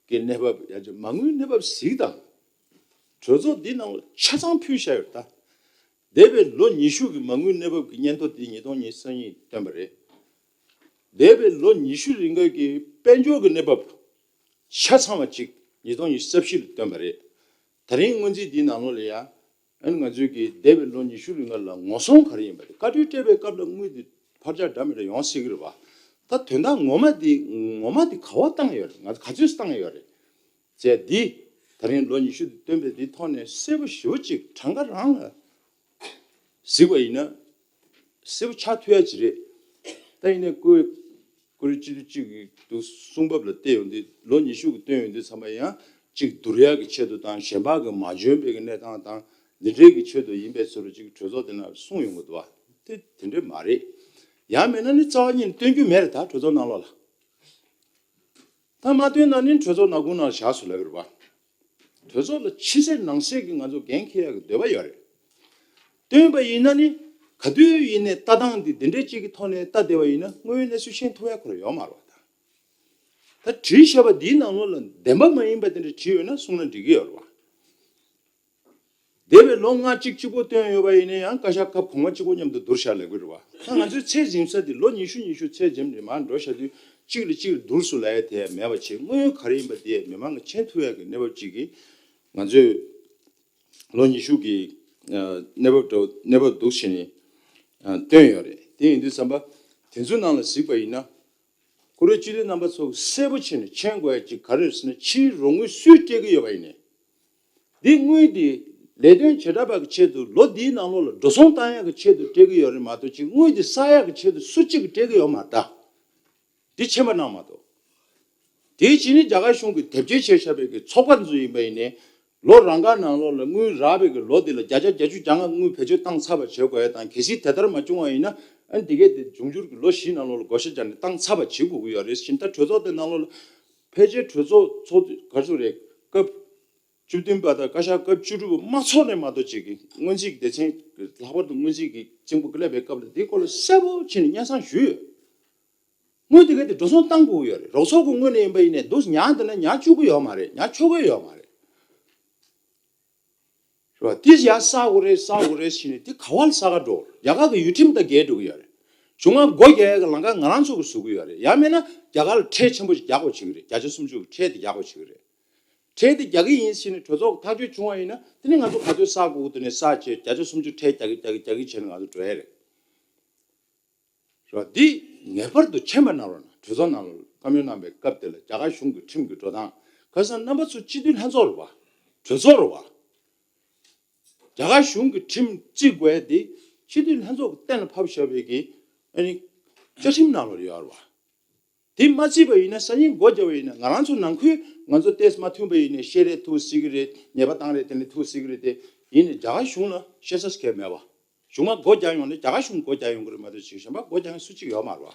གྱི་གནས་བབ། ཡ་ཅིག་མ་དངུལ་གནས་བབ་གཟིགས་དང་། གྲོས་ཚོགས་འདི་ནང་ལ་ཆ་ཚང་ཕུལ་བཞག་ཡོད། ད་འདས་པའི་ལོ་ཉི་ཤུ་གི་མ་དངུལ་གནས་བབ་ཀྱི་སྙན་ཐོ་འདི་ཉིས་སྟོང་ཉི་ཤུ་རྩ་གཉིས་བཏོན་པ་རེད། འདས་པའི་ལོ་ཉི་ཤུ་རིང་ག་གི་དཔལ་འབྱོར་གྱི་གནས་བབ་ཆ་ཚང་བ་ཅིག་ཉིས་སྟོང་ཉི་ཤུ་རྩ་བཞི་ལ་བཏོན་པ་རེད། ད་རིང་སྔོན་རྩིས་འདིའི་ནང་ལོགས་ལ་ཡ། ཨ་ནི་ང་ཚོས་ཀྱི་འདས་པའི་ལོ་ཉི་ཤུ་རིང་ལ་ངོ་སྲུང་ག་རེ་ཡིན་པ་དེ། བཀའ་འཁྲོལ་སྤྲད་པའི་སྐབས་ལ་དངུལ་དེ་འཕར་ཆག་འདྲ་མི་འདྲ་ཡོང་སྲིད་ཀྱི་རེད་པ། ད་དོན་དག་ངོ་མ་དེ་ངོ་མ་དེ་ག་པར་བཏང་ཡོད་རེད། ང་ཚོ་ག་ཚོད་བཏང་ཡོད་རེད་ཟེར་འདི། ད་རིང་ལོ་ཉི་ཤུ་དེ་བཏོན་པའི་དེའི་ཐོག་ནས་གསལ་པོ་ཞེ་པོ་ཅིག་གྲངས་ཀ་རང་ལ་གཟིགས་པ་ཡིན་ན་གསལ་པོ་ཆགས་ཐུབ་ཡ་ཅིག་རེད། ད་ཡིན་ནའི་ཀུ་ཀུ་རེ་སྤྱི་འཐུས་གཅིག་གི་འདུག་གསུང་བབ་ལ་བལྟས་ཡོང་དུས་ལོ་ཉི་ཤུ་གི་བཏོན་ཡོང་དུས་ཚང་མ་ཡང་གཅིག་བསྡུར་ཡག་གི་ཆེད་དུ་དང་གཞན་པ་གི་མ་འཇོན་པའི་གི་གནས་སྟངས་དང་འདི་འདྲའི་གི་ཆེད་དུ་ཡིན་པའི་ཚོད་རུ་གཅིག་གྲོས་ཚོགས་དེ་ནང་གསུང་ཡོང་གི་འདུག་བ། དེ་དེ་འདྲའི་མ་རེད། ཡང་མིན་ན་ནི་རྩ་བ་ཉིད་ནས་བཏོན་རྒྱུ་མེད་རེད། ད་གྲོས་ཚོགས་ནང་ལོགས་ལ། ད་མ་བཏོན་ན་ནི་གྲོས་ཚོགས་ནག་ཁུང་ནང་བཞག་སོང་ལབ་ཀྱི་རེད་བ། གྲོས་ཚོགས་ལ་ཕྱི་གསལ་ནང་གསལ་གྱི་ང་ཚོ་འགན་འཁྱེར་ཡག་གི་འདོད་པ་ཡོད་རེད། བཏོན་པ་ཡིན་ན་ནི་ག་དུས་ཡིན་ནའི་ལྟ་སྟངས་འདི་འདི་འདྲའི་གཅིག་གི་ཐོག་ནས་ལྟ་བསྡད་པ་ཡིན་ན་དངོས་ཡོད་གནས་ཚུལ་ཤེས་ཐུབ་ཡག་ཁོ་རང་ཡོད་མ་རེད་བ། ད་ད་བྲིས་བཞག་པ་འདིའི་ནང་ལོགས་ལ་བདེན་པ་མ་ཡིན་པ་དེ་འདྲ་བྲིས་ཡོད་ན་གསུངས་ན་འགྲིག་གི་ཡོད་རེད་བ། འདས་པའི་ལོ་ལྔ་གཅིག་གཅིག་པོ་བཏོན་ཡོད་པ་ཡིན་ན་ཡང་བཀའ་ཤག་སྐབས་གོང་མ་གཅིག་པོ་མཉམ་དུ་བསྡུར་བཞག་ལབ་ཀྱི་རེད་བ། ད་ང་ཚོའི་ཚད་འཛིན་ས་དེ་ལོ་ཉི་ཤུ་ཉི་ཤུ་ཚད་འཛིན་རེད་མར་འགྲོ་བཞག་དུས་གཅིག་ལ་གཅིག་ལ་བསྡུར་སུ་ལབ་ཡ་དེ་མེད་པ་བྱས། དངོས་ཡོད་ག་རེ་ཡིན་པ་དེ་མི་མང་གིས་མཁྱེན་ཐུབ་ཡ་གི་གནས་བབ་ཅིག་གིས་ང་ཚོས་ལོ་ཉི་ཤུ་གི་ཨ་གནས་བབ་འདྲ་བོ་གནས་བབ་འདུག་བྱས་ནས་ཨ་བཏོན་ཡོད་རེད། དེ་ཡིན་དུས་ཙམ་པ་དེ་ཚོའི་ནང་ལ་གཟིགས་པ་ཡིན་ན། ཁོ་རའི་སྤྱི་འཐུས་རྣམ་པ་ཚོ་གསལ་པོ་བྱས་ནས་མཁྱེན་དགོས་ཡ་ཅིག་ག་རེ་རེད་ཟེར་ན། ཕྱིའི་རོགས་དངུལ་སུས་སྤྲད་ཀྱི་ཡོད་པ་ཡིན་ནའི། འདི་དངུལ་འདི་ལས་དོན་བྱེ་བྲག་པ་གི་ཆེད་དུ་ལོ་འདིའི་ནང་ལོགས་ལ་འགྲོ་སོང་བཏང་ཡག་གི་ཆེད་དུ་སྤྲད་ཀྱི་ཡོད་རེད་མ་གཏོགས་ཅིག་དངུལ་འདི་བསགས་ཡག་གི་ཆེད་དུ་སུ་གཅིག་གིས་སྤྲད་ཀྱི་ཡོད་མ་རེད་ད། འདི་མཁྱེན་པ་གནང་མ་གཏོགས། དེའི་རྗེས་ནི་རྒྱ་གར་གཞུང་གིས་དེབ་སྐྱེལ་བྱས་བཞག་པའི་གི་ཚོགས་པ་ཚོ་ཡིན་པ་ཡིན་ནའི། ལོ་རང་ག་ནང་ལོགས་ལ་དངུལ་རག་པའི་གི་ལོ་དེ་ལ་བརྒྱ་ཆ་བརྒྱད་ཅུ་གྱ་ལྔ་དངུལ་བེད་སྤྱོད་བཏང་ཚར་བ་བྱེད་དགོས་ཡ་དང་། གལ་སྲིད་དེ་ལྟར་མ་བྱུང་བ་ཡིན་ན་ཨ་ནི་དེ་གས་དེ་འབྱུང་འགྱུར་གྱི་ལོ་བཞིའི་ནང་ལོགས་ལ་བགོ་བཤའ་བརྒྱབ་ནས་བཏང་ཚར་བ་བྱེད་དགོས་ཀྱི་ཡོད་རེད། བཞིན་ད་གྲོས་ཚོགས་དེ་ནང་ལོགས་ལ་ཕལ་ཆེར་གྲོས་ཚོགས་ཚོགས་དུས་ག་ཚོད་རེད། སྐབས་བཅུ་བདུན་པ་དང་བཀའ་ཤག་སྐབས་བཅུ་དྲུག་པ་མ་ཚོགས་ནས་མ་གཏོགས་ཅིག་གི་སྔོན་རྩིས་ཀྱི་སྡེ་ཚན་ལྷག་པར་དུ་སྔོན་རྩིས་ཀྱི་གཅིག་པུ་སླེབས་པའི་སྐབས་ལ་འདིའི་སྐོར་ལ་གསལ་པོ་བྱས་ནས་སྙན་སེང་ཞུས་ཡོད། དངུལ་དེ་ག་དེ་འགྲོ་སོང་བཏང་དགོས་ཀྱི་ཡོད་རེད། རོགས་ཚོགས་ཀྱི་ངོས་ནས་ཡིན་པ་ཡིན་ནའི་འདུག་ཉར་འདི་ན་ཉར་བཅུག་གི་ཡོད་མ་རེད། ཉར་ཆོག་གི་ཡོད་མ་རེད། རེད་བ། དེ་ཡར་བསགས་དགོས་རེད་བསགས་དགོས་རེད་ཟེར་ནས་དེ་ག་བ་ལ་བསགས་ག་འགྲོ། རྒྱ་གར་གྱི་ཡུལ་ཁྲིམས་དང་འགལ་འགྲོ་གི་ཡོད་རེད། གཞུང་ལམ་སྒོ་རྒྱག་ཡག་གི་ལམ་ཁ་ང་རང་ཚོ་གིས་བཟོ་གི་ཡོད་རེད། ཡང་མིན་ན་རྒྱ་གར་ལ་ཁྲལ་ཆེན་པོ་ཞིག་རྒྱག་དགོས་བྱེད་ཀྱི་རེད། བརྒྱ་ཆ་སུམ་ཅུ་གི་ཁྲལ་དེ་རྒྱག་དགོས་བྱེད་ཀྱི་རེད། ཁྲལ་དེ་རྒྱག་གི་ཡིན་ཟེར་ནས་གྲོས་ཚོགས་ཐག་གཅོད་བྱུང་བ་ཡིན་ན་དེ་ནི་ང་ཚོ་ག་ཚོད་བསགས་དགོས་དུས་ནས་བསགས་བྱས་བརྒྱ་ཆ་སུམ་ཅུ་ཁྲལ་རྒྱག་གི་རྒྱག་གི་རྒྱག་གི་བྱས་ནས་ང་ཚོ་འགྲོ་ཡ་རེད། རེད་བ། འདི་ངེས་པར་དུ་མཁྱེན་པ་གནང་རོགས་གནང་། གྲོས་ཚོགས་ནང་ལ་བཀའ་མོལ་གནང་བའི་སྐབས་དེ་ལ་རྒྱ་གར་གཞུང་གི་ཁྲིམས་ཀྱི་འགྲོ་སྟངས། ཁ་སང་རྣམ་པ་ཚོ་སྤྱི་འཐུས་ལྷན་ཚོགས་རེད་བ། གྲོས་ཚོགས་རེད་བ། རྒྱ་གར་གཞུང་གི་ཁྲིམས་བརྩི་དགོས་དེ་སྤྱི་འཐུས་ལྷན་ཚོགས་ཀྱི་གཏན་ལ་ཕབ་བཞག་པའི་གི་ཨ་ནི་བཅའ་ཁྲིམས་ནང་ལ་ཡོད་རེད་བ། དེ་མ་བརྩིས་པ་ཡིན་ན། སང་ཉིན་སྒོ་བརྒྱབ་པ་ཡིན་ན་ང་རང་ཚོ་ནང་ཁུལ་ང་ཚོ་ཏོག་ཙམ་མ་མཐུན་པ་ཡིན་ནའི་བཤད་རེས་ཐུག་སྲིད་ཀྱི་རེད། ཉེས་པ་བཏང་རེས་དེ་འདྲ་ཐུག་སྲིད་ཀྱི་རེད་དེ། ཡིན་ནའི་རྒྱ་གར་གཞུང་ལ་བཤད་ས་གང་ཡང་མེད་བ། གཞུང་མ་སྒོ་རྒྱག་ཡོང་ནས་རྒྱ་གར་གཞུང་སྒོ་རྒྱག་ཡོང་གི་རེད་མ་གཏོགས་ཅིག་གཞན་པ་སྒོ་རྒྱག་མཁན་སུ་གཅིག་ཡོད་མ་རེད་བ།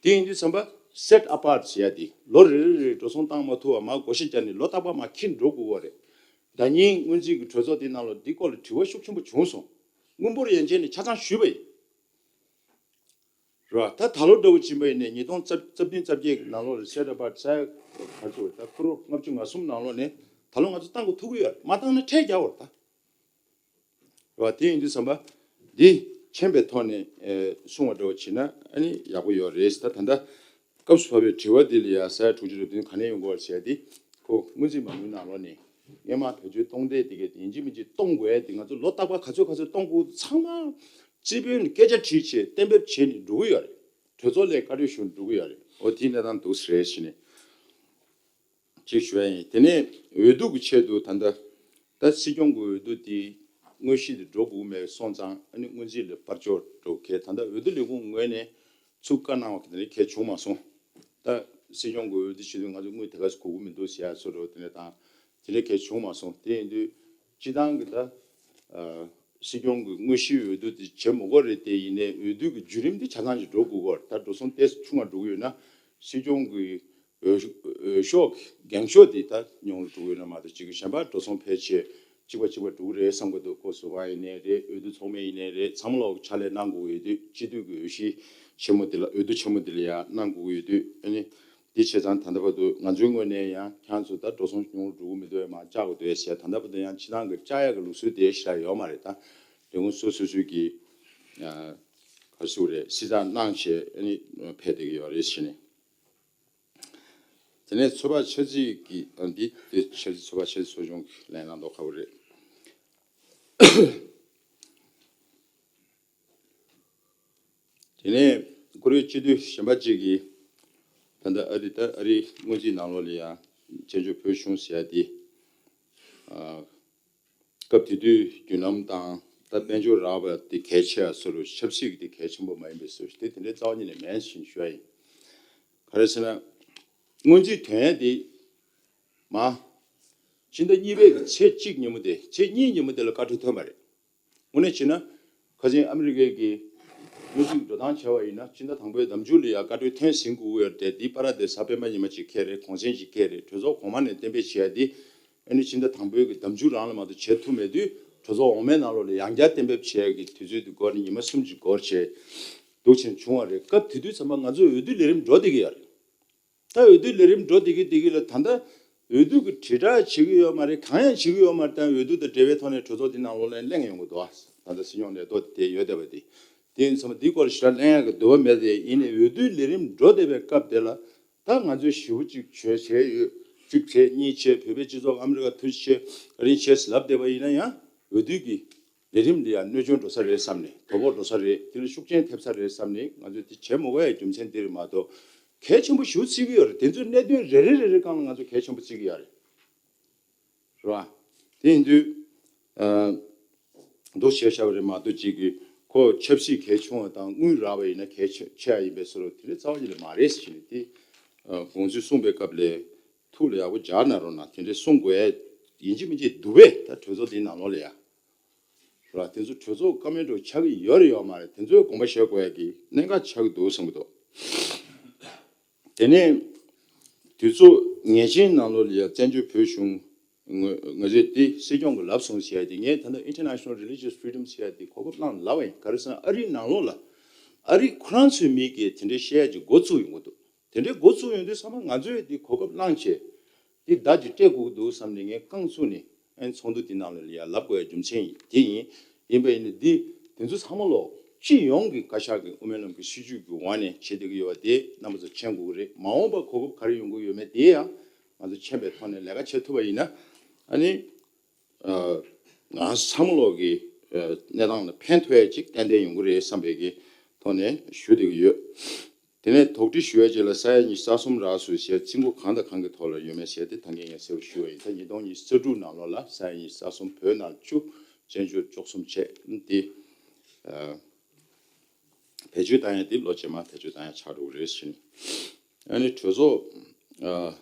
དེ་ཡིན་དུས་ཙམ་པ་set apart་ཟེར་ཡ་དེ་ལོ་རེ་རེ་རེ་འགྲོ་སོང་བཏང་མ་ཐུབ་པ་མར་བགོ་བཤའ་བརྒྱབ་ནས་ལོ་རྟག་པར་མར་འཁྱེར་འགྲོ་དགོས་པ་རེད། ཟླ་ཉིན་སྔོན་རྩིས་ཀྱི་གྲོས་ཚོགས་དེའི་ནང་ལ་འདིའི་སྐོར་ལ་དྲི་བ་ཤུགས་ཆེན་པོ་བྱུང་སོང་། དངུལ་འབོར་ཡན་ཆད་ནས་ཆ་ཚང་ཞུས་པ་ཡིན། རེད་བ། ད་ད་ལོ་འདྲ་བོ་ཕྱིན་པ་ཡིན་ནའི་ཉིས་སྟོང་རྩ་བདུན་རྩ་བརྒྱད་ཀྱི་ནང་ལོགས་ལ་set apart་ས་ཡ་ག་ཚོད་རེད། ད་ཁོ་རོ་ལྔ་བཅུ་ང་གསུམ་ནང་ལོགས་ནས་ད་ལོ་ང་ཚོ་བཏང་དགོས་ཐུག་གི་ཡོད་རེད། མ་བཏང་ན་ཁྲལ་རྒྱག་དགོས་རེད་ད། རེད་བ། དེ་ཡིན་དུས་ཙམ་པ་འདི་མཁྱེན་པའི་ཐོག་ནས་ཨེ་གསུང་བ་འདྲ་བོ་བྱས་ན་ཨ་ནི་ཡག་པོ་ཡོད་རེད། ད་ད་ལྟ་སྐབས་སུ་བབས་པའི་དྲི་བ་འདི་ལ་ཡ་ས་ཡ་དྲུག་ཅུ་རེ་བདུན་ག་ནས་ཡོང་དགོས་ཟེར་ཡ་འདི་ཁོ་སྔོན་རྩིས་མ་དངུལ་ནང་ལོགས་ནས་སྔོན་མ་བེད་སྤྱོད་གཏོང་འདོད་དེ་གས་དེ་ཡིན་གཅིག་མིན་གཅིག་གཏོང་དགོས་ཡ་དེ་ང་ཚོ་ལོ་རྟག་པར་ག་ཚོད་ག་ཚོད་གཏོང་དགོས་ཚང་མ་རྩིས་དཔོན་ནས་སྐད་ཆ་དྲིས་བྱས་གཏན་འབེབས་བྱས་ནས་འགྲོ་གི་ཡོད་རེད། གྲོས་ཚོགས་ལ་བཀའ་འཁྲོལ་ཞུ་འགྲོ་གི་ཡོད་རེད། འོ་དེའི་གནས་སྟངས་འདུག་ཟེར་བྱས་ནས། ཅིག་ཞུ་ཡ་ཡིན། དེ་ནས་འོས་བསྡུ་གི་ཆེད་དུ་ད་ལྟ་ད་སྲིད་སྐྱོང་གི་འོས་བསྡུ་དེ་དངོས་གཞི་དེ་འགྲོ་དགོས་མེད་སོང་ཙང་ཨ་ནི་སྔོན་རྩིས་ལ་སྤར་ཆོག་འགྲོ་གལ། ད་ལྟ་འོས་བསྡུ་ལས་ཁུངས་ངོས་ནས་ཚུར་བཀའ་གནང་བ་དེ་འདྲ་གལ་བྱུང་མ་སོང་། ད་སྲིད་སྐྱོང་གི་འོས་བསྡུ་ཆེད་དུ་ང་ཚོ་དངུལ་དེ་ག་ཚོད་དགོས་ཀྱི་མི་འདུག་ཟེར་ཡ་ཚོ་རེད། དེ་ནས་དང་དེ་འདྲ་གལ་བྱུང་མ་སོང་། དེ་ཡིན་དུས་སྤྱི་བཏང་གི་ད་ཨ་སྲིད་སྐྱོང་གི་དངོས་གཞིའི་འོས་བསྡུ་དེ་བྱེད་མི་དགོས་རེད། དེ་ཡིན་ནའི་འོས་བསྡུ་གི་བརྒྱུད་རིམ་དེ་ཆ་ཚང་ཞིག་འགྲོ་དགོས་ཀྱི་ཡོད་རེད། ད་འགྲོ་སོང་ཏོག་ཙམ་ཆུང་བ་འགྲོ་གི་ཡོད་ན་སྲིད་སྐྱོང་གི་འོས་འོས་ཤོག་འགེངས་ཤོག་དེ་ད་ཉུང་རུ་འགྲོ་གི་ཡོད་ན་མ་གཏོགས་ཅིག་གཞན་པ་འགྲོ་སོང་ཕལ་ཆེར་གཅིག་པ་གཅིག་པ་འགྲོ་གི་རེད་བསམ་གི་འདུག་ཁོ་ཟུར་པ་ཡིན་ནའི་རེད། འོས་བསྡུ་ཚོགས་མི་ཡིན་ནའི་རེད། ཚང་མ་ལོག་ཕྱག་ལས་གནང་དགོས་ཀྱི་ཡོད་དུས་སྤྱི་འཐུས་ཀྱི་འོས་གཞི་ཆེན་མོ་དེ་ལ་འོས་བསྡུ་ཆེན་མོ་དེ་ལ་ཡང་གནང་དགོས་ཀྱི་ཡོད་དུས་ཨ་ནི་དེ་བྱས་ཙང་ད་ལྟ་བར་དུ་ང་ཚོའི་ངོས་ནས་ཡང་ཁྱེད་ཚོ་ད་འགྲོ་སོང་ཉུང་རུ་འགྲོ་གི་མི་འདུག་མ་བཅག་དགོས་འདུག་ཟེར། ད་ལྟ་བར་དུ་ཡང་སྤྱི་བཏང་གི་བཅག་ཡག་གི་ལུགས་སྲོལ་དེ་ཞེ་དྲག་ཡོད་མ་རེད། ད་ལས་ཁུངས་སོ་སོ་སོ་སོའི་གི་ག་རེ་ཟེར་དགོས་རེད། སྲིད་ཇུས་གནང་བྱས་ཨ་ནི་ཕེབས་བསྡད་ཀྱི་ཡོད་རེད་ཟེར་ནས། དེ་ནས་ཚོད་དཔག་འཆར་རྩིས་ཀྱི་ཨ་འདི་དེ་འཆར་རྩིས་ཚོད་དཔག་འཆར་རྩིས་ཚོགས་ཆུང་གིས་ལན་གནང་མདོག་ཁ་པོ་རེད། དེ་ནས་ཀུ་རེ་སྤྱི་འཐུས་གཞན་པ་གཅིག་གིས་ད་ལྟ་ཨ་རི་ད་ཨ་རིའི་སྔོན་རྩིས་ནང་ལོགས་ལ་ཡང་བཙན་བྱོལ་བོད་གཞུང་ཟེར་ཡ་དེ་ ཨ། སྐབས་དེ་དུས་བརྒྱུད་ལམ་དང་ད་དཔལ་འབྱོར་རག་པ་དེ་གལ་ཆེ་བ་བཟོ་རུ་ཆབ་སྲིད་ཀྱི་དེ་གལ་ཆེན་པོ་མ་ཡིན་པའི་བཟོ་ཞིག་དེ་དེ་འདྲའི་རྩ་བ་ཉིད་ནས་མེད་ཞེས་ཞུ་བ་ཡིན། ག་རེ་ཟེར་ན། སྔོན་རྩིས་དོན་ཡ་དེ་མ། ཕྱི་ཟླ་གཉིས་པའི་གི་ཚེས་གཅིག་ཉིན་མོ་དེ་ཚེས་གཉིས་ཉིན་མོ་དེ་ལ་བཀའ་འཁྲོལ་ཐོན་པ་རེད། དངོས་གནས་བྱས་ན། ཁ་སང་ཨ་མི་རི་ཀའི་གི་དངུལ་རྩིས་འགྲོ་སྟངས་བྱས་པ་ཡིན་ན་ཕྱི་ཟླ་དང་པོའི་ཟླ་མཇུག་ལ་ཡ་བཀའ་འཁྲོལ་ཐོན་ཟིན་དགོས་ཡོད་དེ་འདི་པ་ར་དེ་གཟའ་སྤེན་པ་ཉི་མ་གཅིག་འཁེལ་རེད། གུང་སེང་གཅིག་འཁེལ་རེད། གྲོས་ཚོགས་གོང་མ་ནས་གཏན་འབེབས་བྱས་ཡ་འདི། ཨ་ནི་ཕྱི་ཟླ་དང་པོའི་གི་ཟླ་མཇུག་རང་ལ་མ་གཏོགས་བྱེད་ཐུབ་མེད་དུས་གྲོས་ཚོགས་འོག་མའི་ནང་ལོགས་ལ་ཡང་བསྐྱར་གཏན་འབེབས་བྱས་ཡ་གི་དུས་ཚོད་དེ་འགོར་ནས་ཉི་མ་གསུམ་གཅིག་འགོར་བྱས་འདུག་ཕྱིན་བྱུང་བ་རེད། སྐབས་དེ་དུས་ཙམ་པ་ང་ཚོའི་འོས་བསྡུ་ལས་རིམ་འགྲོ་བསྡད་ཀྱི་ཡོད་རེད། ད་འོས་བསྡུ་ལས་རིམ་འགྲོ་བསྡད་ཀྱི་བསྡད་ཀྱི་ལ་ད་ལྟ་འོས་བསྡུ་གི་དྲིལ་བསྒྲགས་བྱེད་ཀྱི་ཡོད་མ་རེད། གང་ཡང་བྱེད་ཀྱི་ཡོད་མ་རེད། ད་འོས་བསྡུ་དང་འབྲེལ་བའི་ཐོག་ནས་གྲོས་ཚོགས་འདི་ནང་ལོགས་ལ་གླེང་ཡོང་གི་འདུག་ད་ལྟ་སྲིད་སྐྱོང་ལས་ཐོག་དེ་ཡོད་བསྡད་པ་དེ། དེ་ཡིན་ཙང་འདིའི་སྐོར་ལ་ཞེ་དྲག་གླེང་ཡག་གི་འདུན་པ་མེད་དེ། ཡིན་ནའི་འོས་བསྡུ་ལས་རིམ་འགྲོ་བསྡད་པའི་སྐབས་དེ་ལ་ད་ང་ཚོས་ཞེ་པོ་ཅིག་བྱས་བྱས་ཡོད། གཅིག་བྱས་གཉིས་བྱས་བོད་པའི་སྤྱི་ཚོགས་ཨ་མི་རི་ཀ་ཐུགས་རྗེ་ཆེ་ཨ་རིང་ཆེ་ལབ་བསྡད་པ་ཡིན་ན་ཡང་འོས་བསྡུ་གི་ལས་རིམ་འདི་ཡང་གནོད་སྐྱོན་འགྲོ་ས་རེད་བསམ་ནས། དོ་ཕོག་འགྲོ་ས་རེད། དེ་ལ་ཤུགས་རྐྱེན་ཐེབས་ས་རེད་བསམ་ནས་ང་ཚོས་དེ་བྱེད་མི་དགོས་ཡའི་རྒྱུ་མཚན་འདི་རེད་མ་གཏོགས། གལ་ཆེན་པོ་ཞེ་པོ་བརྩི་གི་ཡོད་རེད། དེ་ཚོའི་གནད་དོན་རེ་རེ་རེ་རེ་སྒང་ལ་ང་ཚོ་གལ་ཆེན་པོ་བརྩི་གི་ཡོད་རེད། རེད་བ། དེ་ཡིན་དུས། ཨ། འདུག་བྱས་བཞག་པ་རེད་མ་གཏོགས་གཅིག་གིས་ཁོ་ཆབ་སྲིད་གལ་ཆུང་བ་དང་དངུལ་རག་པ་ཡིན་ན་གལ་ཆེ་ཆེ་བ་ཡིན་པའི་བཟོ་འདྲ་དེ་འདྲའི་རྩ་བ་ཉིད་ནས་མ་རེད་ཟེར་ནས་དེ། ཨ། དགོངས་ཚུལ་གསུངས་པའི་སྐབས་ལ་ཐུགས་ལ་ཡག་པོ་འཇགས་གནང་རོགས་གནང་། དེ་འདྲའི་གསུང་དགོས་ཡ་ཡིན་གཅིག་མིན་གཅིག་འདུག་པས། ད་གྲོས་ཚོགས་འདིའི་ནང་ལོགས་ལ་ཡ། ར་དེ་ཚོ་གྲོས་ཚོགས་ཀ་མེད་འགྲོ་ཆགས་ཀྱི་ཡོད་རེད་ཡོད་མ་རེད། དེ་ཚོའི་དགོངས་པ་བཞེས་དགོས་ཡ་གི་གནད་འགག་ཆགས་ཀྱི་འདུག་བསམ་གྱི་འདུག་དེ་ནས་དུས་ཚོད་ངེས་ཅན་ནང་ལོགས་ལ་ཡ་བཙན་བྱོལ་བོད་གཞུང་ང་ང་ཚོས་དེ་སྲིད་སྐྱོང་གིས་ལབ་སོང་ཟེར་ཡ་དེ། ངས་ད་ལྟ་International Religious Freedom ཟེར་ཡ་དེ་གོ་སྐབས་བླངས་ལབ་པ་ཡིན། ག་རེ་ཟེར་ན་ཨ་རིའི་ནང་ལོགས་ལ་ཨ་རི་ཁོ་རང་ཚོའི་མི་གིས་དེ་འདྲའི་བཤད་ཡ་ཅིག་འགོ་བཙུགས་ཡོང་གི་འདུག་དེ་འདྲའི་འགོ་བཙུགས་ཡོང་དུས་ཚང་མ་ང་ཚོས་དེ་གོ་སྐབས་བླངས་བྱས། དེ་བརྡ་ཅིག་སྤྲད་དགོས་ཀྱི་འདུག་བསམ་ནས་ངས་རྐང་བཙུགས་ནས་ཨ་ནི་ཚོགས་འདུ་འདི་ནང་ལ་ཡར་ལབ་དགོས་ཡ་རྒྱུ་མཚན་ཡིན། དེ་ཡིན། ཡིན་པ་ཡིན་ན་འདི་དེ་ཚོ་ཚང་མ་ལོག་སྤྱི་ཡོངས་ཀྱི་བཀའ་ཤག་གི་དབུ་མའི་ལམ་གྱི་སྲིད་བྱུས་ཀྱི་འོག་ནས་བྱེད་བསྡད་ཀྱི་ཡོད་པ་དེ་རྣམ་པ་ཚོ་མཁྱེན་དགོས་ཀྱི་རེད། མ་འོངས་པ་གོ་སྐབས་ག་རེ་ཡོང་གི་ཡོད་མེད་དེ་ཡང་ང་ཚོ་མཁྱེན་པའི་ཐོག་ནས་ལས་ཀ་བྱེད་ཐུབ་པ་ཡིན་ན་ཨ་ནི་ང་ཚང་མ་ལོག་གི་གནས་སྟངས་ལ་ཕན་ཐོགས་ཡ་ཅིག་ཏན་ཏན་ཡོང་གི་རེད་བསམ་པའི་གི་ཐོག་ནས་ཞུ་བསྡད་ཀྱི་ཡོད། དེ་ནས་དོགས་འདྲི་ཞུ་ཡ་ཅིག་ལ་ས་ཡ་ཉི་ཤུ་རྩ་གསུམ་རག་སོང་ཟེར་རྩིས་འགོ་གང་དང་གང་གི་ཐོག་ལ་ཡོད་མེད་ཟེར་དེ་ད་གིན་ངས་གསལ་པོ་ཞུས་པ་ཡིན། ད་ཉིས་སྟོང་ཉི་ཤུ་རྩ་དྲུག་ནང་ལོགས་ལ་ས་ཡ་ཉི་ཤུ་རྩ་གསུམ་བོད་ནང་བཅུ་བཙན་བྱོལ་བཅུ་གསུམ་བྱས་དེ། ཨ། བེད་སྤྱོད་བཏང་ཡ་དེ་ལོ་རྗེས་མ་བེད་སྤྱོད་བཏང་ཡ་ཆགས་འགྲོ་གི་རེད་ཟེར་ནས། ཨ་ནི་གྲོས་ཚོགས། ཨ།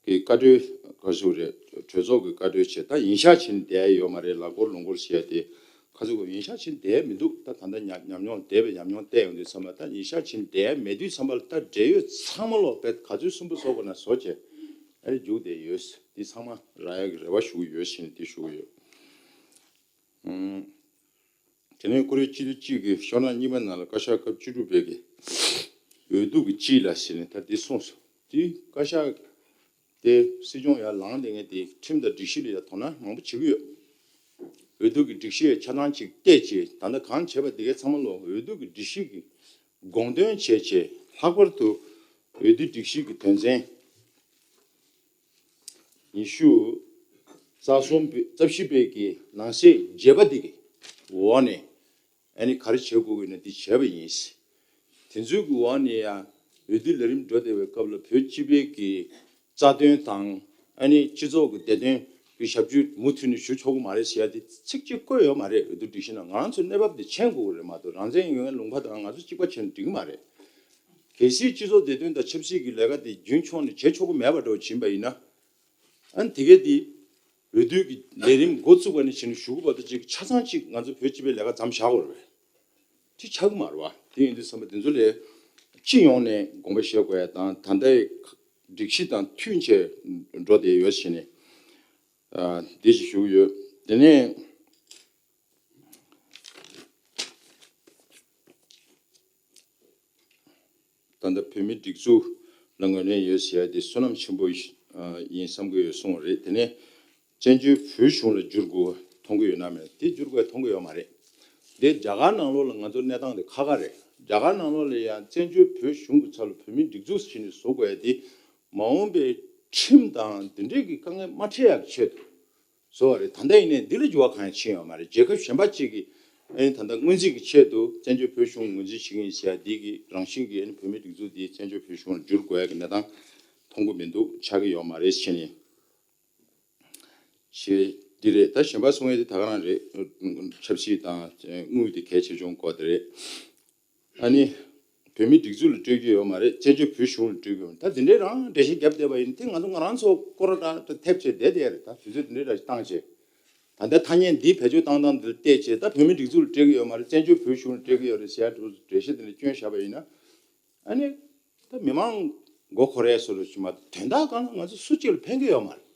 གི་བཀའ་འཁྲོལ་ག་ཟེར་རེད། གྲོས་ཚོགས་ཀྱི་བཀའ་འཁྲོལ་བྱས། ད་ཡིན་ཤག་བྱས་ནས་བསྡད་ཡོད་མ་རེད། ལག་འཁོར་ལུང་འཁོར་བྱས་ཏེ་ཁ་ཚུགས་ཡིན་ཤག་བྱས་ནས་བསྡད་མི་འདུག་ད་ད་ལྟ་ཉམས་ཉམས་མྱོང་འདས་པའི་ཉམས་མྱོང་བལྟས་ཡོང་དུས་ཚང་མ་ད་ཡིན་ཤག་བྱས་ནས་བསྡད་མེད་དུས་ཚང་མ་ལ་ད་འབྲེལ་ཡོད་ཚང་མ་ལོག་པས་ག་ཚོད་གསུམ་པོ་བཟོ་དགོས་ན་བཟོ་བྱས་ཨ་རྒྱུགས་བསྡད་ཡོད། འདི་ཚང་མ་རག་ཡག་གི་རེ་བ་ཞུ་གི་ཡོད་ཟེར་ནས་འདི་ཞུ་གི་ཡོད། ཨང་། དེ་ནས་ཀོ་རི་ཡ་སྤྱི་འཐུས་གཅིག་གིས་ཤོག་ནག་གཉིས་པ་ནང་ལ་བཀའ་ཤག་སྐབས་བཅུ་དྲུག་པའི་གི་འོས་བསྡུ་གི་སྤྱི་ལ་ཟེར་ནས་ད་འདི་གསུངས་སོང་། དེ་བཀའ་ཤག་དེ་སྲིད་སྐྱོང་ཡར་ལངས་བསྡད་མཁན་དེ་ཁྲིམས་དང་སྒྲིག་གཞི་ལ་ཡ་དོ་སྣང་མང་པོ་བྱེད་ཀྱི་ཡོད། འོས་བསྡུ་གི་སྒྲིག་གཞི་ཡ་ཆ་ཚང་ཅིག་བལྟས་རྗེས་ད་ལྟ་གང་བྱས་པ་དེ་གའི་ཚང་མ་ལོ་འོས་བསྡུ་གི་སྒྲིག་གཞི་གི་དགོངས་དོན་བྱས་རྗེས་ལྷག་པར་དུ་འོས་བསྡུ་སྒྲིག་གཞི་གི་དོན་ཚན་ཉི་ཤུ་རྩ་གསུམ་པའི་རྩ་བཞི་པའི་གི་ནང་གསེས་བརྒྱད་པ་དེ་གི་འོག་ནས་ཨ་ནི་ག་རེ་བྱེད་དགོས་ཀྱི་ན་འདི་བྱས་པ་ཡིན། དེ་ཚོའི་གི་འོག་ནས་ཡང་འོས་བསྡུ་ལས་རིམ་འགྲོ་བསྡད་པའི་སྐབས་ལ་བོད་སྤྱི་པའི་གི་རྩ་དོན་དང་ཨ་ནི་སྤྱི་ཚོགས་ཀྱི་བདེ་དོན་གྱི་ཞབས་ཞུ་མུ་མཐུད་ནས་ཞུ་ཆོག་གི་མ་རེད་ཟེར་ཡ་དེ་ཚིག་གཅིག་བཀོད་ཡོད་མ་རེད། འོས་བསྡུ་སྒྲིག་གཞི་ནང་ང་རང་ཚོའི་གནས་བབ་དེ་མཁྱེན་དགོས་ཀྱི་རེད་མ་གཏོགས་རང་བཙན་ཡོད་མཁན་ལུང་པ་དང་ང་ཚོ་གཅིག་པ་བྱས་ན་འགྲིག་གི་མ་རེད། གལ་སྲིད་སྤྱི་ཚོགས་བདེ་དོན་དང་ཆབ་སྲིད་ཀྱི་ལས་ཀ་དེ་རྒྱུན་འཁྱོངས་ནས་བྱེད་ཆོག་གི་མེད་པ་འདྲ་བོ་ཕྱིན་པ་ཡིན་ན། ཨ་ནི་དེ་གས་དེ་འོས་བསྡུ་གི་ལས་རིམ་འགོ་བཙུགས་པ་ནས་བྱས་ནས་གཞུག་གུ་བར་དུ་ཅིག་ཆ་ཚང་ཅིག་ང་ཚོ་བོད་སྤྱི་པའི་ལས་ཀ་མཚམས་བཞག་དགོས་རེད་པས། དེ་ཆགས་ཀྱི་མ་རེད་པ། དེ་ཡིན་དུས་ཙམ་པ་དེ་ཚོ་ལས་སྤྱི་ཡོངས་ནས་དགོངས་པ་བཞེས་དགོས་ཡ་དང་ད་ལྟའི་སྒྲིག་གཞི་དང་མཐུན་བྱས་འགྲོ་བསྡད་ཡོད་ཟེར་ནས་ཨ་འདི་ཞིག་ཞུ་གི་ཡོད། དེ་ནས། ད་ལྟ་བོད་མིའི་སྒྲིག་འཛུགས་ལ་ངོས་ལེན་ཡོད་ཟེར་ཡ་དེ་བསོད་ནམས་ཆེན་པོ་ཡིན་བསམ་གྱི་ཡོད་གསུངས་པ་རེད། དེ་ནས་བཙན་བྱོལ་བོད་གཞུང་ལ་བསྒྱུར་དགོས་མཐོང་གི་ཡོད་ན་མེད། དེ་བསྒྱུར་དགོས་མཐོང་གི་ཡོད་མ་རེད། དེ་རྒྱ་གར་ནང་ལོགས་ལ་ང་ཚོ་གནས་སྟངས་དེ་ཁག་ཁག་རེད། རྒྱ་གར་ནང་ལོགས་ལ་ཡང་བཙན་བྱོལ་བོད་གཞུང་གི་ཚབ་ལ་བོད་མིའི་སྒྲིག་འཛུགས་ཟེར་ནས་བཟོ་དགོས་ཡ་དེ་མ་འོངས་པའི་ཁྲིམས་དང་འདི་འདྲའི་གི་དཀའ་ངལ་མ་འཕྲད་ཡག་གི་ཆེད་དུ། བཟོ་བ་རེད། ད་ལྟ་ཡིན་ནའི་འདི་ལ་འགྱུར་བ་གང་ཡང་ཕྱིན་ཡོད་མ་རེད། རྒྱལ་ཁབ་གཞན་པ་གཅིག་གིས་ཨ་ནི་ད་ལྟ་སྔོན་རྩིས་ཀྱི་ཆེད་དུ་བཙན་བྱོལ་བོད་གཞུང་ངོས་འཛིན་བྱེད་ཀྱི་ཡིན་ཟེར་ཡ་འདི་གི་རང་བཞིན་གྱིས་ཨ་ནི་བོད་མིའི་སྒྲིག་འཛུགས་འདི་བཙན་བྱོལ་བོད་གཞུང་ལ་བསྒྱུར་དགོས་ཡ་གི་གནས་སྟངས་མཐོང་གི་མི་འདུག་ཆགས་ཀྱི་ཡོད་མ་རེད་ཟེར་ནས། ཞེས་འདི་རེད། ད་གཞན་པ་གསུང་ཡས་དེ་ད་ག་རང་རེད། ཆབ་སྲིད་དང་དངུལ་དེ་གལ་ཆེ་ཆུང་སྐོར་དེ་རེད། ཨ་ནི་བོད་མི་སྒྲིག་འཛུགས་ལ་སྤྲོད་ཀྱི་ཡོད་མ་རེད། བཙན་བྱོལ་བོད་གཞུང་ལ་སྤྲོད་ཀྱི་ཡོད་མ་རེད། ད་དེ་འདྲའི་རང་འགྲེལ་བཤད་བརྒྱབ་བསྡད་པ་ཡིན་དེ་ང་ཚོ་ང་རང་ཚོ་སྐོར་ར་འདྲ་ཐེབས་བྱས་བསྡད་བསྡད་རེད། ད་དུས་ཚོད་དེ་འདྲའི་ར་བཏང་བྱས། ད་ལྟ་ཐ་སྙད་འདི་བེད་སྤྱོད་བཏང་སྟངས་འདིར་བལྟས་བྱས་ད་བོད་མི་སྒྲིག་འཛུགས་ལ་སྤྲད་ཀྱི་ཡོད་མ་རེད། བཙན་བྱོལ་བོད་གཞུང་ལ་སྤྲད་ཀྱི་ཡོད་རེད་ཟེར་ཡ་འདྲ་བོ་འགྲེལ་བཤད་དེ་འདྲ་བསྐྱོན་བཞག་པ་ཡིན་ན། ཨ་ནི་ད་མི་མང་མགོ་འཁོར་ཡས་བཟོ་འདྲ་ཞིག་མ་གཏོགས་དོན་དག་གང་ལ་ང་ཚོ་སུ་གཅིག་ལ་ཕན་གྱི་ཡོད་མ་རེད།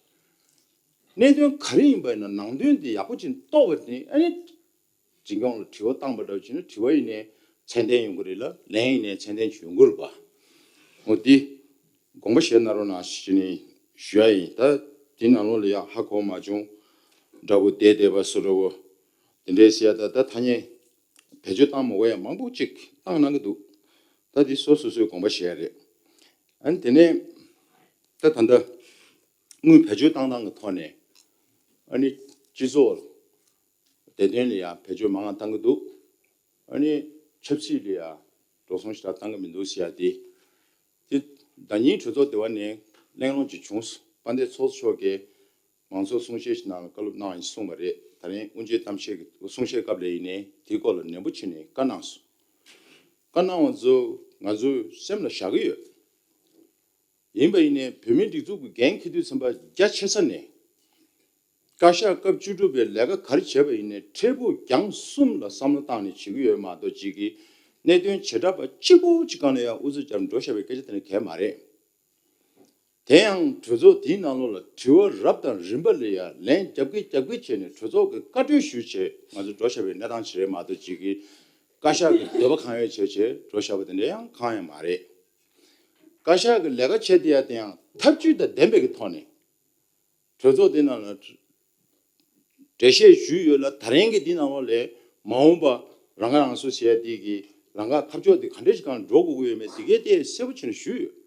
གནད་དོན་ག་རེ་ཡིན་པ་ཡིན་ན་ནང་དོན་དེ་ཡག་པོ་ཅིག་རྟོགས་པ་དེ་ཨ་ནི་འཛིན་སྐྱོང་ལ་དྲི་བ་བཏང་པ་འདྲ་བོ་བྱས་ན་དྲི་བ་ཡིན་ནའི་ཚད་ལྡན་ཡོང་གི་རེད་ལ། ལན་ཡིན་ནའི་ཚད་ལྡན་ཅིག་ཡོང་གི་རེད་པ། འོ་དེ་དགོངས་པ་བཞེས་གནང་རོགས་གནང་ཞེས་ནས་ཞུ་ཡ་ཡིན། ད་དེ་ནང་ལོགས་ལ་ཡང་ཧ་གོ་མ་བྱུང་འདྲ་བོ་བསྡད་བསྡད་པ་བཟོ་འདྲ་བོ་དེ་འདྲའི་ཟེར་ཡ། ད་ད་ཐ་སྙད་བེད་སྤྱོད་བཏང་མ་དགོས་ཡ་མང་པོ་ཅིག་བཏང་གནང་གི་འདུག་ད་དེ་སོ་སོ་སོའི་དགོངས་པ་བཞེས་ཡ་རེད། ཨ་ནི་དེ་ནས་ད་ད་ལྟ་དངུལ་བེད་སྤྱོད་བཏང་སྟངས་ཀྱི་ཐོག་ནས་ཨ་ནི་སྤྱི་ཚོགས་བདེ་དོན་ལ་ཡང་བེད་སྤྱོད་མང་བ་བཏང་གི་འདུག་ཨ་ནི་ཆབ་སྲིད་ལ་ཡང་འགྲོ་སོང་ཞེ་དྲག་བཏང་གི་མི་འདུག་ཟེར་ཡ་དེ། དེ་ཟླ་ཉིན་གྲོས་ཚོགས་སྡེ་བ་ནས་གླེང་སློང་ཅིག་བྱུང་། དཔལ་ལྡན་ཚོགས་གཙོ་མཆོག་གིས་མང་ཚོགས་གསུང་བཤད་ཞིག་ནང་ལ་བཀའ་སློབ་གནང་ཡིན་གསུངས་པ་རེད། ད་རིང་དབུ་འབྱེད་གཏམ་བཤད་ཀྱི་གསུང་བཤད་སྐབས་ལ་ཡིན་ནའི་དེའི་སྐོར་ལ་ནན་པོ་བྱས་ནས་བཀའ་གནང་སོང་། བཀའ་གནང་བ་ཚོ་ང་ཚོའི་སེམས་ལ་བཞག་གི་ཡོད། ཡིན་པ་ཡིན་ནའི་བོད་མིའི་སྒྲིག་འཛུགས་ཀྱི་འགན་འཁྱེར་དུས་ཙམ་པ་རྒྱ་ཆེ་ས་ནས། བཀའ་ཤག་སྐབས་བཅུ་དྲུག་པའི་ལས་ཀ་ག་རེ་བྱས་པ་ཡིན་ནའི་འཕྲལ་ཕུགས་རྒྱང་གསུམ་ལ་བསམ་བློ་བཏང་ནས་བྱེད་ཀྱི་ཡོད་མ་གཏོགས་ཅིག་གིས་གནད་དོན་བྱེ་བྲག་པ་གཅིག་པོ་གཅིག་སྒང་ལ་ཡང་ཨུ་ཚུགས་རྒྱབ་འགྲོ་བཞག་པའི་སྐད་ཆ་དེ་ནི་གལ་མ་རེད། དེ་ཡང་གྲོས་ཚོགས་དེའི་ནང་ལོགས་ལ་དྲི་བ་རབ་དང་རིམ་པ་ལ་ཡང་ལན་རྒྱབ་ཀྱི་རྒྱབ་ཀྱི་བྱས་ནས་གྲོས་ཚོགས་ཀྱི་བཀའ་འཁྲོལ་ཞུས་བྱས་ང་ཚོ་འགྲོ་བཞག་པའི་གནས་སྟངས་ཅིག་རེད་མ་གཏོགས་ཅིག་གིས་བཀའ་ཤག་གི་འདོད་པ་གང་ཡོད་བྱས་བྱས་འགྲོ་བཞག་པ་དེ་འདྲ་ཡང་གང་ཡང་མ་རེད། བཀའ་ཤག་གི་ལས་ཀ་བྱས་དེ་ཡང་དེ་ཡང་ཐབས་ཇུས་དང་ལྡན་པའི་གི་ཐོག་ནས། གྲོས་ཚོགས་དེ་ནང་ལ་འགྲེལ་བཤད་ཞུས་ཡོད་ལ། ད་རིང་གི་འདི་ནང་ལོགས་ལ་མ་འོངས་པ་རང་ཁ་རང་གསོ་བྱས་དེ་གི་རང་ཁ་ཁ་ཕྱོགས་དེ་ག་འདྲ་ཞིག་སྒང་འགྲོ་དགོས་ཀྱི་ཡོད་མེད་དེ་གའི་དེ་གསལ་པོ་བྱས་ནས་ཞུས་ཡོད།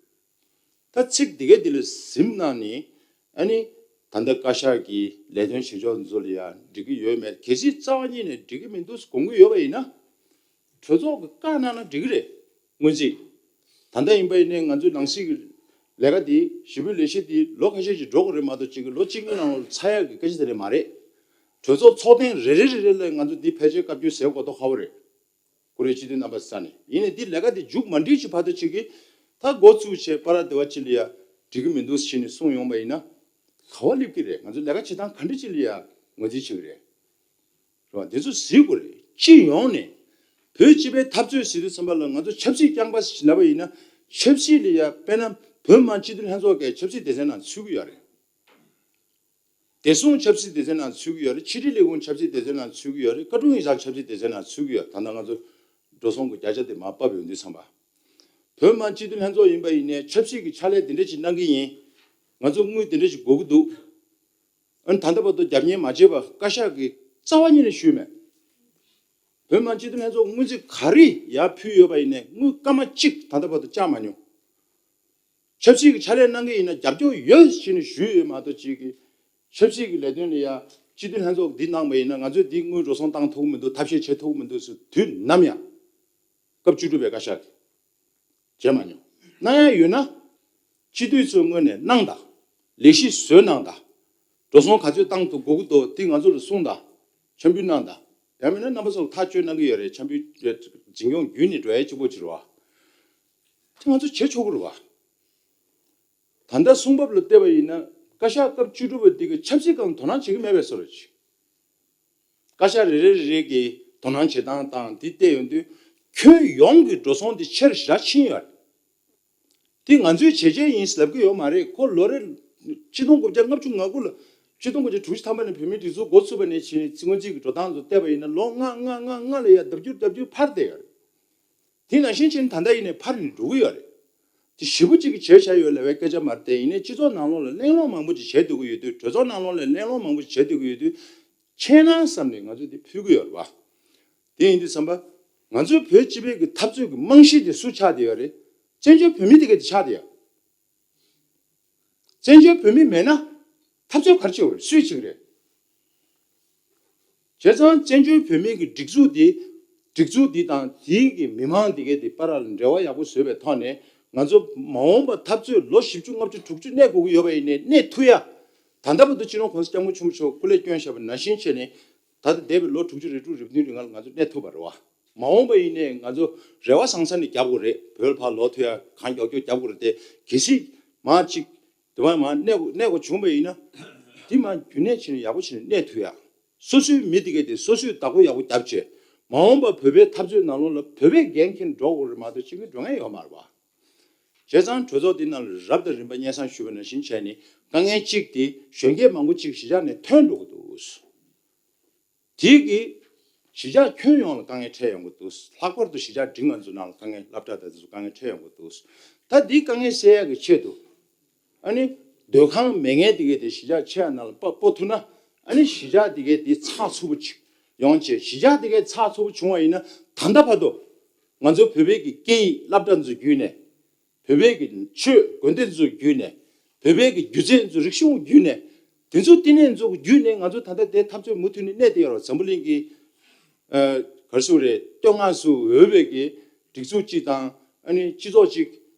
ད་ཚིག་དེ་གའི་དེ་ལ་གཟིམ་གནང་ནས་ཨ་ནི་ད་ལྟ་བཀའ་ཤག་གི་ལས་དོན་བྱེད་ཕྱོགས་ཚོ་ལ་ཡང་འགྲིག་གི་ཡོད་མེད། གལ་སྲིད་རྩ་བ་ཉིད་ནས་འགྲིག་གི་མི་འདུག་དགོངས་ཀྱི་ཡོད་པ་ཡིན་ན། གྲོས་ཚོགས་ཀྱི་བཀའ་གནང་ན་འགྲིག་གི་རེད། སྔོན་རྩིས། ད་ལྟ་ཡིན་པ་ཡིན་ནའི་ང་ཚོའི་ནང་སྲིད་ཀྱི་ལས་ཀ་འདི་ཞི་བའི་ལས་གཞི་འདི་ལོ་ཁ་ཤས་ཤིག་འགྲོ་དགོས་རེད་མ་གཏོགས་གཅིག་གི་ལོ་གཅིག་གཉིས་ནང་ལ་ཚར་ཡག་གི་སྐད་ཆ་དེ་རེད་མ་རེད། གྲོས་ཚོགས་ཚོགས་ཐེངས་རེ་རེ་རེ་རེ་ལ་ང་ཚོ་འདི་ཕལ་ཆེར་བཀའ་བཀྱོན་ཟེར་དགོས་མདོག་ཁ་པོ་རེད། ཀུ་རེ་སྤྱི་འཐུས་རྣམ་པ་ས་ནས་ཡིན་ནའི་འདི་ལས་ཀ་འདི་མཇུག་མ་འགྲིལ་ཅིག་བར་དུ་གཅིག་གི་ད་འགོ་བཙུགས་བྱས་བར་དེ་བ་ཅིག་ལ་ཡ་འགྲིག་གི་མི་འདུག་ཟེར་ནས་གསུངས་ཡོང་བ་ཡིན་ན་ག་བ་སླེབས་ཀྱི་རེད། ང་ཚོ་ལས་ཀ་བྱེད་སྟངས་ག་འདྲ་ཅིག་ལ་ཡ་ངོས་འཛིན་བྱེད་ཀྱི་རེད། རེད་བ། འདི་ཚོ་གཟིགས་དགོས་རེད། སྤྱི་ཡོངས་ནས་བོད་སྤྱི་པའི་འཐབ་རྩོད་ཟེར་དུས་ཙམ་པ་ལ་ང་ཚོ་ཆབ་སྲིད་རྐྱང་པ་ཞིག་ལབ་པ་ཡིན་ན་ཆབ་སྲིད་ལ་ཡ་དཔེར་ན་བོད་མི་མང་སྤྱི་འཐུས་ལྷན་ཚོགས་ཀྱི་ཆབ་སྲིད་སྡེ་ཚན་ནང་ཚུད་ཀྱི་ཡོད་རེད། བདེ་སྲུང་ཆབ་སྲིད་སྡེ་ཚན་ནང་ཚུད་ཀྱི་ཡོད་རེད། ཕྱི་དྲིལ་ལས་ཁུངས་ཆབ་སྲིད་སྡེ་ཚན་ནང་ཚུད་ཀྱི་ཡོད་རེད། བཀའ་དྲུང་ཡིག་ཚང་ཆབ་སྲིད་སྡེ་ཚན་ནང་ཚུད་ཀྱི་ཡོད། ད་ལྟ་ང་ཚོ་འགྲོ་སོང་གི་བརྒྱ་ཆ་དེ་མར་ཕབ་ཡོང་དུས་ཙམ་པ། བོད་མི་མང་སྤྱི་འཐུས་ལྷན་ཚོགས་ཡིན་པ་ཡིན་ནའི་ཆབ་སྲིད་ཀྱི་ཕྱག་ལས་དེ་འདྲ་ཞིག་གནང་གི་ཡིན། ང་ཚོ་དངུལ་དེ་འདྲ་ཞིག་དགོས་ཀྱི་འདུག་ཨ་ནི་ད་ལྟ་བར་དུ་རྒྱབ་གཉེར་མ་བྱས་པ་བཀའ་ཤག་གིས་རྩ་བ་ཉིད་ནས་ཞུས་མེད། བོད་མི་མང་སྤྱི་འཐུས་ལྷན་ཚོགས་དངུལ་རྩིས་ག་རེ་ཡར་ཕུལ་ཡོད་པ་ཡིན་ནའི་དངུལ་སྐར་མ་གཅིག་ད་ལྟ་བར་དུ་བཅག་མ་མྱོང་། ཆབ་སྲིད་ཀྱི་ཕྱག་ལས་གནང་གི་ཡིན་ན་རྒྱབ་སྐྱོར་ཡོད་ཞེས་ནས་ཞུས་ཡོད་མ་གཏོགས་ཅིག་གིས་ཆབ་སྲིད་ཀྱི་ལས་དོན་ལ་ཡ་སྤྱི་འཐུས་ལྷན་ཚོགས་འདི་གནང་བ་ཡིན་ན་ང་ཚོས་འདི་དངུལ་འགྲོ་སོང་བཏང་ཐུབ་ཀྱི་མི་འདུག་ཐབས་ཤེས་བྱེད་ཐུབ་ཀྱི་མི་འདུག་ཟེར་དུས་ནམ་ཡང་སྐབས་བཅུ་དྲུག་པའི་བཀའ་ཤག་གིས་བྱས་མ་མྱོང་། གནང་ཡ་ཡོད་ན་སྤྱི་འཐུས་ཚོའི་ངོས་ནས་གནང་དང་། ལས་གཞི་བཟོས་གནང་དང་། འགྲོ་སོང་ག་ཚོད་བཏང་ཐུབ་དགོས་ཀྱི་འདུག་འདི་ང་ཚོ་ལ་གསུངས་དང་། འཆམ་འབུལ་གནང་དང་། ཡང་མིན་ན་རྣམ་པ་ཚོ་ལ་ཐག་གཅོད་གནང་གི་ཡོད་རེད། འཆམ་འབུལ་འཛིན་སྐྱོང་བརྒྱུད་ནས་འགྲོ་ཡ་གཅིག་པོ་ཅིག་རེད་བ། དེ་ང་ཚོ་བྱེད་ཆོག་གི་རེད་བ། ད་ལྟ་གསུང་བབ་ལ་བལྟས་པ་ཡིན་ན་བཀའ་ཤག་སྐབས་བཅུ་དྲུག་པ་འདི་གི་ཆབ་སྲིད་སྒང་དོ་སྣང་བྱེད་ཀྱི་མེད་པའི་བཟོ་འདྲ་ཅིག་བཀའ་ཤག་རེ་རེ་རེ་རེ་གི་དོ་སྣང་བྱེད་སྟངས་དང་འདི་བལྟས་ཡོང་དུས་ཁྱོན་ཡོངས་ཀྱི་འགྲོ་སོང་འདི་ཆེ་རུ་ཞེ་དྲག་ཕྱིན་ཡོད་རེད། དེ་ང་ཚོའི་བྱས་རྗེས་ཡིན་ཟེར་ལབ་ཀྱི་ཡོད་མ་རེད། ཁོ་ལོ་རེ་ཆིག་སྟོང་དགུ་བརྒྱ་ལྔ་བཅུ་ང་དགུ་ལ་ཆིག་སྟོང་དགུ་བརྒྱ་དྲུག་ཅུ་ཐམ་པ་ནས་བོད་མིའི་སྒྲིག་འཛུགས་འགོ་ཚུགས་པ་ནས་བྱས་ནས་སྔོན་རྩིས་ཀྱི་འགྲོ་སྟངས་ཚོ་བལྟས་པ་ཡིན་ན་ལོ་ལྔ་ལྔ་ལྔ་ལྔ་ལ་ཡ་ལྡབ་འགྱུར་ལྡབ་འགྱུར་འཕར་བསྡད་ཡོད་རེད། དེ་ནང་བཞིན་བྱས་ནས་ད་ལྟ་ཡིན་ནའི་འཕར་ནས་འགྲོ་གི་ཡོད་རེད། དེ་ཞེ་པོ་ཅིག་གི་བྱས་བཞག་ཡོད་ལབ་པའི་སྐད་ཆ་མ་རེད་དེ། ཡིན་ནའི་སྤྱི་ཚོགས་ནང་ལོགས་ལ་གླེང་སློང་མང་པོ་ཅིག་བྱས་སྡོད་ཀྱི་ཡོད་དུས། གྲོས་ཚོགས་ནང་ལོགས་ལ་གླེང་སློང་མང་པོ་ཅིག་བྱས་སྡོད་ཀྱི་ཡོད་དུས། ཆད་ན་བསམ་ནས་ང་ཚོས་དེ་ཕུལ་གྱི་ཡོད་རེད་བ། དེ་ཡིན་དུས་ཙམ་པ། ང་ཚོའི་བོད་སྤྱི་པའི་གི་འཐབ་རྩོད་ཀྱི་རྨང་གཞི་དེ་སུ་ཆགས་བསྡད་ཡོད་རེད། བཙན་བྱོལ་བོད་མི་དེ་ག་དེ་ཆགས་བསྡད་ཡོད། བཙན་བྱོལ་བོད་མི་མེད་ན་འཐབ་རྩོད་ག་རེ་བྱེད་དགོས་རེད། སུས་བྱེད་ཀྱི་རེད། བྱས་ཙང་བཙན་བྱོལ་བོད་མིའི་གི་སྒྲིག་འཛུགས་དེ། སྒྲིག་འཛུགས་འདི་དང་དེའི་གི་མི་མང་དེ་གའི་དེ་བར་ལ་འབྲེལ་བ་ཡག་པོ་བཟོས་པའི་ཐོག་ནས་ང་ཚོ་མ་འོངས་པ་འཐབ་རྩོད་ལོ་བཞི་བཅུ་ལྔ་བཅུ་དྲུག་ཅུ་གནས་དགོས་ཀྱི་ཡོད་པ་ཡིན་ནའི་གནས་ཐུབ་ཡ། ད་ལྟ་བར་དུ་སྤྱི་ནོར་གོང་ས་སྐྱབས་མགོན་ཆེན་པོ་མཆོག་སྐུ་ལས་བསྐྱོན་བཞག་པ་ནང་བཞིན་བྱས་ནས། ད་ལྟ་འདས་པའི་ལོ་དྲུག་ཅུ་རེ་དྲུག་རེ་བདུན་རིང་ལ་ང་ཚོ་གནས་ཐུབ་པ་རེད་བ། མ་འོངས་པ་ཡིན་ནའི་ང་ཚོ་རེ་བ་བཟང་ས་ནས་རྒྱབ་དགོས་རེད། བོད་ལ་ཕར་ལོག་ཐུབ་ཡ་གང་མགྱོགས་མགྱོགས་རྒྱབ་དགོས་རེད་དེ། གལ་སྲིད་མ་གཅིག་དེ་བ་མ་གནས་གནས་དགོས་བྱུང་བ་ཡིན་ན། དེ་མ་རྒྱུན་གནས་བྱས་ནས་ཡག་པོ་བྱས་ནས་གནས་ཐུབ་ཡ། སོ་སོའི་མི་དེ་གས་དེ་སོ་སོས་བདག་པོ་ཡག་པོ་རྒྱབ་བྱས། མ་འོངས་པ་བོད་པའི་འཐབ་རྩོད་ནང་ལོགས་ལ་བོད་པས་འགན་འཁྱེར་འགྲོ་དགོས་རེད་མ་གཏོགས་གཅིག་གིས་འགྲོ་མཁན་ཡོད་མ་རེད་བ། བྱས་ཙང་གྲོས་ཚོགས་འདི་ནང་ལ་རབ་དང་རིམ་པ་སྙན་སེང་ཞུས་པ་ནང་བཞིན་བྱས་ནས་དཀའ་ངལ་གཅིག་དེ་གཞོན་སྐྱེས་མང་པོ་གཅིག་གཞིས་ཆགས་ནས་ཐོན་འགྲོ་གི་འདུག་དེ་གིས་གཞིས་ཆགས་ཁྱོན་ཡོངས་ལ་དཀའ་ངལ་འཕྲད་ཡོང་གི་འདུག་ལྷག་པར་དུ་གཞིས་ཆགས་འབྲིང་ང་ཚོ་ནང་ལ་དཀའ་ངལ་སློབ་གྲྭ་དང་དེ་ཚོ་དཀའ་ངལ་འཕྲད་ཡོང་གི་འདུག་ད་འདི་དཀའ་ངལ་སེལ་ཡག་གི་ཆེད་དུ། ཨ་ནི་སྡོད་ཁང་མེད་མཁན་དེ་གས་དེ་གཞིས་ཆགས་ཆེ་བ་ནང་ལ་སྤོ་སྤོ་ཐུབ་ན། ཨ་ནི་གཞིས་ཆགས་དེ་གས་དེ་ཚགས་ཚུད་པོ་ཅིག་ཡོང་བྱས། གཞིས་ཆགས་དེ་གས་ཚགས་ཚུད་པོ་བྱུང་བ་ཡིན་ན། ད་ལྟ་བར་དུ་ང་ཚོ་བོད་པའི་གི་སྐད་ཡིག་སློབ་གྲྭ་ཚོ་བརྒྱུད་ནས། བོད་པའི་གི་ཆོས་དགོན་སྡེ་ཚོ་བརྒྱུད་ནས། བོད་པའི་གི་སྒྱུ་རྩལ་ཚོ་རིག་གཞུང་བརྒྱུད་ནས། དེ་ཚོ་བསྟི་གནས་ཚོ་བརྒྱུད་ནས་ང་ཚོ་ད་ལྟ་དེ་འཐབ་རྩོད་མུ་མཐུད་ནས་གནས་བསྡད་ཡོད་རེད། འཛམ་བུ་གླིང་གི་ཨ་ག་རེ་ཟེར་དགོས་རེད། བསྟོད་བསྔགས་སུ་འོས་པའི་གི་སྒྲིག་འཛུགས་གཅིག་དང་། ཨ་ནི་སྤྱི་ཚོགས་གཅིག་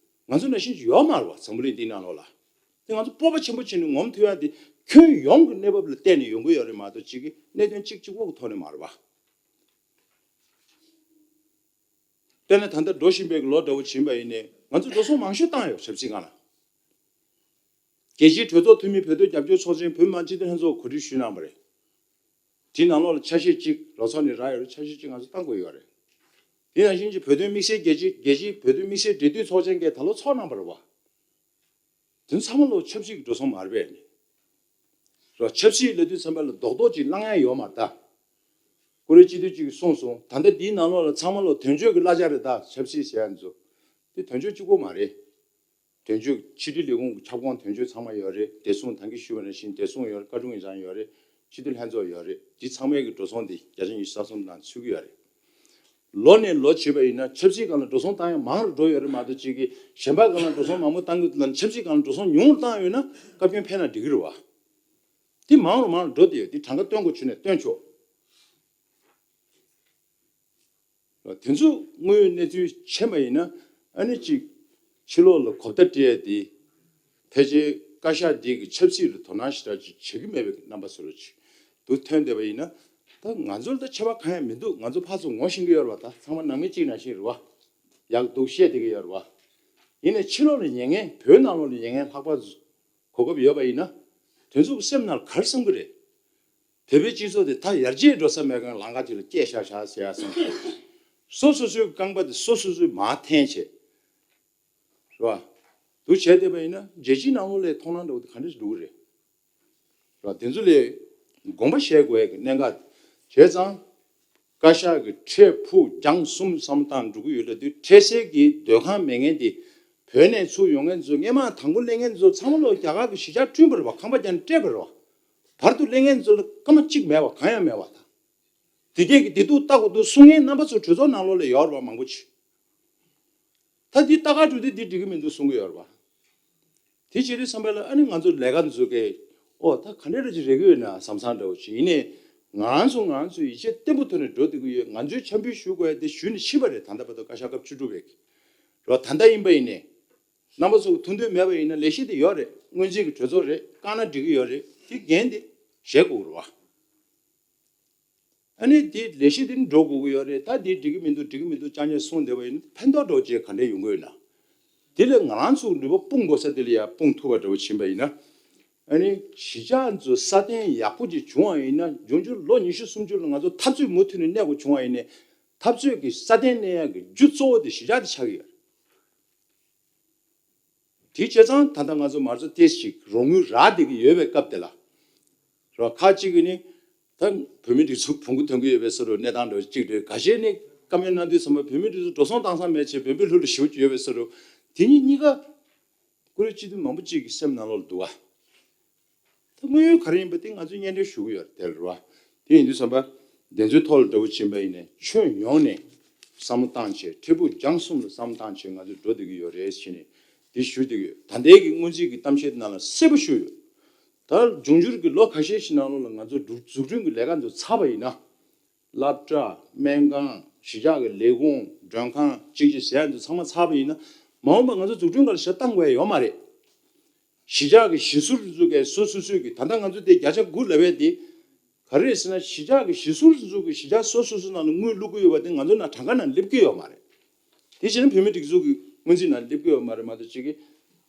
ང་ཚོ་ནང་བཞིན་ཅིག་ཡོད་མ་རེད་བ། འཛམ་བུ་གླིང་འདིའི་ནང་ལོགས་ལ། དེ་ང་ཚོ་སྤོབས་པ་ཆེན་པོ་བྱས་ནས་ངོམ་ཐུབ་ཡ་དེ་ཁྱོན་ཡོངས་ཀྱི་གནས་བབ་ལ་བལྟས་ནས་ཡོང་གི་ཡོད་རེད་མ་གཏོགས་གཅིག་གི་གནད་དོན་གཅིག་གཅིག་པོ་གི་ཐོག་ནས་མ་རེད་བ། དཔེར་ན་ད་ལྟ་འགྲོ་བཞིན་པའི་ལོ་འདྲ་བོ་ཕྱིན་པ་ཡིན་ནའི་ང་ཚོ་འགྲོ་སོང་མང་ཤོས་བཏང་ཡོད། ཆབ་སྲིད་སྒང་ལ། རྒྱལ་སྤྱིའི་གྲོས་ཚོགས་འཐུས་མི་བོད་དོན་རྒྱབ་སྐྱོར་ཚོགས་ཆེན་བོད་མི་མང་སྤྱི་འཐུས་ལྷན་ཚོགས་གོ་སྒྲིག་ཞུས་གནང་བ་རེད། དེའི་ནང་ལོགས་ལ་ཆ་ཤས་གཅིག་ལོ་ཚོགས་ནས་རག་ཡོད་རེད། ཆ་ཤས་གཅིག་ང་ཚོ་བཏང་དགོས་ཡོད་རེད། དེ་ནང་བཞིན་གྱི་བོད་དོན་དམིགས་བསལ་རྒྱལ་སྤྱི་རྒྱལ་སྤྱིའི་བོད་དོན་དམིགས་བསལ་འབྲེལ་མཐུད་ཚོགས་ཆེན་གྱིས་ད་ལོ་ཚོགས་གནང་བ་རེད་བ། དེ་ཚང་མ་ལོ་ཆབ་སྲིད་ཀྱི་འགྲོ་སོང་མ་རེད་པས་ནི། རོ་ཆབ་སྲིད་ལབ་དུས་ཙམ་པ་ལ་རྡོག་རྡོག་ཅིག་བླང་ཡ་ཡོད་མ་རེད་ད། ཀུ་རེ་སྤྱི་འཐུས་གཅིག་གིས་གསུངས་སོང་། ད་ལྟ་འདིའི་ནང་ལོགས་ལ་ཚང་མ་ལོ་དོན་གཅོད་ཀྱི་གླ་ཆ་རེད་ད། ཆབ་སྲིད་ཟེར་ཡ་ཚོ། དེ་དོན་གཅོད་གཅིག་པོ་མ་རེད། དོན་གཅོད་ཕྱི་དྲིལ་ལས་ཁུངས་ཀྱི་ཁྱབ་ཁོངས་དོན་གཅོད་ཚང་མ་ཡོད་རེད། བདེ་སྲུང་ད་གིན་ཞུས་པ་ནང་བཞིན་བདེ་སྲུང་ཡོད་རེད། བཀའ་དྲུང་ཡིག་ཚང་ཡོད་རེད། སྤྱི་འཐུས་ལྷན་ཚོགས་ཡོད་རེད། འདི་ཚང་མའི་གི་འགྲོ་སོང་དེ་བརྒྱ་ཆ་ཉི་ཤུ་རྩ་གསུམ་ནང་ཚུད་ཀྱི་ཡོད་རེད། ལོ་ནས་ལོ་བྱས་པ་ཡིན་ན་ཆབ་སྲིད་སྒང་ལ་འགྲོ་སོང་བཏང་ཡ་མང་རུ་འགྲོ་ཡོད་རེད་མ་གཏོགས་གཅིག་གིས་གཞན་པ་སྒང་ལ་འགྲོ་སོང་མང་པོ་བཏང་གི་འདུག་ལ། ཆབ་སྲིད་སྒང་ལ་འགྲོ་སོང་ཉུང་རུ་བཏང་ཡོད་ན་བཀའ་བཀྱོན་ཕན་ན་འགྲིག་གི་རེད་བ། དེ་མང་རུ་མང་རུ་འགྲོ་བསྡད་ཡོད། དེ་གྲངས་ཀ་སྟོན་དགོས་བྱུང་ནས་སྟོན་ཆོག་དེ་ཚོ་དངོས་ཡོད་གནས་ཚུལ་མཁྱེན་པ་ཡིན་ན། ཨ་ནི་གཅིག་ཕྱི་ལོགས་ལ་གོ་བརྡ་སྤྲད་ཡ་དེ། ཕལ་ཆེར་བཀའ་ཤག་འདི་གི་ཆབ་སྲིད་ལ་དོ་སྣང་ཞེ་དྲག་ཅིག་བྱེད་ཀྱི་མེད་པའི་རྣམ་པ་བཟོ་འདྲ་ཅིག་འདུག་ཐོན་བསྡད་པ་ཡིན་ན། ད་ང་ཚོར་ད་ཁྱད་པར་གང་ཡང་མི་འདུག་ང་ཚོ་ཕར་ཚུར་ངོ་ཤེས་ཀྱི་ཡོད་རེད་བ། ད་ཚང་མ་ནང་མི་གཅིག་ནང་བཞིན་རེད་བ། ཡག་སྡུག་ཤེས་བསྡད་ཀྱི་ཡོད་རེད་བ། ཡིན་ནའི་ཕྱི་ལོགས་ལ་ཉན་མཁན། བོད་ནང་ལོགས་ལ་ཉན་མཁན་ལྷག་པར་གོ་སྐབས་ཡོད་པ་ཡིན་ན། དེ་ཚོ་གི་སེམས་ནང་ལ་ག་རེ་བསམ་གྱི་རེད། བོད་པའི་སྤྱི་ཚོགས་དེ་ད་ཡར་རྒྱས་འགྲོ་ས་མེད་མཁན་ལམ་ཁ་ཅིག་ལ་བསྐྱལ་བཞག་བཞག་ཟེར་ཡ་བསམ་གྱི། སོ་སོ་སོའི་རྐང་པ་དེ་སོ་སོ་སོས་མར་འཐེན་བྱས། རེད་བ། འདུག་བྱས་བསྡད་པ་ཡིན་ན་རྒྱལ་སྤྱིའི་ནང་ལོགས་ལ་མཐོང་སྣང་འདྲ་བོ་དེ་ག་འདྲ་ཞིག་འགྲོ་གི་རེད། རེད་བ། དེ་ཚོ་ལ་དགོངས་པ་བཞེས་དགོས་ཡ་གི་གནད་འགག་བྱས་ཙང་། བཀའ་ཤག་གིས་འཕྲལ་ཕུགས་རྒྱང་གསུམ་བསམ་བློ་བཏང་འགྲོ་གི་ཡོད་ལབ་དུས། འཕྲལ་སེལ་གྱི་སྡོད་ཁང་མེད་མཁན་དེ། བོད་ནས་ཚུར་ཡོང་མཁན་ཚོ་སྔས་མ་དང་པོ་སླེབས་མཁན་ཚོ་ཚང་མ་ལོ་རྒྱ་གར་གྱི་གཞིས་ཆགས་བསྐྲུན་པ་རེད་བ། ཁང་པ་རྒྱག་ནས་སྤྲད་པ་རེད་བ། བར་དུ་སླེབས་མཁན་ཚོ་ལ་སྐར་མ་གཅིག་མེད་བ། གང་ཡང་མེད་བ་དང་། དེ་གས་ཀྱི་བདེ་སྡུག་ལྟ་དགོས་འདུག་གསུང་མཁན་རྣམ་པ་ཚོ་གྲོས་ཚོགས་ནང་ལོགས་ལ་ཡོད་རེད་བ། མང་པོ་ཅིག་ད་འདི་ལྟ་ག་འགྲོ་དུས་འདི་འགྲིག་གི་མི་འདུག་གསུང་གི་ཡོད་རེད་བ། དེ་བྱེད་དུས་ཙམ་པ་ལ་ཨ་ནི་ང་ཚོ་ལས་ཀ་འཛུགས་མཁན། ཨོ་ད་ག་འདྲ་འདྲ་ཅིག་རེག་གི་ཡོད་ན་བསམ་བསམ་འདྲ་བོ་ཅིག་ཡིན་ནའི། ང་རང་ཚོ་ང་རང་ཚོ་ཡིད་ཆེས་བརྟན་པོ་ཐོག་ནས་འགྲོ་བསྡད་ཀྱི་ཡོད། ང་ཚོའི་འཆམ་མཐུན་ཞུ་དགོས་ཡ་དེ་ཞུས་ནས་ཕྱིན་པ་རེད། ད་ལྟ་བར་དུ་བཀའ་ཤག་སྐབས་བཅུ་དྲུག་པའི་རེད་བ། ད་ལྟ་ཡིན་པ་ཡིན་ནའི། རྣམ་པ་ཚོ་གི་ཐུགས་འདུན་མེད་པ་ཡིན་ན་ལས་གཞི་དེ་ཡོད་རེད། སྔོན་རྩིས་ཀྱི་གྲོས་ཚོགས་རེད། བཀག་ན་འགྲིག་གི་ཡོད་རེད། དེ་འགན་དེ་བཞེས་དགོས་རེད་བ། ཨ་ནི་དེ་ལས་གཞི་དེ་ནི་འགྲོ་དགོས་ཀྱི་ཡོད་རེད། ད་དེ་འགྲིག་གི་མི་འདུག་འགྲིག་གི་མི་འདུག་ཅང་ཅང་གསུངས་བསྡད་པ་ཡིན་ན་ཕན་ཐོགས་འདྲ་བོ་ཅིག་ག་འདྲ་ཡོང་གི་ཡོད་ན། དེ་ལས་ང་རང་ཚོ་ནུས་པ་སྤུངས་དགོས་ས་དེ་ལ་ཡ་སྤུངས་ཐུབ་པ་འདྲ་བོ་ཕྱིན་པ་ཡིན་ན། ཨ་ནི་གཞིས་ཆགས་ཚོ་སྲ་བརྟན་ཡག་པོ་ཅིག་བྱུང་བ་ཡིན་ན། འབྱུང་འགྱུར་ལོ་ཉི་ཤུ་སུམ་ཅུ་ལ་ང་ཚོ་འཐབ་རྩོད་མུ་མཐུད་ནས་གནས་དགོས་བྱུང་བ་ཡིན་ནའི། འཐབ་རྩོད་ཀྱི་སྲ་བརྟན་གནས་ཡག་གི་རྒྱུ་གཙོ་བོ་དེ་གཞིས་ཆགས་དེ་ཆགས་ཀྱི་ཡོད་རེད། དེ་བྱས་ཙང་ད་ལྟ་ང་ཚོ་མར་ཚོ་ཏོག་ཙམ་ཅིག་རོགས་དངུལ་རག་བསྡད་ཀྱི་ཡོད་པའི་སྐབས་དེ་ལ། རོགས་ཁག་ཅིག་གིས་ནི། ད་བོད་མིའི་སྒྲིག་འཛུགས་བོང་གུ་ཐོན་གྱི་ཡོད་པའི་བཟོ་འདྲ་གནས་སྟངས་འདྲ་བོ་ཅིག་རེད། འགའ་ཤས་ནི་བཀའ་མོལ་གནང་དུས་ཙམ་པ་བོད་མིའི་སྒྲིག་འཛུགས་འགྲོ་སོང་བཏང་ས་མེད་བྱས་བོད་པའི་ལྷུ་ལ་ཞེ་པོ་ཅིག་ཡོད་པའི་བཟོ་འདྲ། དེ་གཉིས་གཉིས་ཀ་ཀུ་རེ་སྤྱི་འཐུས་མང་པོ་ཅིག་གི་སེམས་ནང་ལོགས་ལ་འདུག་བ། ད་དངོས་ཡོད་ག་རེ་ཡིན་པ་དེ་ང་ཚོས་སྙན་སྒྲོན་ཞུ་གི་ཡོད་རེད་དེ་རེད་བ། དེ་ཡིན་དུས་ཙམ་པ། དེ་ཚོའི་ཐོག་ལ་འདྲ་བོ་ཕྱིན་པ་ཡིན་ནའི་ཁྱོན་ཡོངས་ནས་བསམ་བློ་བཏང་བྱས། འཕྲལ་ཕུགས་རྒྱང་གསུམ་ལ་བསམ་བློ་བཏང་བྱས་ང་ཚོས་འགྲོ་བསྡད་ཀྱི་ཡོད་རེད་ཟེར་ནས་དེ་ཞུ་བསྡད་ཀྱི་ཡོད། ད་ལྟའི་གི་སྔོན་རྩིས་ཀྱི་གཏམ་བཤད་ནང་ལ་གསལ་པོ་ཞུས་ཡོད། ད་འབྱུང་འགྱུར་གྱི་ལོ་ཁ་ཤས་ཤིག་ནང་ལོགས་ལ་ང་ཚོ་འཛུགས་འཛུགས་སྐྲུན་གྱི་ལས་ཀ་ཚོ་ཚར་བ་ཡིན་ན། སློབ་གྲྭ། སྨན་ཁང་། གཞིས་ཆགས་ཀྱི་ལས་ཁུངས། མགྲོན་ཁང་། གཅིག་གཅིག་ཟེར་ཡ་ཚོ་ཚང་མ་ཚར་བ་ཡིན་ན། མ་འོངས་པ་ང་ཚོ་འཛུགས་སྐྲུན་སྒང་ལ་ཞེ་དྲག་བཏང་དགོས་ཡ་ཡོད་མ་རེད། གཞིས་ཆགས་ཀྱི་གཞིས་ཟུར་དེ་ཚོ་གས་སོ་སོ་སོའི་གི་ད་ལྟ་ང་ཚོ་དེ་བརྒྱ་ཆ་དགུ་ལབ་པ་དེ་ག་རེ་རེད་ཟེར་ན། གཞིས་ཆགས་ཀྱི་གཞིས་ཟུར་དེ་ཚོ་གི་གཞིས་ཆགས་སོ་སོ་སོ་ནང་ལ་དངུལ་བླུག་གི་ཡོད་པ་དེ་ང་ཚོ་ནང་གྲངས་ཀ་ནང་སླེབས་ཀྱི་ཡོད་མ་རེད། དེ་བྱས་ན་བོད་མིའི་སྒྲིག་འཛུགས་ཀྱི་སྔོན་རྩིས་ནང་སླེབས་ཀྱི་ཡོད་མ་རེད་མ་གཏོགས། གཅིག་གིས་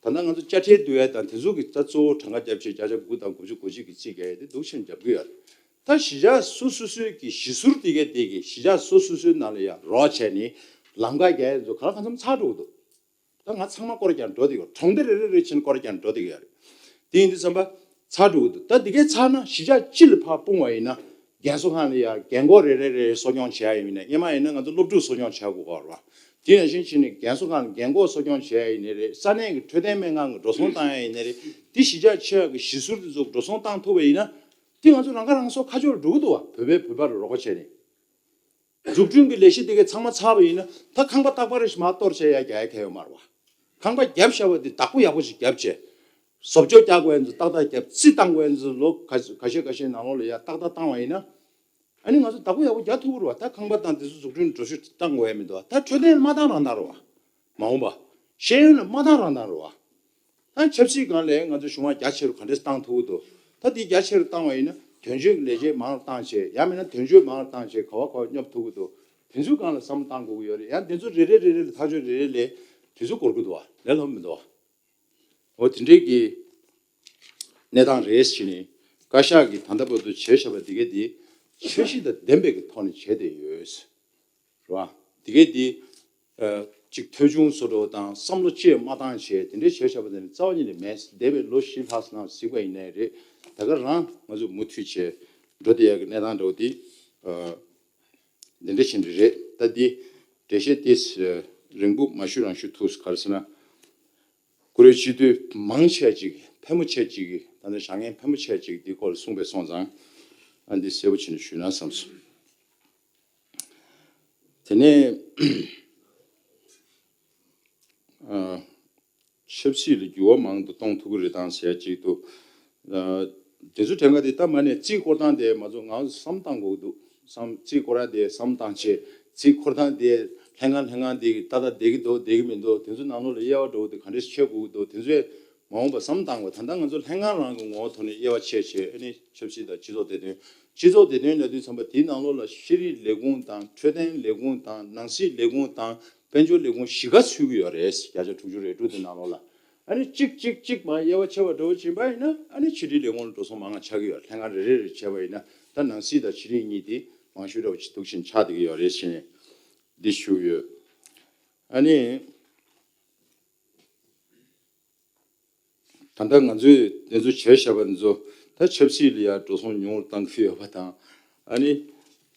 ད་ལྟ་ང་ཚོ་དཔྱ་ཁྲལ་བསྡུ་ཡ་དང་དེ་ཚོ་གི་ད་གཙོ་བོ་གྲངས་ཀ་རྒྱབ་བྱས་བརྒྱ་ཆ་དགུ་དང་དགུ་བཅུ་གོ་གཅིག་གི་རྩིས་རྒྱག་ཡ་དེ་འདུག་ཕྱིན་རྒྱབ་ཀྱི་ཡོད་རེད། ད་གཞིས་ཆགས་སོ་སོ་སོའི་གི་གཞིས་ཟུར་དེ་གས་དེ་གི་གཞིས་ཆགས་སོ་སོ་སོའི་ནང་ལ་ཡ་རོགས་བྱས་ནས་ལམ་ཁ་རྒྱག་ཡ་ཚོ་ག་ལ་གང་འཚམ་ཚར་འགྲོ་གི་འདུག་ད་ང་ཚང་མ་སྐོར་རྒྱག་འགྲོ་བསྡད་ཡོད། གྲོང་སྡེ་རེ་རེ་རེ་བྱས་ནས་སྐོར་རྒྱག་འགྲོ་བསྡད་ཡོད་རེད། དེ་ཡིན་དུས་ཙམ་པ་ཚར་འགྲོ་གི་འདུག་ད་འདི་གས་ཚར་ན་གཞིས་ཆགས་སྤྱི་ལ་ཕར་སྤུངས་པ་ཡིན་ན་རྒན་གསོ་ཁང་ལ་ཡ་རྒན་འཁོགས་རེ་རེ་རེ་གསོ་སྐྱོང་བྱེད་ཡ་ཡིན་ན། སྔོན་མ་ཡིན་ན་ང་ཚོ་སློབ་ཕྲུག་གསོ་སྐྱོང་བྱེད་དགོས་ཀྱི་ཡོད་རེད་བ། དེ་ནང་བཞིན་བྱས་ནས་རྒན་གསོ་ཁང་ལ་རྒན་འཁོགས་གསོ་སྐྱོང་བྱེད་ཡ་ཡིན་ནའི་རེད། ས་གནས་ཀྱི་འཕྲོད་བསྟེན་སྨན་ཁང་གི་འགྲོ་སོང་བཏང་ཡ་ཡིན་ནའི་རེད། དེ་གཞིས་ཆགས་ཆེ་བ་གི་གཞིས་ཟུར་དེ་ཚོ་འགྲོ་སོང་བཏང་ཐུབ་པ་ཡིན་ན་དེ་ང་ཚོ་རང་ཁ་རང་གསོ་ཁ་ཕྱོགས་ལ་འགྲོ་གི་འདུག་བ། བོད་པས་བོད་པ་ལ་རོགས་པ་བྱས་ནས། འཛུགས་སྐྲུན་གྱི་ལས་གཞི་དེ་གས་ཚང་མ་ཚར་བ་ཡིན་ན་ད་ཁང་པ་རྟག་པར་རེ་ཞིག་མར་གཏོར་བྱས་ཡ་རྒྱག་ཡ་གང་ཡང་ཡོད་མ་རེད་བ། ཁང་པ་བརྒྱབ་བཞག་པ་དེ་བདག་པོ་ཡག་པོ་ཞིག་བརྒྱབ་བྱས། བཟོ་བཅོས་རྒྱག་དགོས་ཡ་ཚོ་ཏག་ཏག་བརྒྱབ། རྩིས་བཏང་དགོས་ཡ་ཚོ་ལོ་ཁ་ཁ་ཤས་ཁ་ཤས་ནང་ལོགས་ལ་ཡ་ཏག་ཏག་བཏང་བ་ཡིན་ན། ཨ་ནི་ང་ཚོ་བདག་པོ་ཡག་པོ་རྒྱག་ཐུབ་ཀྱི་རེད་བ། ད་ཁང་པ་དང་དེ་ཚོ་འཛུགས་སྐྲུན་འགྲོ་ཤུགས་བཏང་དགོས་ཡ་མི་འདུག་བ། ད་འཕྲོད་བསྟེན་ལ་མ་བཏང་རང་བཏང་རེད་བ། མ་འོངས་པ། ཤེས་ཡོན་ལ་མ་བཏང་རང་བཏང་རེད་བ། ད་ཆབ་སྲིད་སྒང་ལ་ང་ཚོ་གཞུང་ལ་རྒྱ་ཆེ་རུ་ག་འདྲས་བཏང་ཐུབ་ཀྱི་འདུག་ད་འདི་རྒྱ་ཆེ་རུ་བཏང་བ་ཡིན་ན་དོན་གཅོད་ཀྱི་ལས་བྱེད་མང་རུ་བཏང་བྱས། ཡང་མིན་ན་དོན་གཅོད་མང་རུ་བཏང་བྱས་ག་བ་ག་བ་སྙོབ་ཐུབ་ཀྱི་འདུག་དེ་ཚོའི་སྒང་ལ་བསམ་བློ་བཏང་དགོས་ཀྱི་ཡོད་རེད། ཡང་དེ་ཚོ་རེ་རེ་རེ་རེ་ལ་ཐག་གཅོད་རེ་རེ་ལ་དུས་ཚོད་འགོར་གྱི་འདུག་བ། ལས་སླ་པོ་མི་འདུག་བ། འོ་དེ་འདྲའི་གི་གནས་སྟངས་རེད་ཟེར་ནས། བཀའ་ཤག་གིས་ད་ལྟ་བར་དུ་བྱས་བཞག་པ་འདི་གས་འདི་འཆར་གཞི་དང་ལྡན་པའི་གི་ཐོག་ནས་བྱས་བསྡད་ཡོད། རེད་བ། འདི་གས་འདི་ཨ་གཅིག་ཐོལ་བྱུང་བཟོ་འདྲ་བོ་དང་བསམ་བློ་ཅི་ཡང་མ་བཏང་བྱས་དེ་འདྲའི་བྱས་བཞག་པ་དེ་ནི་རྩ་བ་ཉིད་ནས་མེད། འདས་པའི་ལོ་བཞི་ལྷག་ཙམ་ནང་གཟིགས་པ་ཡིན་ནའི་རེད། ད་ག་རང་ང་ཚོ་མུ་མཐུད་བྱས་འགྲོ་བསྡད་ཡག་གི་གནས་སྟངས་འདྲ་བོ་འདི་ཨ་འདི་འདྲ་བྱས་ནས་རེད། ད་འདི་འགྲེལ་བཤད་དེ་རིང་པོ་མ་ཞུ་རང་ཞུ་ཐུབ། ག་རེ་ཟེར་ན། བཀུར་འོས་སྤྱི་འཐུས་མང་ཆེ་ཅིག་ཕལ་མོ་ཆེ་ཅིག་གིས། ད་ནི་བཞེངས་མཁན་ཕལ་མོ་ཆེ་ཅིག་འདི་སྐོར་ལ་གསུངས་པ་སོང་ཙང་། ཨ་འདི་གསལ་པོ་བྱས་ནས་ཞུས་ན་བསམ་སོང་། དེ་ནས་ཨ་ཆབ་སྲིད་ལ་འགྱུར་བ་མང་དུ་གཏོང་ཐུབ་ཀྱི་རེད་དམ་ཟེར་ཡ་ཅིག་འདུག་ཨ་དེ་ཚོ་དྲན་ག་དེ་ད་མ་ནས་རྩིས་སྐོར་སྟངས་དེ་མ་གཏོགས་ང་བསམ་བཏང་དགོས་ཀྱི་འདུག་བསམ། རྩིས་སྐོར་ར་དེ་བསམ་བཏང་བྱས། རྩིས་འཁོར་སྟངས་དེ་ལྷན་ཁང་ལྷན་ཁང་དེ་ཏག་ཏག་བསྡད་ཀྱི་འདུག་བསྡད་ཀྱི་མི་འདུག་དེ་ཚོ་ནང་ལོགས་ལ་དབྱེ་བ་འདྲ་བོ་དེ་ག་འདྲས་ཕྱེ་དགོས་ཀྱི་འདུག་དེ་ཚོའི་མ་འོངས་པ་བསམ་བཏང་དགོས། ད་ལྟ་ང་ཚོ་ལྷན་ཁང་རང་གི་ངོ་བོ་ཐོག་ནས་དབྱེ་བ་ཕྱེ་བྱས། ཨ་ནི་ཆབ་སྲིད་དང་སྤྱི་ཚོགས་བདེ་དོན། སྤྱི་ཚོགས་བདེ་དོན་ལབ་དུས་ཙམ་པ་དེའི་ནང་ལོགས་ལ་ཤེས་རིག་ལས་ཁུངས་དང་། འཕྲོད་བསྟེན་ལས་ཁུངས་དང་། ནང་སྲིད་ལས་ཁུངས་དང་། དཔལ་འབྱོར་ལས་ཁུངས་བཞི་ཀ་ཚུད་ཀྱི་ཡོད་རེད། བརྒྱ་ཆ་དྲུག་ཅུ་རེ་དྲུག་དེ་ནང་ལོགས་ལ། ཨ་ནི་གཅིག་གཅིག་གཅིག་མར་དབྱེ་བ་ཕྱེ་བ་འདྲ་བོ་ཕྱིན་པ་ཡིན་ན། ཨ་ནི་ཕྱི་དྲིལ་ལས་ཁུངས་ལ་འགྲོ་སོང་མང་ང་ཆགས་ཀྱི་ཡོད། ལྷན་ཁང་རེ་རེ་རེ་བྱས་པ་ཡིན་ན། ད་ནང་སྲིད་དང་ཕྱི་དྲིལ་གཉིས་དེ་མང་ཤོས་འདྲ་བོ་ཅིག་འདུག་བཞིན་ཆགས་བསྡད་ཀྱི་ཡོད་རེད་ཟེར་ནས་འདི་ཞུ་གི་ཡོད། ཨ་ནི། ད་ལྟ་ང་ཚོས་དེ་ཚོ་བྱས་བཞག་པ་འདི་ཚོ་ད་ཆབ་སྲིད་ལ་ཡང་འགྲོ་སོང་ཉུང་རུ་བཏང་གི་ཡོད་པ་དང་། ཨ་ནི་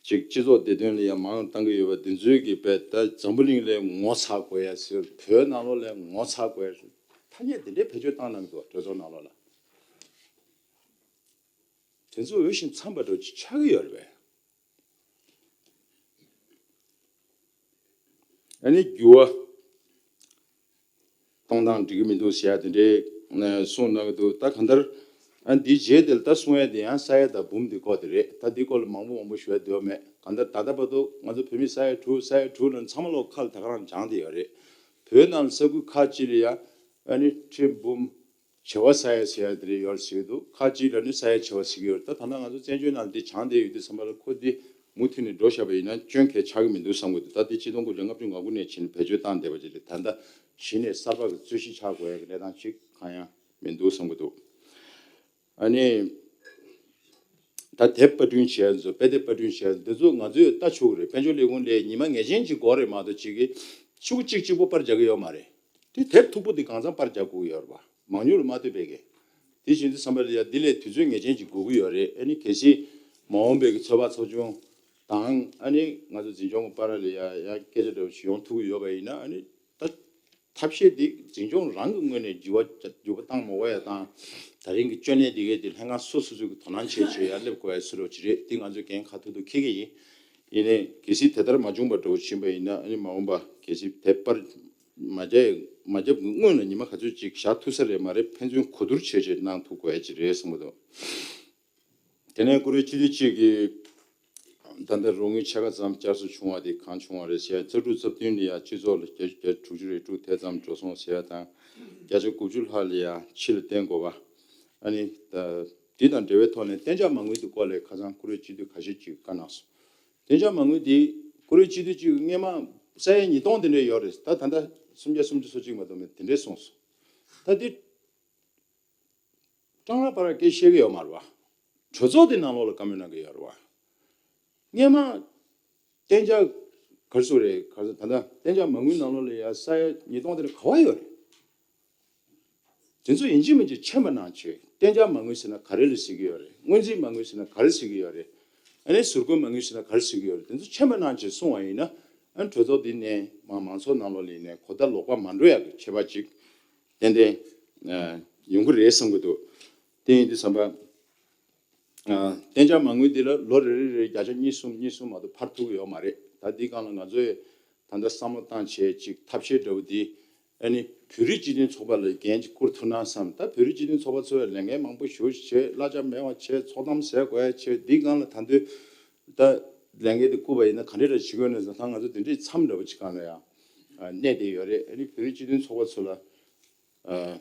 ཅིག་སྤྱི་ཚོགས་བདེ་དོན་ལ་ཡང་མང་རུ་བཏང་གི་ཡོད་པ་འདི་ཚོའི་གི་དཔེ་ད་འཛམ་བུ་གླིང་ལ་ངོ་ཚ་དགོས་ཡ་ཟེར། བོད་ནང་ལོགས་ལ་ངོ་ཚ་དགོས་ཡ་ཟེར། ཐ་སྙད་དེ་འདྲའི་བེད་སྤྱོད་བཏང་གནང་གི་འདུག་གྲོས་ཚོགས་ནང་ལོགས་ལ། དེ་ཚོ་འོས་ཤིང་འཚམས་པ་འདྲ་ཅིག་ཆགས་ཀྱི་ཡོད་རེད་པས། ཨ་ནི་འགྱུར་བ་གཏོང་སྟངས་འགྲིག་གི་མི་འདུག་ཟེར་ཡ་དེ་འདྲའི་གསུངས་གནང་གི་འདུག་ད་གང་ལྟར་ཨ་འདིའི་རྗེས་དེ་ལ་ད་གསུང་ཡ་དེ་ཡང་ས་ཡ་དང་འབུམ་དེ་སྐོར་དེ་རེད། ད་འདིའི་སྐོར་ལ་མང་པོ་མང་པོ་ཞུ་ཡ་འདོད་མེད། གང་ལྟར་ད་ལྟ་བར་དུ་ང་ཚོ་བོད་མི་ས་ཡ་དྲུག་ས་ཡ་དྲུག་ལ་ཚང་མ་ལོག་ཁ་ལ་ད་ག་རང་སྦྱངས་བསྡད་ཡོད་རེད། བོད་ནང་ལ་ས་ཁུལ་ཁག་ཅིག་ལ་ཡ་ཨ་ནི་ཁྲི་འབུམ་བྱེ་བ་ས་ཡ་ཟེར་ཡ་དེ་རེད་ཡོད་ཟེར་གྱི་འདུག་ཁག་ཅིག་ལ་ནི་ས་ཡ་བྱེ་བ་ཟེར་གྱི་ཡོད་རེད། ད་ད་ལྟ་ང་ཚོ་བཙན་བྱོལ་ནང་འདི་སྦྱངས་བསྡད་ཡོད་དུས་ཙམ་པ་ལ་ཁོ་འདི་མུ་མཐུད་ནས་འགྲོ་བཞག་པ་ཡིན་ན་སྐྱོན་གང་ཡང་ཆགས་ཀྱི་མི་འདུག་བསམ་གྱི་འདུག་ད་འདི་ཆིག་སྟོང་དགུ་བརྒྱ་ལྔ་བཅུ་ང་དགུ་ནས་ཕྱིན་བེད་སྤྱོད་བཏང་བསྡད་པ་ཅིག་རེད། ད་ལྟ་གཞི་ནས་གསར་པ་གི་རྩོད་གཞི་ཆགས་དགོས་ཡ་གི་གནས་སྟངས་ཅིག་གང་ཡང་མི་འདུག་བསམ་གྱི་འདུག་ཨ་ནི། ད་དེབ་པར་སྐྲུན་བྱས་ཚོ། དཔེ་དེབ་པར་སྐྲུན་བྱས་ཚོ། འདི་ཚོ་ང་ཚོས་ལྟ་ཆོག་གི་རེད། དཔལ་འབྱོར་ལས་ཁུངས་ལ་ཉི་མ་ངེས་ཅན་གཅིག་འགོར་རེད་མ་གཏོགས་གཅིག་གིས་ཤོག་གུ་གཅིག་གཅིག་པོ་པར་རྒྱག་གི་ཡོད་མ་རེད། དེ་དེབ་མཐུག་པོ་དེ་གང་འཚམ་པར་རྒྱག་དགོས་ཀྱི་ཡོད་རེད་པ། མང་ཉུང་ལ་མ་ལྟོས་པའི་གི། དེ་བཞིན་དུ་བསམ་པ་རེད་ཡ། འདི་ལས་དུས་ཚོད་ངེས་ཅན་གཅིག་དགོས་ཀྱི་ཡོད་རེད། ཨ་ནི་གལ་སྲིད་མ་འོངས་པའི་གི་ཚོགས་པ་ཚོགས་ཆུང་དང་། ཨ་ནི་ང་ཚོ་འཛིན་སྐྱོང་གི་བར་ལ་ཡ་ཡ་སྐད་ཆ་འདྲ་བོ་ཞིག་ཡོང་ཐུབ་ཀྱི་ཡོད་པ་ཡིན་ན། ཨ་ནི་ད་ཐབས་ཤེས་འདི་འཛིན་སྐྱོང་རང་གི་ངོས་ནས་འགྱུར་བ་འགྱུར་བ་བཏང་མ་དགོས་ཡ་དང་། ད་རིང་གི་སྐྱོན་གནད་འདི་གས་འདི་ལྷན་ཁང་སོ་སོ་སོ་གི་དོ་སྣང་བྱས་བྱས་ཡར་སླེབས་དགོས་ཡ་སུ་རོགས་ཅིག་རེད། འདི་ང་ཚོས་འགན་ཁ་ཐུག་ཐུག་འཁྱེར་གྱི་ཡིན། ཡིན་ནའི་གལ་སྲིད་དེ་ལྟར་མ་བྱུང་བ་འདྲ་བོ་ཕྱིན་པ་ཡིན་ན། ཨ་ནི་མ་འོངས་པ་གལ་སྲིད་དེབ་པར་མ་རྒྱབ་མ་རྒྱབ་ཀྱི་སྔོན་ལ་ཉི་མ་ག་ཚོད་ཅིག་བཞག་ཐུབ་ས་རེད་མ་རེད། ཕན་ཚུན་གོ་བསྡུར་བྱས་བྱས་གནང་ཐུབ་དགོས་ཡ་ཅིག་རེད་བསམ་གྱི་འདུག་དེ་ནས་བཀུར་འོས་སྤྱི་འཐུས་གཅིག་གིས། ད་ལྟ་རོགས་དངུལ་ཕྱེད་ཀ་ཙམ་བསྐྱར་གསོ་བྱུང་བ་དེ་གང་བྱུང་བ་རེད་ཟེར་ཡ། རྩ་དྲུག་རྩ་བདུན་ལ་ཡ་སྤྱི་ཚོགས་ལ་བརྒྱ་ཆ་དྲུག་ཅུ་རེ་དྲུག་དེ་ཙམ་འགྲོ་སོང་ཟེར་ཡ་དང་། བརྒྱ་ཆ་དགུ་བཅུ་ལྷག་ལ་ཡ་ཕྱི་ལ་བཏོན་དགོས་པ། ཨ་ནི་ད་དེ་དང་འབྲེལ་བའི་ཐོག་ནས་གཏན་འཇགས་མ་དངུལ་དེ་སྐོར་ལ་ཁ་སང་བཀུར་འོས་སྤྱི་འཐུས་ཁ་ཤས་ཅིག་བཀའ་གནང་སོང་། གཏན་འཇགས་མ་དངུལ་དེ་བཀུར་འོས་སྤྱི་འཐུས་ཅིག་སྔས་མ་ས་ཡ་ཉིས་སྟོང་དེ་འདྲ་ཡོད་རེད། ད་ད་ལྟ་སུམ་བརྒྱ་སུམ་ཅུ་སོ་གཅིག་མ་གཏོགས་མེད་དེ་འདྲས་གསུངས་སོང་། ད་དེ་ཀྲང་ལ་པ་ར་སྐད་བཤད་གི་ཡོད་མ་རེད་བ། གྲོས་ཚོགས་དེ་ནང་ལོགས་ལ་བཀའ་མོལ་གནང་གི་ཡོད་རེད་བ། སྔས་མ་གཏན་འཇགས་ག་རེ་ཟེར་རེད། ག་རེ་ཟེར། ད་ལྟ་གཏན་འཇགས་མ་དངུལ་ནང་ལོགས་ལ་ཡ་ས་ཡ་ཉིས་སྟོང་དེ་ནི་ག་བ་ཡོད་རེད། དེ་ཚོ་ཡིན་གཅིག་མིན་གཅིག་མཁྱེན་པ་གནང་བྱས། གཏན་འཇགས་མ་དངུལ་ཟེར་ན་ག་རེ་ལ་ཟེར་གི་ཡོད་རེད། སྔོན་རྩིས་མ་དངུལ་ཟེར་ན་ག་རེ་ཟེར་གི་ཡོད་རེད། ཨ་ནི་ཟུར་བཀོལ་མ་དངུལ་ཟེར་ན་ག་རེ་ཟེར་གི་ཡོད་རེད། དེ་ཚོ་མཁྱེན་པ་གནང་བྱས་གསུངས་པ་ཡིན་ན། ཨ་ནི་གྲོས་ཚོགས་འདི་ནས་མ་མང་ཚོགས་ནང་ལོགས་ལ་ཡིན་ནའི་གོ་བརྡ་ལོག་པ་མ་འགྲོ་ཡག་གི་ཁྱད་པར་ཅིག་ཏན་ཏན་ཡོང་གི་རེད་བསམ་གི་འདུག་དེ་ཡིན་དུས་ཙམ་པ། ཨ། གཏན་འཇགས་མ་དངུལ་འདི་ལ་ལོ་རེ་རེ་རེ་བརྒྱ་ཆ་གཉིས་གསུམ་གཉིས་གསུམ་མ་གཏོགས་འཕར་ཐུབ་ཀྱི་ཡོད་མ་རེད། ད་འདི་སྒང་ལ་ང་ཚོས་ད་ལྟ་བསམ་བློ་བཏང་བྱས་ཅིག་ཐབས་ཤེས་འདྲ་བོ་འདི། ཨ་ནི་བོད་རིགས་སྤྱི་མཐུན་ཚོགས་པ་ལ་འགན་ཅིག་བསྐུར་ཐུབ་ན་བསམ། ད་བོད་རིགས་སྤྱི་མཐུན་ཚོགས་པ་ཚོས་ལས་འགན་མང་པོ་ཞེ་པོ་ཅིག་བྱས། གླ་ཆ་མེད་པ་བྱས། ཚོགས་གཏམ་ཟེར་དགོས་ཡ་བྱས། འདི་སྒང་ལ་ད་དུང་ད་ལས་འགན་དེ་བསྐུར་བ་ཡིན་ན་ག་འདྲས་འདྲ་བྱེད་དགོས་ན་ཟེར། ད་ང་ཚོ་དེ་འདྲའི་མཚམས་འདྲ་བོ་ཅིག་སྒང་ལ་ཡང་གནས་བསྡད་ཡོད་རེད། ཨ་ནི་བོད་རིགས་སྤྱི་མཐུན་ཚོགས་པ་ཚོ་ལ། ཨ།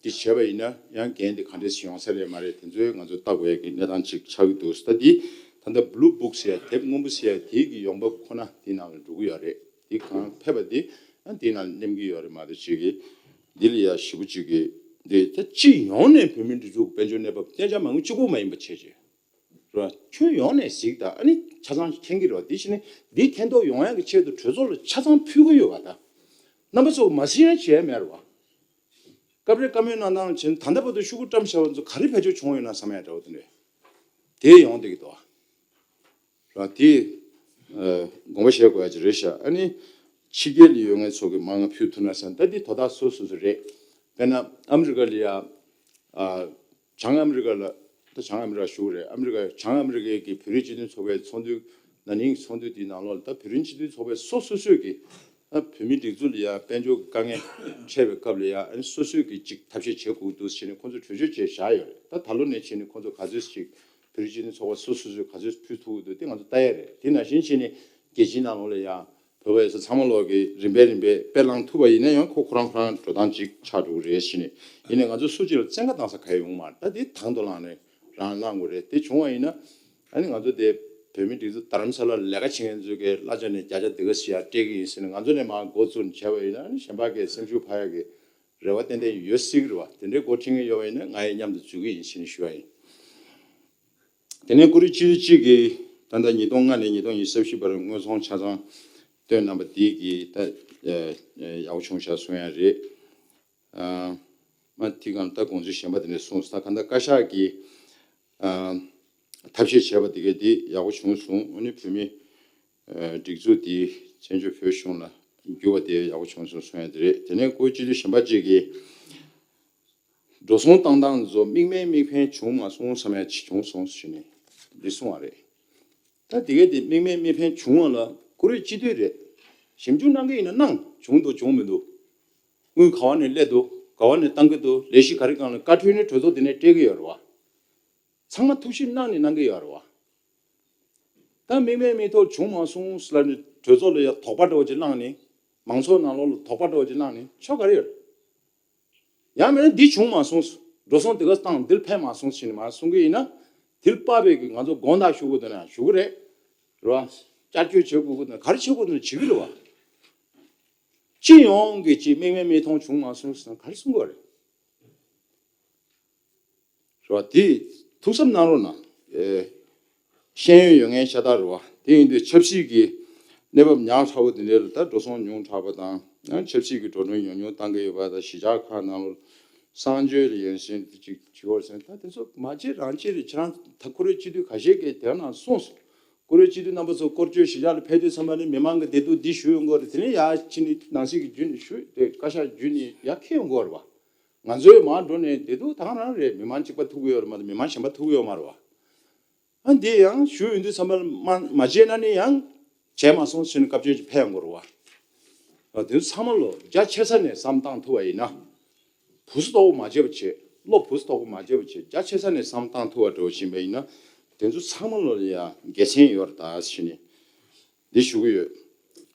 འདི་བྱས་པ་ཡིན་ན་ཡང་འགན་དེ་ག་འདྲས་ཡོང་ས་རེད་མ་རེད། དེ་ཚོའི་ང་ཚོ་ལྟ་དགོས་ཡ་གི་གནས་སྟངས་ཅིག་ཆགས་ཀྱི་འདུག་ད་འདི་ད་ལྟ་Blue Book ཟེར་ཡ་དེབ་སྔོན་པོ་ཟེར་ཡ་དེའི་གི་ཡོང་འབབ་ཁོ་ན་དེའི་ནང་ལ་འགྲོ་གི་ཡོད་རེད། དེ་གང་ཕེབས་པ་དེ་ཡང་དེའི་ནང་ལ་སླེབས་ཀྱི་ཡོད་རེད་མ་གཏོགས་ཅིག་གི་འདི་ལ་ཡ་ཞེ་པོ་ཅིག་གི་འདི་ད་སྤྱི་ཡོངས་ནས་བོད་མིའི་སྒྲིག་འཛུགས་དཔལ་འབྱོར་གནས་བབ་གཏན་འཇགས་མ་དངུལ་གཅིག་པོ་མ་ཡིན་པ་བྱས་བྱས། རེད་བ། ཁྱོན་ཡོངས་ནས་གཟིགས་དང་། ཨ་ནི་ཆ་ཚང་མཁྱེན་གྱི་རེད་བ། དེ་བཞིན་ནི་འདི་མཁྱེན་རྟོགས་ཡོང་ཡག་གི་ཆེད་དུ་གྲོས་ཚོགས་ལ་ཆ་ཚང་ཕུལ་གྱི་ཡོད་པ་དང་། རྣམ་པ་ཚོ་མ་གཟིགས་ན་བྱས་མེད་རེད་བ། སྐབས་རེ་བཀའ་མོལ་གནང་སྟངས་བྱས་ན་ད་ལྟ་བར་དུ་ཤོག་གུ་བཀྲམ་བཞག་པ་ཚོ་ག་རེ་བེད་སྤྱོད་བྱུང་ཡོད་ན་བསམ་ཡག་འདྲ་བོ་དེ་འདྲས་དེ་ཡོང་བསྡད་ཀྱི་འདུག་བ། རེད་བ། དེ་ཨ་དགོངས་པ་བཞེས་དགོས་ཡ་ཅིག་རེད་ཤག་ཨ་ནི་ཕྱི་རྒྱལ་ལ་ཡོད་མཁན་ཚོ་གི་མང་ང་ཕུལ་ཐུབ་ན་བསམ། ད་འདི་དོ་བདག་སོ་སོ་སོ་རེད། དཔེར་ན་ཨ་མི་རི་ཀ་ལ་ཡ། ཨ། བྱང་ཨ་མི་རི་ཀ་ལ། ད་བྱང་ཨ་མི་རི་ཀ་ཞུ་གི་རེད། ཨ་མི་རི་ཀ་བྱང་ཨ་མི་རི་ཀའི་གི་བོད་རིགས་སྤྱི་མཐུན་ཚོགས་པའི་ཚོགས་འདུ། ན་ནིང་གི་ཚོགས་འདུ་དེའི་ནང་ལོགས་ལ་ད་བོད་རིགས་སྤྱི་མཐུན་ཚོགས་པའི་སོ་སོ་སོས་ཀྱི་ད་བོད་མིའི་སྒྲིག་འཛུགས་ལ་ཡ་དཔལ་འབྱོར་གྱི་དཀའ་ངལ་འཕྲད་པའི་སྐབས་ལ་ཡ། ཨ་ནི་སོ་སོས་ཀྱི་ཅིག་ཐབས་ཤེས་བྱེད་དགོས་འདུག་ཟེར་ནས་ཁོང་ཚོས་གྲོས་ཆོད་བྱས་བཞག་ཡོད་རེད། ད་ད་ལོ་ནས་བྱས་ནས་ཁོང་ཚོ་ག་ཚོད་ཅིག་བོད་རིགས་སྤྱི་མཐུན་ཚོགས་པ་སོ་སོ་སོས་ག་ཚོད་ཕུལ་ཐུབ་ཀྱི་འདུག་དེ་ང་ཚོ་ལྟ་ཡ་རེད། དེ་ནང་བཞིན་བྱས་ནས་རྒྱལ་སྤྱིའི་ནང་ལོགས་ལ་ཡ། བོད་པ་ཡོད་ས་ཚང་མ་ལོག་གི་རིམ་པས་རིམ་པས་དཔེ་བླངས་ཐུབ་པ་ཡིན་ན་ཡང་ཁོ་ཁོ་རང་ཁོ་རང་འགྲོ་སྟངས་ཅིག་ཆགས་འགྲོ་གི་རེད་ཟེར་ནས། ཡིན་ནའི་ང་ཚོ་སུ་གཅིག་ལ་བཙན་བཀའ་བཏང་ས་ག་ཡོད་མ་རེད། ད་དེ་དང་དུ་བླངས་ནས་རང་བླངས་དགོས་རེད། དེ་བྱུང་བ་ཡིན་ན་ཨ་ནི་ང་ཚོ་དེ་བོད་མི་སྒྲིག་འཛུགས་རྡ་རམ་ས་ལ་ལས་ཀ་བྱེད་མཁན་ཚོ་གི་གླ་ཆ་ནས་བརྒྱ་ཆ་དེ་ག་ཞིག་ཡར་སྤྲད་ཀྱི་ཡིན་ཟེར་ནས་ང་ཚོ་ནས་མར་འགོ་བཙུགས་ནས་བྱས་པ་ཡིན་ན། ཨ་ནི་གཞན་པ་གི་སེམས་ཤུགས་འཕར་ཡག་གི་རེ་བ་ཏན་ཏན་ཡོད་སྲིད་ཀྱི་རེད་བ། དེ་འདྲའི་འགོ་ཁྲིད་མཁན་ཡོད་པ་ཡིན་ན་ང་ཡང་མཉམ་དུ་འཛུལ་གྱི་ཡིན་ཟེར་ནས་ཞུ་བ་ཡིན། དེ་ནས་བཀུར་འོས་སྤྱི་འཐུས་གཅིག་གིས་ད་ལྟ་ཉིས་སྟོང་ལྔ་ནས་ཉིས་སྟོང་ཉི་ཤུ་རྩ་བཞི་བར་དངོས་ཚོང་ཆ་ཚང་བཏོན་གནང་པ་འདི་གིས་ད་ཨ་ཨ་ཡག་པོ་བྱུང་ཤག་གསུང་ཡ་རེད། ཨ་མ་དེ་གང་ད་དགོངས་ཚུལ་གཞན་པ་དེ་འདྲ་གསུངས་སོང་། ད་གང་ལྟར་བཀའ་ཤག་གིས་ཨ་ཐབས་ཤེས་བྱས་པ་དེ་གས་དེ་ཡག་པོ་བྱུང་སོང་། ཨ་ནི་བོད་མི་ཨ་སྒྲིག་འཛུགས་དེ་བཙན་བྱོལ་བོད་གཞུང་ལ་འགྱུར་བ་དེ་ཡག་པོ་བྱུང་སོང་གསུང་ཡ་དེ་རེད། དེ་ནས་བཀུར་འོས་སྤྱི་འཐུས་གཞན་པ་གཅིག་གིས། འགྲོ་སོང་བཏང་སྟངས་ཚོ་དམིགས་མེད་དམིགས་འཕེན་བྱུང་མ་སོང་བསམ་ཡ་ཅིག་བྱུང་སོང་ཟེར་ནས་འདི་གསུངས་པ་རེད། ད་དེ་གས་དེ་དམིགས་མེད་དམིགས་འཕེན་བྱུང་བ་ལ་བཀུར་འོས་སྤྱི་འཐུས་རེད། ཞིབ་འཇུག་གནང་གི་ཡིན་ན་གནང་། བྱུང་འདུག་བྱུང་མི་འདུག་དངུལ་ག་བ་ནས་སླེབས་འདུག་ག་བ་ནས་བཏང་གི་འདུག་ལས་གཞི་ག་རེ་སྒང་ལ་བཀའ་འཁྲོལ་ནས་གྲོས་ཚོགས་འདི་ནས་སྤྲད་ཀྱི་ཡོད་རེད་བ། ཚང་མ་ཐུགས་ཞིབ་གནང་ནས་གནང་གི་ཡོད་རེད་བ། ད་དམིགས་མེད་དམིགས་ཐོག་བྱུང་མ་སོང་ཟེར་ལབ་ནས་གྲོས་ཚོགས་ལ་ཡ་དོགས་པ་འདྲ་བོ་ཅིག་བསླངས་ནས། མང་ཚོགས་ནང་ལོགས་ལ་དོགས་པ་འདྲ་བོ་ཅིག་བསླངས་ནས་ཆོ་ག་རེ་ཡོད། ཡང་མིན་ན་འདི་བྱུང་མ་སོང་། འགྲོ་སོང་དེ་ག་བཏང་། འདིར་ཕན་མ་སོང་ཟེར་ནས་མར་གསུང་གི་ཡིན་ན། དེར་དཔག་པའི་གི་ང་ཚོ་དགོངས་དག་ཞུ་དགོས་འདུག་ན་ཞུ་གི་རེད། རེད་བ། བསྐྱར་བཅོས་བྱེད་དགོས་ཀྱི་འདུག་ན་ག་རེ་བྱེད་དགོས་འདུག་ན་བྱེད་ཀྱི་རེད་བ། སྤྱི་ཡོངས་ཀྱི་ཅིག་དམིགས་མེད་དམིགས་མཐོང་བྱུང་མ་སོང་ཟེར་ན་ག་རེ་གསུང་དགོས་རེད། རེད་བ། དེ་ཐུགས་བསམ་གནང་རོགས་གནང་། ཨེ། ཤེས་ཡོན་ཡོད་མཁན་ཤ་སྟག་རེད་བ། དེ་ཡིན་དུས་ཆབ་སྲིད་ཀྱི་གནས་བབ་ཉག་ཕྲ་བོ་དེ་འདྲ་ལ་ད་འགྲོ་སོང་ཉུང་དྲགས་པ་དང་། ཡང་ཆབ་སྲིད་ཀྱི་འགྲོ་གྲོན་ཉུང་ཉུང་བཏང་གི་ཡོད་པ་དང་། གཞིས་ཆགས་ཁག་ནང་ལ་གསང་སྤྱོད་ལ་ཡང་ཞེན་དེ་ཅིག་བྱེད་འོར་ཟེར། ད་དེ་ཚོ་མ་བྱེད་རང་བྱེད་རེད། ཁྱེད་རང་ད་བཀུར་འོས་སྤྱི་འཐུས་ཁ་ཤས་ཀྱིས་དེ་ནང་གསུངས་སོང་། བཀུར་འོས་སྤྱི་འཐུས་རྣམ་པ་ཚོ་སྐོར་སྐྱོད་གཞིས་ཆགས་ལ་ཕེབས་དུས་ཙམ་པ་ནི་མི་མང་གི་བདེ་སྡུག་འདི་ཞུ་ཡོང་གི་ཡོད་རེད། དེ་ནས་ཡར་ཕྱིན་ནས་ནང་སྲིད་ཀྱི་བརྒྱུད་ནས་ཞུ་དེ་བཀའ་ཤག་བརྒྱུད་ནས་ཡར་འཁྱེར་ཡོང་གི་ཡོད་རེད་བ། ང་ཚོའི་མར་འགྲོ་ནས་བདེ་སྡུག་ད་ག་རང་རེད། མི་མང་གཅིག་པ་ཐུག་གི་ཡོད་རེད་མ་གཏོགས་མི་མང་གཞན་པ་ཐུག་གི་ཡོད་མ་རེད་བ། ཨ་འདི་ཡང་ཞུ་ཡོང་དུས་ཙམ་པ་ལ་མ་མ་བྱས་ན་ནི་ཡང་བྱས་མ་སོང་ཟེར་ནས་སྐབས་བཅོལ་ཅིག་ཕེབས་ཡོང་གི་རེད་བ། ཨ་དེ་ཚོ་ཚང་མ་ལོ་རྒྱ་ཆེ་ས་ནས་བསམ་བཏང་ཐུབ་པ་ཡིན་ན། བུ་སུ་དོག་པོ་མ་བྱེད་པ་བྱེད། བློ་བུ་སུ་དོག་པོ་མ་བྱེད་པ་བྱེད། རྒྱ་ཆེ་ས་ནས་བསམ་བཏང་ཐུབ་པ་འགྲོ་བཞིན་པ་ཡིན་ན། ད་ དེ་ཚོ་ཚང་མ་ལོ་ལ་ཡང་དགེ་མཚན་ཡོད་རེད་ད་ཟེར་ནས་འདི་ཞུ་གི་ཡོད།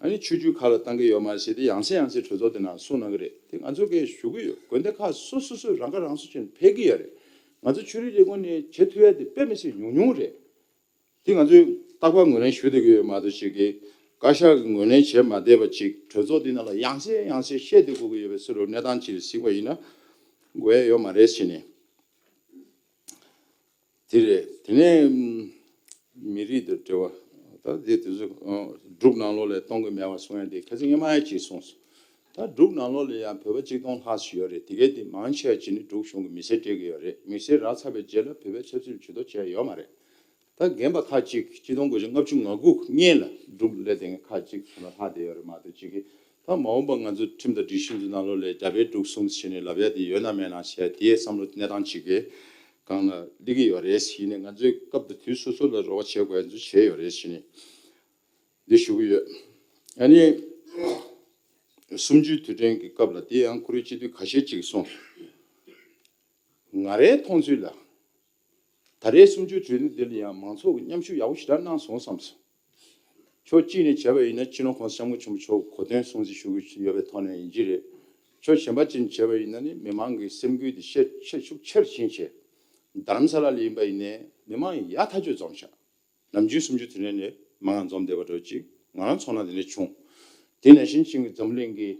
ཨ་ནི་ཆོས་བརྒྱུད་ཁག་ལ་བཏང་གི་ཡོད་མ་རེད་ཟེར་ཏེ་ཡང་སེ་ཡང་སེ་གྲོས་ཚོགས་དེ་ནང་གསུང་གནང་གི་རེད། དེ་ང་ཚོ་གས་ཞུ་གི་ཡོད། དགོན་སྡེ་ཁག་སོ་སོ་སོས་རང་ཁ་རང་གསོ་བྱས་ནས་ཕེབས་ཀྱི་ཡོད་རེད། ང་ཚོ་ཆོས་རིག་ལས་ཁུངས་ནས་བྱེད་ཐུབ་ཡ་དེ་དཔེ་མི་སྲིད་ཉུང་ཉུང་རེད། དེ་ང་ཚོས་རྟག་པར་ངོས་ལེན་ཞུ་བསྡད་ཀྱི་ཡོད་མ་གཏོགས་ཅིག་གིས་བཀའ་ཤག་གིས་ངོས་ལེན་བྱས་མ་བསྡད་པ་ཅིག་གྲོས་ཚོགས་འདི་ནང་ལ་ཡང་སེ་ཡང་སེ་བཤད་བསྡད་དགོས་ཀྱི་ཡོད་པའི་བཟོ་འདྲ་གནས་སྟངས་ཅིག་གཟིགས་པ་ཡིན་ན་དགོས་ཡ་ཡོད་མ་རེད་ཟེར་ནས། དེ་རེད། དེ་ནས་མི་རིགས་དང་འབྲེལ་བ་ད་དེ་དེ་ཚོ་འབྲུག་ནང་ལོགས་ལ་གཏོང་གི་མེད་པ་གསུང་ཡ་དེ་ཁ་སང་སྔོན་མ་ཡ་གཅིག་གསུངས་སོང་། ད་འབྲུག་ནང་ལོགས་ལ་ཡང་བོད་པ་གཅིག་སྟོང་ལྷག་ཙམ་ཡོད་རེད། དེ་གའི་དེ་མང་ཆེ་བ་ཅིག་ནི་འབྲུག་གཞུང་གི་མི་སེར་སྤྲད་ཀྱི་ཡོད་རེད། མི་སེར་རག་ཚར་བའི་རྗེས་ལ་བོད་པའི་ཆབ་སྲིད་ལ་ཇུས་གཏོགས་བྱས་ཡོད་མ་རེད། ད་རྒན་པ་ཁག་ཅིག་ཆིག་སྟོང་དགུ་བརྒྱ་ལྔ་བཅུ་ང་དགུ་སྔོན་ལ་འབྲུག་ལ་བསྡད་མཁན་ཁག་ཅིག་ཁོ་ན་ལྷག་བསྡད་ཡོད་རེད་མ་གཏོགས་ཅིག་གིས་ད་མ་འོངས་པ་ང་ཚོ་ཁྲིམས་དང་སྒྲིག་གཞི་ཚོའི་ནང་ལོགས་ལ་རྒྱ་བལ་འབྲུག་གསུམ་ཟེར་ནས་ལབ་ཡ་དེ་ཡོད་ན་མེད་ན་བྱས་དེའི་བསམ་བློ་གནས་སྟངས་ཅིག་གི་སྒང་ལ་སླེབས་ཀྱི་ཡོད་རེད། ཡིན་ནའི་ང་ཚོའི་སྐབས་དང་དུས་སོ་སོ་ལ་རོགས་པ་བྱེད་དགོས་ཡ་ཚོ་བྱས་ཡོད་རེད་ཟེར་ནས་འདི་ཞུ་གི་ཡོད། ཨ་ནི་གསུམ་བཅུའི་དུས་དྲན་གྱི་སྐབས་ལ་དེ་ཡང་ཁོ་རའི་སྤྱི་འཐུས་ཁ་ཤས་ཅིག་གསུངས། ང་རའི་མཐོང་ཚུལ་ལ། ད་རེས་གསུམ་བཅུའི་གྲོས་མཐུན་འདི་ལ་ཡང་མང་ཚོགས་ཀྱི་མཉམ་ཞུགས་ཡག་པོ་ཞེ་དྲག་གནང་སོང་བསམ་སོང་། ཕྱོགས་གཅིག་ནས་བྱས་པ་ཡིན་ན་སྤྱི་ནོར་༸གོང་ས་༸སྐྱབས་མགོན་ཆེན་པོ་མཆོག་གིས་གོ་སྟོན་སྲུང་བརྩི་ཞུ་གི་ཡོད་པའི་ཐོག་ནས་ཡིན་གྱི་རེད། ཕྱོགས་གཞན་པ་ཅིག་ནས་བྱས་པ་ཡིན་ན་ནི་མི་མང་གི་སེམས་འགུལ་དེ་ཤེས་ཤེས་ཤུགས་ཆེར་ཕྱིན་བྱས། རྡ་རམ་ས་ལ་ལ་ཡིན་པ་ཡིན་ནའི་མི་མང་ཡག་ཐག་ཆོད་འཛོམས་ཤག་ནམ་རྒྱུན་གསུམ་བཅུའི་དུས་དྲན་ནས་མང་ང་འཛོམས་བསྡད་པ་འདྲ་ཅིག་ང་རང་ཚོ་ནང་དེ་འདྲ་བྱུང་། དེ་ནང་བཞིན་ཅིག་གི་འཛམ་གླིང་གི་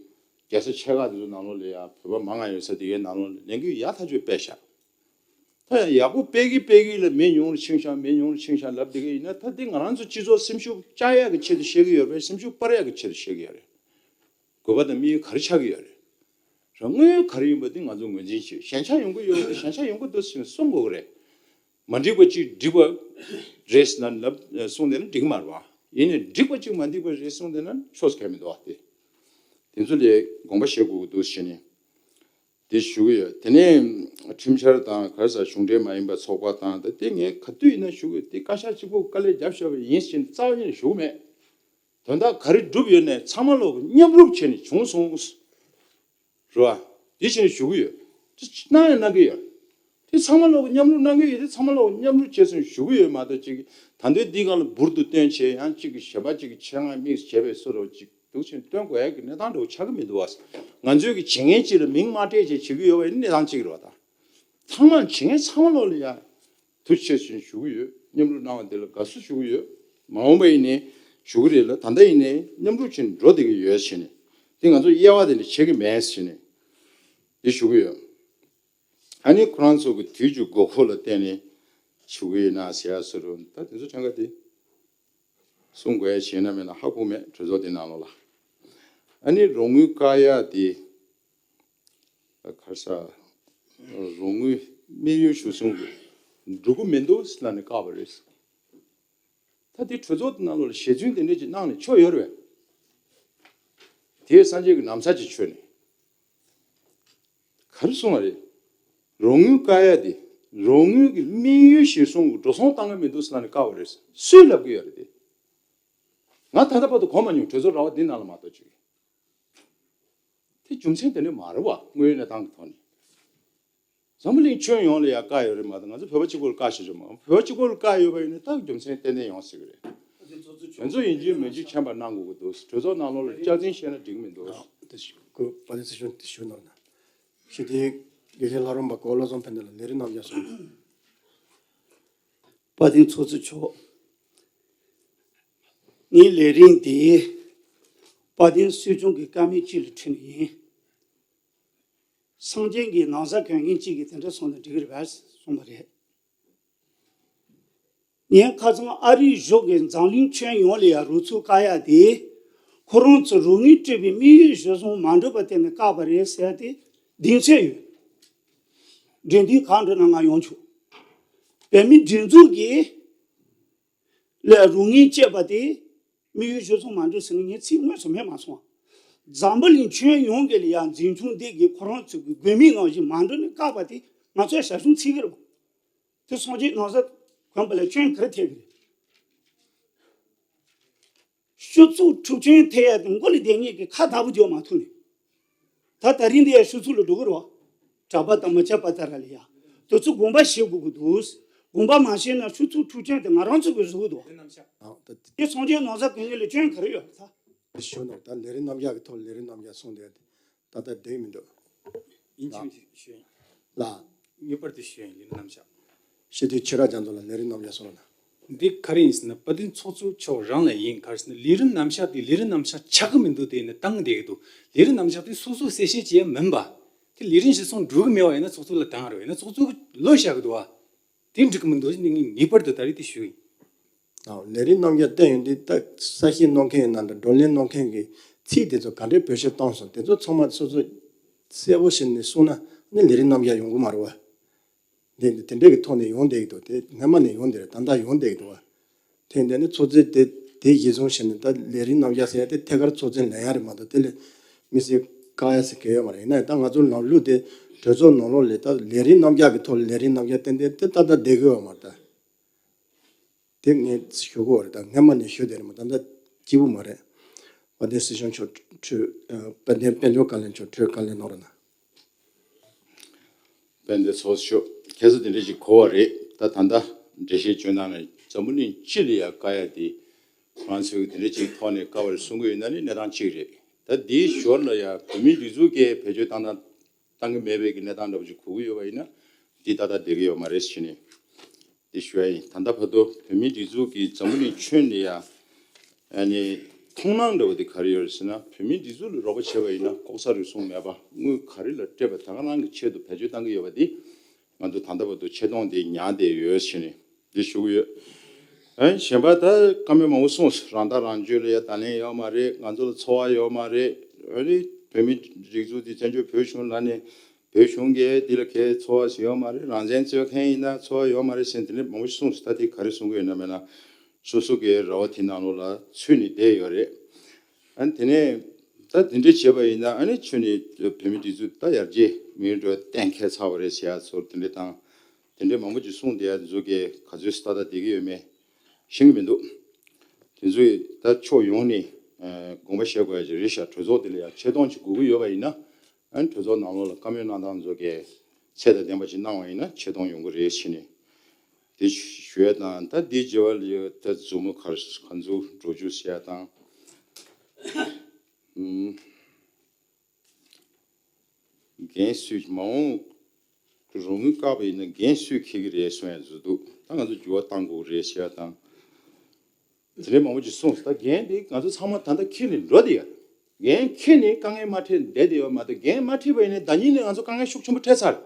རྒྱལ་ས་ཆེ་ཁག་དེ་ཚོ་ནང་ལོགས་ལ་ཡང་བོད་པ་མང་ང་ཡོད་ས་དེ་གའི་ནང་ལོགས་ལ་ལས་འགུལ་ཡག་ཐག་ཆོད་སྤེལ་ཤག་ད་ཡག་པོ་སྤེལ་གི་སྤེལ་གི་ལ་མི་ཉུང་རུ་ཕྱིན་ཤག་མི་ཉུང་རུ་ཕྱིན་ཤག་ལབ་བསྡད་གི་ཡིན་ན་ད་དེ་ང་རང་ཚོ་སྤྱི་ཚོགས་སེམས་ཤུགས་བཅག་ཡག་གི་ཆེད་དུ་བཤད་གི་ཡོད་རེད། སེམས་ཤུགས་སྤར་ཡག་གི་ཆེད་དུ་བཤད་གི་ཡོད་རེད། དགོས་པ་དང་དམིགས་ཡུལ་ག་རེ་ཆགས་ཀྱི་ཡོད་རེད། རང་དངོས་ཡོད་ག་རེ་ཡིན་པ་དེ་ང་ཚོ་ངོས་འཛིན་བྱེད། གཞན་ཆ་ཡོང་གི་ཡོད་རེད། གཞན་ཆ་ཡོང་གི་འདུག་ཟེར་ནས་གསུང་དགོས་ཀྱི་རེད། མ་འགྲིག་པ་གཅིག་འགྲིག་པ་རེད་ཟེར་ན་ལབ་གསུངས་བསྡད་ན་འགྲིག་གི་མ་རེད་བ། ཡིན་ནའི་འགྲིག་པ་གཅིག་མ་འགྲིག་པ་རེད་གསུངས་བསྡད་ན་ཕྱོགས་སུ་གལ་མི་འདུག་བ། དེ་དེ་ཚོ་ལས་དགོངས་པ་བཞེས་དགོས་ཀྱི་འདུག་ཟེར་ནས་དེ་ཞུ་གི་ཡོད། དེ་ནས་ཁྲིམས་འཆར་དང་ག་རེ་ཟེར་གཞུང་འབྲེལ་མ་ཡིན་པ་ཚོགས་པ་དང་ད་དེ་ངས་ག་དུས་ཡིན་ན་ཞུ་གི་ཡོད། དེ་བཀའ་ཤག་གཅིག་པོ་དཀའ་ལས་བརྒྱབ་བཞག་པ་ཡིན་ཟེར་ནས་རྩ་བ་ཉིད་ནས་ཞུ་གི་མེད། དོན་དག་ག་རེ་བསྒྲུབས་ཡོད་ནའི་ཚང་མ་ལོག་གི་མཉམ་རུབ་བྱས་ནས་བྱུང་སོང་། རེད་བ། དེ་བྱས་ནས་ཞུ་གི་ཡོད། དེ་གནང་ཡང་གནང་གི་ཡོད། དེ་ཚང་མ་ལོག་གི་མཉམ་རུབ་གནང་གི་ཡོད། དེ་ཚང་མ་ལོག་གི་མཉམ་རུབ་བྱས་སོང་ཞུ་གི་ཡོད་མ་གཏོགས་ཅིག་ད་འདོད་འདི་སྒང་ལ་འབུར་དུ་བཏོན་བྱས་ཡང་ཅིག་གི་གཞན་པ་ཅིག་གི་ཆེད་མངགས་དམིགས་བྱས་པའི་བཟོ་འདྲ་ཅིག་འདུག་ཕྱིན་སྟོན་དགོས་ཡག་གི་གནས་སྟངས་འདྲ་བོ་ཆགས་ཀྱི་མི་འདུག་བ། ང་ཚོས་ཀྱི་བྱེད་མཁན་ཅིག་ལ་མིང་མ་སྤྲད་བྱས་བྱེད་ཀྱི་ཡོད་པ་ཡིན་ན་གནས་སྟངས་གཅིག་རེད་བ་ད། ཚང་མ་བྱེད་མཁན་ཚང་མ་ལོག་ལ་ཡ། ཐུགས་རྗེ་ཆེ་ཞུ་ཞུ་གི་ཡོད། མཉམ་རུབ་གནང་བ་དེ་ལ་དགའ་བསུ་ཞུ་གི་ཡོད། མ་འོངས་པ་ཡིན་ནའི་ཞུ་གི་རེད་ལ་ད་ལྟ་ཡིན་ནའི་མཉམ་རུབ་བྱས་ནས་འགྲོ་བསྡད་ཀྱི་ཡོད་ཟེར་ནས། དེ་ང་ཚོ་དབྱེ་བ་དེ་འདྲ་བྱེད་ཀྱི་མེད་ཟེར་ནས་དེ་ཞུ་གི་ཡོད། ཨ་ནི་ཁོ་རང་ཚོ་གི་དུས་ཀྱི་དགོས་མཁོ་ལ་བརྟེན་ནས་ཞུ་གི་ཡོད་ན་ཟེར་ཡ་བཟོ་འདྲ་ད་དེ་ཚོ་གྲངས་ཀ་དེ་གསུང་དགོས་ཡ་བྱས་ན་མེད་ན་ཧ་གོ་མེད་གྲོས་ཚོགས་དེ་ནང་ལོགས་ལ། ཨ་ནི་རོགས་དངུལ་བཀག་ཡ་དེ། ག་རེ་ཟེར། རོགས་དངུལ་དམིགས་ཡུལ་གཞིར་བཟུང་གིས་འགྲོ་གི་མི་འདུག་ལབ་ནས་བཀག་པ་རེད། ད་དེ་གྲོས་ཚོགས་ནང་ལོགས་ལ་ཞལ་རྫུན་དེ་འདྲས་ཅིག་གནང་ནས་ཆོག་ཡོད་རེད་པས། དེས་སངས་རྒྱས་ཀྱི་ན་བཟའ་ཅིག་མཆོད་ནས། ག་རེ་གསུངས་པ་རེད། རོགས་དངུལ་བཀག་ཡ་དེ། རོགས་དངུལ་གྱི་དམིགས་ཡུལ་གཞིར་བཟུང་གིས་འགྲོ་སོང་བཏང་གི་མི་འདུག་ལབ་ནས་བཀག་པ་རེད། སུས་ལབ་གི་ཡོད་རེད་དེ། ང་ད་ལྟ་བར་དུ་གོ་མ་མྱོང་། གྲོས་ཚོགས་ར་བ་འདི་ནང་ལ་མ་གཏོགས་ཅིག་དེ་རྒྱུ་མཚན་དེ་འདྲ་མ་རེད་བ། དངོས་ཡོད་གནས་སྟངས་ཀྱི་ཐོག་ནས། འཛམ་བུ་གླིང་ཁྱོན་ཡོངས་ལ་ཡང་བཀག་ཡོད་རེད་མ་གཏོགས་ང་ཚོ་བོད་པ་གཅིག་པོ་ལ་བཀག་བཞག་རྒྱུ་མ་རེད། བོད་པ་གཅིག་པོ་ལ་བཀག་ཡོད་པ་ཡིན་ན་ད་རྒྱུ་མཚན་ཏན་ཏན་ཡོང་སྲིད་ཀྱི་རེད། ང་ཚོ་ཡིན་གཅིག་མིན་གཅིག་མཁྱེན་པ་གནང་དགོས་ཀྱི་འདུག་གྲོས་ཚོགས་ནང་ལོགས་ལ་སྐྱག་རྫུན་བཤད་ན་འགྲིག་གི་མི་འདུག་དེ་ཞུ་དགོས་པ་དེ་ཚོ་ཞུ་དེ་ཞུ་གནང་ན། ཞུ་དེ་དགེ་རྒན་ལྷ་རམས་པ་གོ་བློ་བཟང་ཕན་བདེ་ལགས་ལས་རིམ་གནང་རྒྱུ་སོང་། དཔལ་ལྡན་ཚོགས་གཙོ་མཆོག་ངའི་ལས་རིམ་དེ་དཔལ་ལྡན་སྲིད་སྐྱོང་གི་བཀའ་མོལ་གཅིག་ལ་འཁྲིལ་ནས་ཡིན། སངས་རྒྱས་ཀྱི་ན་བཟའ་གྱོན་མཁན་གཅིག་གིས་དེ་འདྲ་གསུངས་ན་འགྲིག་གི་རེད་པས་གསུངས་པ་རེད། ངས་ཁ་སང་ཨ་རིའི་གཞུང་གིས་འཛམ་གླིང་ཁྱོན་ཡོངས་ལ་ཡང་རོགས་ཚུགས་བཀག་ཡ་དེ་ཁོ་རང་ཚོ་རོགས་དངུལ་སྤྲད་པའི་དམིགས་ཡུལ་གཞིར་བཟུང་མ་འགྲུབ་པ་དེ་ནས་བཀག་པ་རེད་ཟེར་ཡ་དེ་གདེང་ཚོད་ཡོད། འགྲེམས་སྟོན་གང་འགྲོ་ན་ང་ཡོང་ཆོག་བོད་མིའི་སྒྲིག་འཛུགས་ཀྱི་ལས་རོགས་དངུལ་སྤྲད་པ་དེ་དམིགས་ཡུལ་གཞིར་བཟུང་མ་འགྲུབ་ཟེར་ནས་ངས་ཚིག་དངོས་སུ་མེད་མ་སོང་། འཛམ་བུ་གླིང་ཁྱོན་ཡོངས་ཀྱི་ལ་ཡང་འཛིན་སྐྱོང་འདི་གི་ཁོ་རང་ཚོ་གི་དགོས་མིའི་རང་བཞིན་མ་འགྲུབ་ནས་བཀག་པ་དེ་ང་ཚོའི་ཞབས་ཞུ་ཚིག་གི་རེད་པ། དེ་སངས་རྒྱས་ན་བཟའ་གོན་པ་ལ་སྐྱོན་ག་རེ་ཐེབས་ཀྱི་རེད། སྤྱི་ཚོགས་འཁྲུག་རྐྱེན་ཐེབས་ཡ་དེ་མགོ་ལ་བསྡད་མཁན་གྱི་ཁ་བརྡ་པོ་རྒྱག་མ་ཐུབ་ནས། ད་ད་རིང་འདི་ཡ་ཤུ་ཚུགས་ལ་འགྲོ་གི་རེད་བ། གྲྭ་པ་དང་མི་སྐྱ་པ་དེ་ར་ལ་ཡ། དེ་ཚོ་དགོངས་པ་བཞེས་དགོས་ཀྱི་འདུག་དགོངས་པ་མ་བཞེས་ན་ཆུ་ཚོད་འཕྲོད་བསྟེན་དེ་ང་རང་ཚོ་གི་བཟོ་གི་འདུག་ཨང་། ད་དེ་སངས་རྒྱས་ནང་བཟའ་གི་ངོས་ལ་སྐྱོན་ག་རེ་ཡོད་ད། དེ་ཞུ་ན་ད་ལས་རིགས་རྣམ་གཞག་གི་ཐོག་ལས་རིགས་རྣམ་གཞག་གསུངས་དེ་ད་ལྟ་བསྡད་མི་འདུག་ཡིན་ལ། ཅུང་ཞིག་ཞུ་ཡིན། ལ། ངེས་པར་དུ་ཞུ་ཡིན། ལས་རིགས་རྣམ་གཞག་ཤེས་དུས་ཆོས་གྲགས་རྒྱ་མཚོ་ལ་ལས་རིགས་རྣམ་གཞག་གསུངས་ན། འདི་ག་རེ་ཡིན་ཟེར་ན། དཔལ་ལྡན་ཚོགས་གཙོ་མཆོག་རང་ལ་ཡིན། ག་རེ་ཟེར་ན་ལས་རིགས་རྣམ་གཞག་དེ་ལས་རིགས་རྣམ་གཞག་ཆགས་ཀྱི་མི་འདུག་དེ་ཡིན་ན་བཏང་བསྡད་ཀྱི་འདུག་ལས་རིགས་རྣམ་གཞག་དེ་སོ་སོ་གསལ་བཤད་བྱེད་ཡ་མིན་པ། དེ་ལས་རིགས་གཞི་བཟུང་འགྲོ་གི་མེད་པ་ཡིན་ན་ཚོགས་གཙོ་ལ་བཏང་རོགས་ཡིན་ན། ཚོགས་གཙོ་གི་བློ་བཞག་གི་འདུག་བ། དེ་འགྲིག་གི་མི་འདུག་ངས་ངེས་པར་དུ་ད་རེས་དེ་ཞུ་ཡིན། ཨ། ལས་རིགས་རྣམ་གཞག་བསྟན་ཡོང་དུས་ད་གསལ་བཤད་གནང་མཁན་ཡིན་ན་འདྲ། བགྲོ་གླེང་གནང་མཁན་གྱི་ཚིག་དེ་ཚོ་ག་འདྲའི་བེད་སྤྱོད་བཏང་སོང་། དེ་ཚོ་ཚང་མ་སོ་སོ་གསལ་པོ་བྱས་ནས་གསུངས་ན་ནི་ལས་རིགས་རྣམ་གཞག་ཡོང་གི་མ་རེད་བ། འདི་འདི་དེ་འདྲས་ཀྱི་ཐོག་ནས་ཡོང་བསྡད་ཀྱི་འདུག་དེ་སྔ་མ་ནས་ཡོང་བསྡད་རེད། ད་ལྟ་ཡོང་བསྡད་ཀྱི་འདུག་བ། དེ་འདི་ནི་ཚོགས་གཙོས་དེ་དེ་གཞི་བཟུང་བྱས་ནས་ད་ལས་རིགས་རྣམ་གཞག་ཟེར་ཡ་དེ་ཐད་ཀར་ཚོགས་གཙོས་ལེན་ཡ་རེད་མ་གཏོགས་དེ་ལས་མི་སེར་བཀག་ཡ་ཟེར་གི་ཡོད་མ་རེད། ཡིན་ན་ཡང་ད་ང་ཚོ་ལམ་ལུགས་དེ་གྲོས་ཚོགས་ནང་ལོགས་ལས་ད་ལས་རིགས་རྣམ་གཞག་གི་ཐོག་ལས་རིགས་རྣམ་གཞག་ཏན་ཏན་དེ་ཏག་ཏག་བསྡད་གི་ཡོད་མ་རེད་ད། དེ་ངས་ཞུ་དགོས་རེད། ད་སྔ་མ་ནས་ཞུ་བསྡད་རེད་མ། ད་ལྟ་སྐྱིད་པོ་མ་རེད། དཔལ་ལྡན་སྲིད་སྐྱོང་མཆོག་འཕྲོས། ཨ། དཔལ་ལྡན་དཔལ་འབྱོར་བཀའ་བློན་མཆོག་འཕྲོས་བཀའ་ལན་གནང་རོགས་གནང་། དཔལ་ལྡན་ཚོགས་གཙོ་མཆོག་ཁྱེད་ཚོ་དེ་འདྲ་ཞིག་གོ་བ་རེད། ད་ད་ལྟ་འགྲེལ་བཤད་བྱོན་གནང་ནས་འཛམ་བུ་གླིང་སྤྱི་ལ་ཡ་བཀག་ཡ་དེ་ང་ཚོས་དེ་འདྲ་ཅིག་ཐོག་ནས་བཀག་པ་རེད་གསུང་གི་ཡོད་ན་ནི་གནས་སྟངས་གཅིག་རེད། ད་དེའི་ཞོར་ལ་ཡ་བོད་མིའི་སྒྲིག་འཛུགས་ཀྱིས་བེད་སྤྱོད་བཏང་ན་བཏང་གི་མེད་པའི་གི་གནས་སྟངས་འདྲ་པོ་ཅིག་གོ་གི་ཡོད་པ་ཡིན་ན་འདི་ཏག་ཏག་བསྡད་ཀྱི་ཡོད་མ་རེད་ཟེར་ནས་འདི་ཞུ་ཡ་ཡིན། ད་ལྟ་བར་དུ་བོད་མིའི་སྒྲིག་འཛུགས་ཀྱིས་འཛམ་བུ་གླིང་ཁྱོན་ནས་ཡ་ཨ་ནི་མཐོང་སྣང་འདྲ་པོ་དེ་ག་རེ་ཡོད་རེད་ཟེར་ན། བོད་མིའི་སྒྲིག་འཛུགས་ལ་རོགས་པ་བྱས་པ་ཡིན་ན་ལྐོག་ཟ་རུལ་སུངས་མེད་པ། དངུལ་ག་རེ་ལ་སྤྲད་པ་ད་ག་རང་གི་ཆེད་དུ་བེད་སྤྱོད་བཏང་གི་ཡོད་པ་འདི་ང་ཚོ་ད་ལྟ་བར་དུ་ཆེ་མཐོང་དེ་ཉར་བསྡད་ཡོད་ཟེར་ནས་འདི་ཞུ་གི་ཡོད། ཨ་ནི་གཞན་པ་ད་བཀའ་མོལ་མང་པོ་གསུངས། རང་ཐག་རང་གཅོད་ལ་ཡ་ད་ལན་ཡོད་མ་རེད། ང་ཚོ་ལ་འཚོ་བ་ཡོད་མ་རེད། ཨ་ནི་བོད་མིའི་སྒྲིག་འཛུགས་འདི་བཙན་བྱོལ་བོད་གཞུང་ལ་ནི་བོད་གཞུང་གིས་འདི་ལ་གའི་འཚོ་བ་ཞིག་ཡོད་མ་རེད། རང་བཙན་རྩོད་མཁན་ཡིན་ན་འཚོ་བ་ཡོད་མ་རེད་ཟེར་དེ་འདྲ་མང་པོ་ཞིག་གསུངས་སོང་། ད་དེ་ག་རེ་གསུང་གི་ཡོད་ན་མེད་ན་སོ་སོ་གི་ར་བ་དེ་ནང་ལོགས་ལ་ཚུད་ནས་བསྡད་ཡོད་རེད། ཨ་ནི་དེ་ནས་ད་དེ་འདྲ་བྱས་པ་ཡིན་ན་ཨ་ནི་ཁྱོད་ནི་བོད་མི་སྒྲིག་འཛུགས་ད་ཡར་རྒྱས་མི་འགྲོ་གཏན་འཁེལ་ཚར་བ་རེད་ཟེར་ཡ་ཚོར་དེ་འདྲ་དང་། དེ་འདྲའི་མང་པོ་ཅིག་གསུངས་བསྡད་ཡ་དེ་ཚོ་གས་ག་ཚོད་ཏག་ཏག་བསྡད་ཀྱི་ཡོད་མེད་ཤེས་ཀྱི་མི་འདུག་དེ་ཚོས་ད་ཕྱོགས་ཡོངས་ནས་ཨ་དགོངས་པ་བཞེས་དགོས་ཡ་ཅིག་རེད་ཤག་གྲོས་ཚོགས་དེ་ལ་ཡང་ཆེ་མཐོང་ཅིག་དགོས་ཀྱི་ཡོད་པ་ཡིན་ན། ཨ་ནི་གྲོས་ཚོགས་ནང་ལོགས་ལ་བཀའ་མོལ་གནང་སྟངས་ཚོ་གས་ཚད་དང་ལྡན་པ་ཅིག་གནང་བ་ཡིན་ན་ཆེ་མཐོང་ཡོང་གི་རེད་ཟེར་ནས་དེ་ཞུ་ཡ་དང་། ད་དེའི་རྗེས་པ་ལ་ད་མཛུབ་མོ་ག་ག་ཚོད་འགྲོ་རྒྱུ་ཟེར་ཡ་དང་། ཨུམ། འགན་སུས། མ་འོངས་རོགས་དངུལ་བཀག་པ་ཡིན་ན་འགན་སུས་འཁྱེར་གྱི་རེད་གསུང་ཡ་ཚོ་འདུག་ད་ང་ཚོ་འགྱུར་བ་གཏང་དགོས་རེད་ཟེར་ཡ་དང་། དེ་འདྲའི་མང་པོ་ཅིག་གསུངས། ད་འགན་དེ་ང་ཚོ་ཚང་མ་ད་ལྟ་འཁྱེར་ནས་འགྲོ་བསྡད་ཡོད། འགན་འཁྱེར་ནས་དཀའ་ངལ་མ་འཕྲད་བསྡད་བསྡད་ཡོད་མ་གཏོགས། འགན་མ་འཁྱེར་བ་ཡིན་ན་ཟླ་ཉིན་ནས་ང་ཚོ་དཀའ་ངལ་ཤུགས་ཆེན་པོ་འཕྲད་ཚར།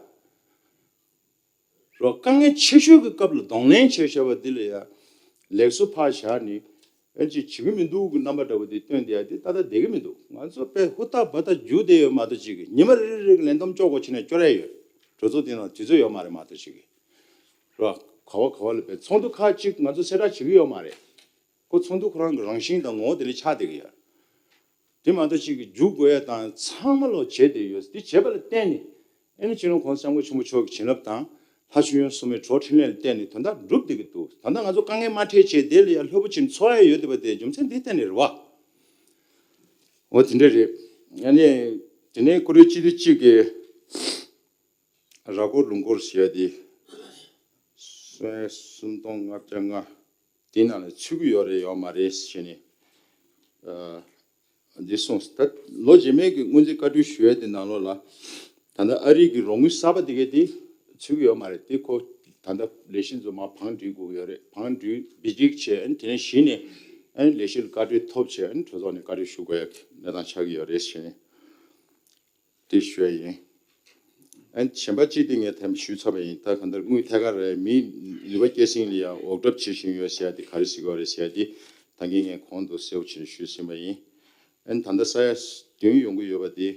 རོགས་དཀའ་ངལ་ཆེ་ཤོས་ཀྱི་སྐབས་ལ་གདོང་ལེན་བྱས་བཞག་པ་འདི་ལ་ཡ་ལེགས་སོ་ཕར་བཞག་ནས་ཨེ་ཅིག་བྱེད་ཀྱི་མི་འདུག་གི་རྣམ་པ་འདྲ་པོ་འདི་སྟོན་བསྡད་ཡ་འདི་ཏག་ཏག་བསྡད་ཀྱི་མི་འདུག་ང་ཚོ་དཔེ་ཧུར་ཐག་འབད་ཐག་རྒྱུག་བསྡད་ཡོད་མ་གཏོགས་ཅིག་གི་ཉི་མ་རེ་རེ་རེ་གི་ལས་བསྡོམས་ཅོག་གོ་བྱས་ནས་སྐྱོར་ཡ་ཡོད། གྲོས་ཚོགས་འདི་ནང་དུས་ཚོད་ཡོད་མ་རེད་མ་གཏོགས་ཅིག་གི་རོགས་ག་བ་ག་བ་ལ་དཔེ་ཚོགས་འདུ་ཁག་ཅིག་ང་ཚོ་གསལ་བསྒྲགས་བྱེད་ཀྱི་ཡོད་མ་རེད། ཁོ་ཚོགས་འདུ་ཁོ་རང་གི་རང་བཞིན་དང་ངོ་བོ་དེ་ལས་ཆགས་བསྡད་ཀྱི་ཡོད། དེ་མ་གཏོགས་ཅིག་གི་རྒྱུག་དགོས་ཡ་དང་ཚང་མ་ལོག་བྱས་བསྡད་ཡོད། དེ་བྱས་པ་ལ་བརྟེན་ནས་ཨེ་ནི་སྤྱི་ནོར་༸གོང་ས་༸སྐྱབས་མགོན་ཆེན་པོ་མཆོག་གི་བྱིན་རླབས་དང་ལྷ་ཆོས་ཡང་སྲུང་མའི་གྲོགས་འཕྲིན་ལས་ལ་བརྟེན་ནས་དོན་དག་འགྲུབ་བསྡད་ཀྱི་འདུག་ད་ལྟ་ང་ཚོ་དཀའ་ངལ་མ་འཕྲད་བྱས་དེ་ལ་ཡ་ལྷོད་པོ་བྱས་ནས་འཚོ་ཡ་ཡོད་བསྡད་པ་དེ་རྒྱུ་མཚན་འདི་བརྟེན་ནས་རེད་བ། འོ་དེ་འདྲ་རེད། ཨ་ནི་དེ་ནས་ཀུ་རེ་སྤྱི་འཐུས་གཅིག་གི་ར་སྐོར་ལུང་སྐོར་ཟེར་ཡ་དེ་སུམ་སྟོང་ལྔ་བརྒྱ་ལྔ། དེའི་ནང་ལ་ཚུད་ཀྱི་ཡོད་རེད་ཡོད་མ་རེད་ཟེར་ནས། ཨ། འདི་གསུངས། ད་ལོ་རྗེས་མའི་གི་སྔོན་རྩིས་བཀའ་འཁྲོལ་ཞུ་ཡ་དེ་ནང་ལོགས་ལ། ད་ལྟ་ཨ་རི་གི་རོགས་དངུལ་གསར་པ་དེ་གའི་དེ་ཚུད་ཀྱི་ཡོད་མ་རེད། དེ་ཁོ་ད་ལྟ་ལས་གཞི་ཚོ་མར་བང་སྒྲིག་དགོས་ཀྱི་ཡོད་རེད། བང་སྒྲིག་བི་ཇིག་བྱས་ཨ་ནི་དེ་ནས་གཞི་ནས་ཨ་ནི་ལས་གཞི་ལ་བཀའ་འཁྲོལ་ཐོབ་བྱས་ཨ་ནི་གྲོས་ཚོགས་ནས་བཀའ་འཁྲོལ་ཞུ་དགོས་ཡ་གི་གནས་སྟངས་ཆགས་ཀྱི་ཡོད་རེད་ཟེར་ནས། དེ་ཞུ་ཡ་ཡིན། ཨ་ནི་གཞན་པ་གཅིག་དེ་ངས་ཐེངས་ཞུས་ཚར་བ་ཡིན། ད་གང་ལྟར་དངུལ་ཐད་ཀར་རེད། མིའི་ནུས་པ་སྐྱེད་སྲིང་ལ་ཡང་འོག་གྲབས་བྱེད་བཞིན་ཡོད་ཟེར་ཡ་དེ་ག་རེ་ཟེར་དགོས་རེད་ཟེར་ཡ་དེ་ད་གིན་ངས་གོང་དུ་གསལ་པོ་བྱས་ནས་ཞུས་ཟིན་པ་ཡིན། ཨ་ནི་ད་ལྟ་ས་ཡ་བདུན་ཡོང་གི་ཡོད་པ་དེ་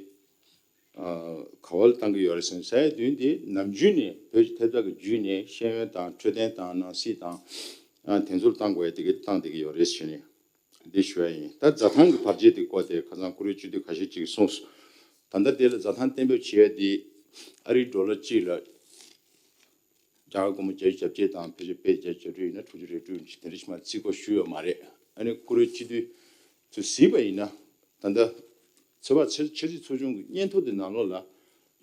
ག་བ་ལ་བཏང་གི་ཡོད་རེད་ཟེར་ན། ས་ཡ་བདུན་དེ་ནམ་རྒྱུན་ནས་བོད་ཀྱི་ཐེབས་རྩ་གི་བརྒྱུད་ནས་ཤེས་ཡོན་དང་འཕྲོད་བསྟེན་དང་ནང་སྲིད་དང་དེ་ཚོར་བཏང་དགོས་ཡ་དེ་ག་བཏང་བསྡད་ཀྱི་ཡོད་རེད་ཟེར་ནས། འདི་ཞུ་ཡ་ཡིན། ད་འཛའ་ཐང་གི་བར་ཆད་དེ་སྐོར་དེ་ཁ་སང་ཀུ་རེ་སྤྱི་འཐུས་ཁ་ཤས་ཅིག་གིས་གསུངས་སོང་། ད་ལྟ་དེ་ལ་འཛའ་ཐང་གཏན་འབེབས་བྱེད་ཡ་དེ་ཨ་རིའི་ཌོ་ལར་གཅིག་ལ་རྒྱ་གར་སྒོར་མོ་བརྒྱད་ཅུ་གྱ་བརྒྱད་དང་ཕལ་ཆེར་པད་བརྒྱད་ཅུ་གྱ་དྲུག་ཡིན་ན་དྲུག་ཅུ་རེ་དྲུག་ཅིག་དེ་འདྲ་ཞིག་མ་རྩིས་སྐོར་ཞུས་ཡོད་མ་རེད། ཨ་ནི་ཀུ་རེ་སྤྱི་འཐུས་ཚོས་གཟིགས་པ་ཡིན་ན་ད་ལྟ་ཚོད་དཔག་ཆེ་ཆེ་སྲིད་ཚོགས་ཆུང་གི་སྙན་ཐོ་དེ་ནང་ལོགས་ལ།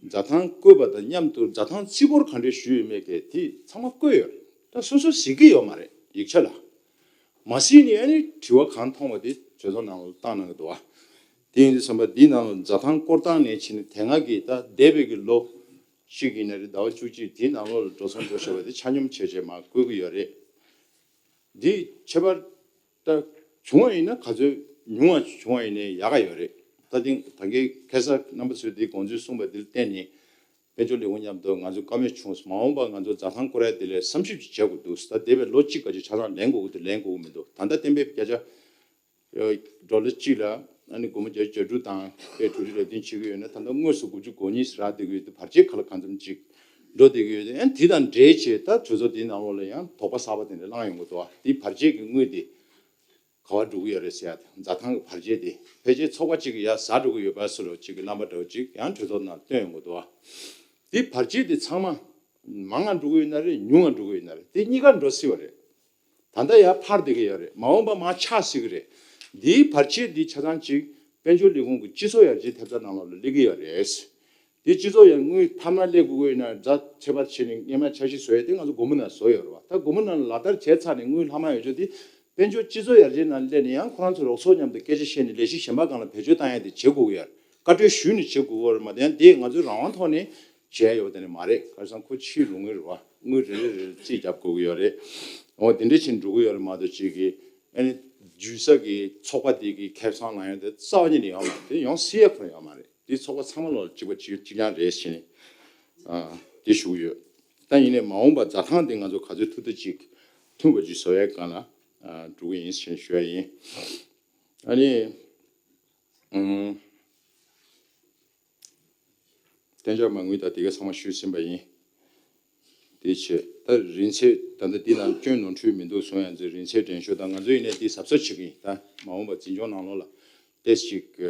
འཛའ་ཐང་བཀོད་པ་དང་མཉམ་དུ་འཛའ་ཐང་རྩིས་འབོར་ག་འདྲས་ཞུས་ཡོད་མེད་གལ་དེ་ཚང་མ་བཀོད་ཡོད། ད་སོ་སོ་གཟིགས་ཀྱི་ཡོད་མ་རེད། ཡིག་ཆ་ལ་མ་གཟིགས་ནས་ཨ་ནི་དྲི་བ་གང་མཐོང་བ་དེ་གྲོས་ཚོགས་ནང་ལ་བཏང་གནང་གི་འདུག་བ། དེ་ཡིན་དུས་ཙམ་པ་འདི་ནང་ལ་འཛའ་ཐང་སྐོར་སྟངས་ནས་ཕྱིན་ནས་དེ་སྔ་གི་ད་འདས་པའི་གི་ལོ་གཅིག་ཡིན་ན་རེད། ཟླ་བ་བཅུ་གཅིག་དེའི་ནང་ལོགས་ལ་འགྲོ་སོང་འགྲོ་བཞག་པ་དེ་ཆ་སྙོམས་བྱས་བྱས་མར་བསྐུར་གི་ཡོད་རེད། འདི་ཁྱད་པར་ད་བྱུང་བ་ཡིན་ན་ག་ཚོད་ཉུང་བ་བྱུང་བ་ཡིན་ནའི་ཡག་ག་ཡོད་རེད། ད་ཐེངས་ད་གིན་ཁ་སང་རྣམ་པ་ཚོས་འདི་དགོངས་ཚུལ་གསུངས་པ་འདིར་བརྟེན་ནས་དཔལ་འབྱོར་ལས་ཁུངས་མཉམ་དུ་ང་ཚོ་བཀའ་མོལ་བྱུང་སོང་། མ་འོངས་པ་ང་ཚོ་འཛའ་ཐང་སྐོར་ཡ་དེ་ལས་བསམ་ཞིབ་ཅིག་བྱེད་དགོས་འདུག་ད་འདས་པའི་ལོ་གཅིག་ག་ཚོད་ཆ་ཚང་ལེན་དགོས་ཀྱི་འདུག་ལེན་དགོས་ཀྱི་མི་འདུག་ད་ལྟ་གཏན་འབེབས་བརྒྱ་ཆ་ཌོ་ལར་གཅིག་ལ་ཨ་ནི་སྒོར་མོ་བརྒྱ་ཆ་གྱ་དྲུག་དང་པའི་གྲུ་ཁྲི་ལ་བདུན་བྱེད་ཀྱི་ཡོད་ན། ད་ལྟ་དངོས་སུ་དགུ་བཅུ་གོ་གཉིས་རག་བསྡད་ཀྱི་ཡོད་དུས་བར་ཆད་ག་ལ་གང་འཚམ་ཅིག་འགྲོ་བསྡད་ཀྱི་ཡོད་དུས། ཨ་ནི་དེ་དང་འབྲེལ་བྱས་ད་གྲོས་ཚོགས་དེའི་ནང་ལོགས་ལ་ཡང་དོགས་པ་གསར་པ་དེ་འདྲ་བསླངས་ཡོང་གི་འདུག་བ། དེ་བར་ཆད་ཀྱི་དངུལ་དེ་ག་པར་འགྲོ་གི་ཡོད་རེད་ཟེར་ཡ་དེ། འཛའ་ཐང་གི་བར་ཆད་དེ་ཕལ་ཆེར་ཚོགས་པ་གཅིག་གི་ཡར་ཟ་འགྲོ་གི་ཡོད་པ་སོགས་ལ་གཅིག་གི་རྣམ་པ་འདྲ་བོ་གཅིག་ཡང་གྲོས་ཚོགས་ནང་བཏོན་ཡོང་གི་འདུག་བ། དེ་བར་ཆད་དེ་ཚང་མ་མང་ང་འགྲོ་གི་ཡོད་ན་རེད། ཉུང་ང་འགྲོ་གི་ཡོད་ན་རེད། དེ་གཉིས་ཀ་འགྲོ་སྲིད་པ་རེད། ད་ལྟ་ཡར་འཕར་བསྡད་ཀྱི་ཡོད་རེད། མ་འོངས་པ་མར་ཆག་སྲིད་ཀྱི་རེད། འདིའི་བར་ཆད་འདི་ཆ་ཚང་གཅིག་དཔལ་འབྱོར་ལས་ཁུངས་ཀྱི་སྤྱི་ཚོགས་ཡར་རྒྱས་ཐེབས་རྩ་ནང་ལོགས་ལ་སླེབས་ཀྱི་ཡོད་རེད། འདི་སྤྱི་ཚོགས་ཡར་དངུལ་ལྷག་མ་སླེབས་དགོས་ཀྱི་ཡོད་ན་འཛའ་ཁྱད་པར་ཕྱེ་ནས་སྔས་མ་འཆར་གཞི་བཟོ་ཡས་དེ་ང་ཚོ་སྒོར་མོ་ནང་བཟོ་ཡོད་རེད་བ། ད་སྒོར་མོ་ནང་ལག་བསྟར་བྱས་ཚར་ནས་དངུལ་ལྷག་མ་ཡོད་ཆོག་དེ་དཔལ་འབྱོར་སྤྱི་ཚོགས་ཡར་རྒྱས་ནང་སླེབས་ནས་ཡང་ཁོ་རང་ཚོ་རོགས་ཚོགས་མཉམ་དུ་སྐད་ཆ་བཤད་ནས་ལས་གཞི་གཞན་པ་སྒང་ལ་བེད་སྤྱོད་བཏང་ཡས་དེ་བྱེད་དགོས་ཀྱི་ཡོད་རེད། བཀའ་འཁྲོལ་ཞུས་ནས་བྱེད་དགོས་ཀྱི་ཡོད་རེད་མ་གཏོགས་ཡང་དེ་ང་ཚོའི་རང་དབང་ཐོག་ནས་བྱས་ཡོད་པ་དེ་ནི་མ་རེད། ཁ་སང་ཁོ་ཕྱིའི་རོགས་དངུལ་རེད་བ། དངུལ་རེ་རེ་རེ་རྩིས་རྒྱབ་དགོས་ཀྱི་ཡོད་རེད། འོ་དེ་འདྲ་བྱས་འགྲོ་གི་ཡོད་རེད་མ་གཏོགས་གཅིག་གིས་ཨ་ནི་བརྒྱུད་ས་གི་ཚོགས་པ་དེ་གི་ཁེ་བཟང་ལེན་ཡ་དེ་རྩ་བ་ཉིད་ནས་ཡོད་མ་རེད། དེ་ཡོང་སྲིད་ཡ་ཁོ་རང་ཡོད་མ་རེད། དེ་ཚོགས་པ་ཚང་མ་ལོག་གཅིག་པ་གཅིག་གཅིག་རྐྱང་རེད་ཟེར་ནས་ཨ་དེ་ཞུ་གི་ཡོད། ད་ཡིན་ནའི་མ་འོངས་པ་འཛའ་ཐང་དེ་ང་ཚོ་ག་ཚོད་ཐུབ་ཐུབ་ཅིག་མཐུན་པ་ཅིག་བཟོ་ཡའི་སྒང་ལ་ཨ་འགྲོ་གི་ཡིན་ཟེར་ནས་ཞུ་ཡ་ཡིན། ཨ་ནི་ཨུམ། གཏན་འཇགས་མ་དངུལ་དང་དེ་ག་ཚང་མ་ཞུས་ཟིན་པ་ཡིན། དེ་བྱས་ད་རིན་ཚད་ད་ལྟ་འདི་ནང་སྐྱོན་ནོར་འཁྲུལ་མི་འདུག་གསུང་ཡ་ཚོས་རིན་ཚད་འགྲན་ཞུ་དང་ང་ཚོ་ཡིན་ནའི་དེ་གཟབ་གཟབ་བྱེད་ཀྱི་ཡིན། ད་མ་འོངས་པ་འཛིན་སྐྱོང་ནང་ལོགས་ལ་ཏོག་ཙམ་ཅིག་ག་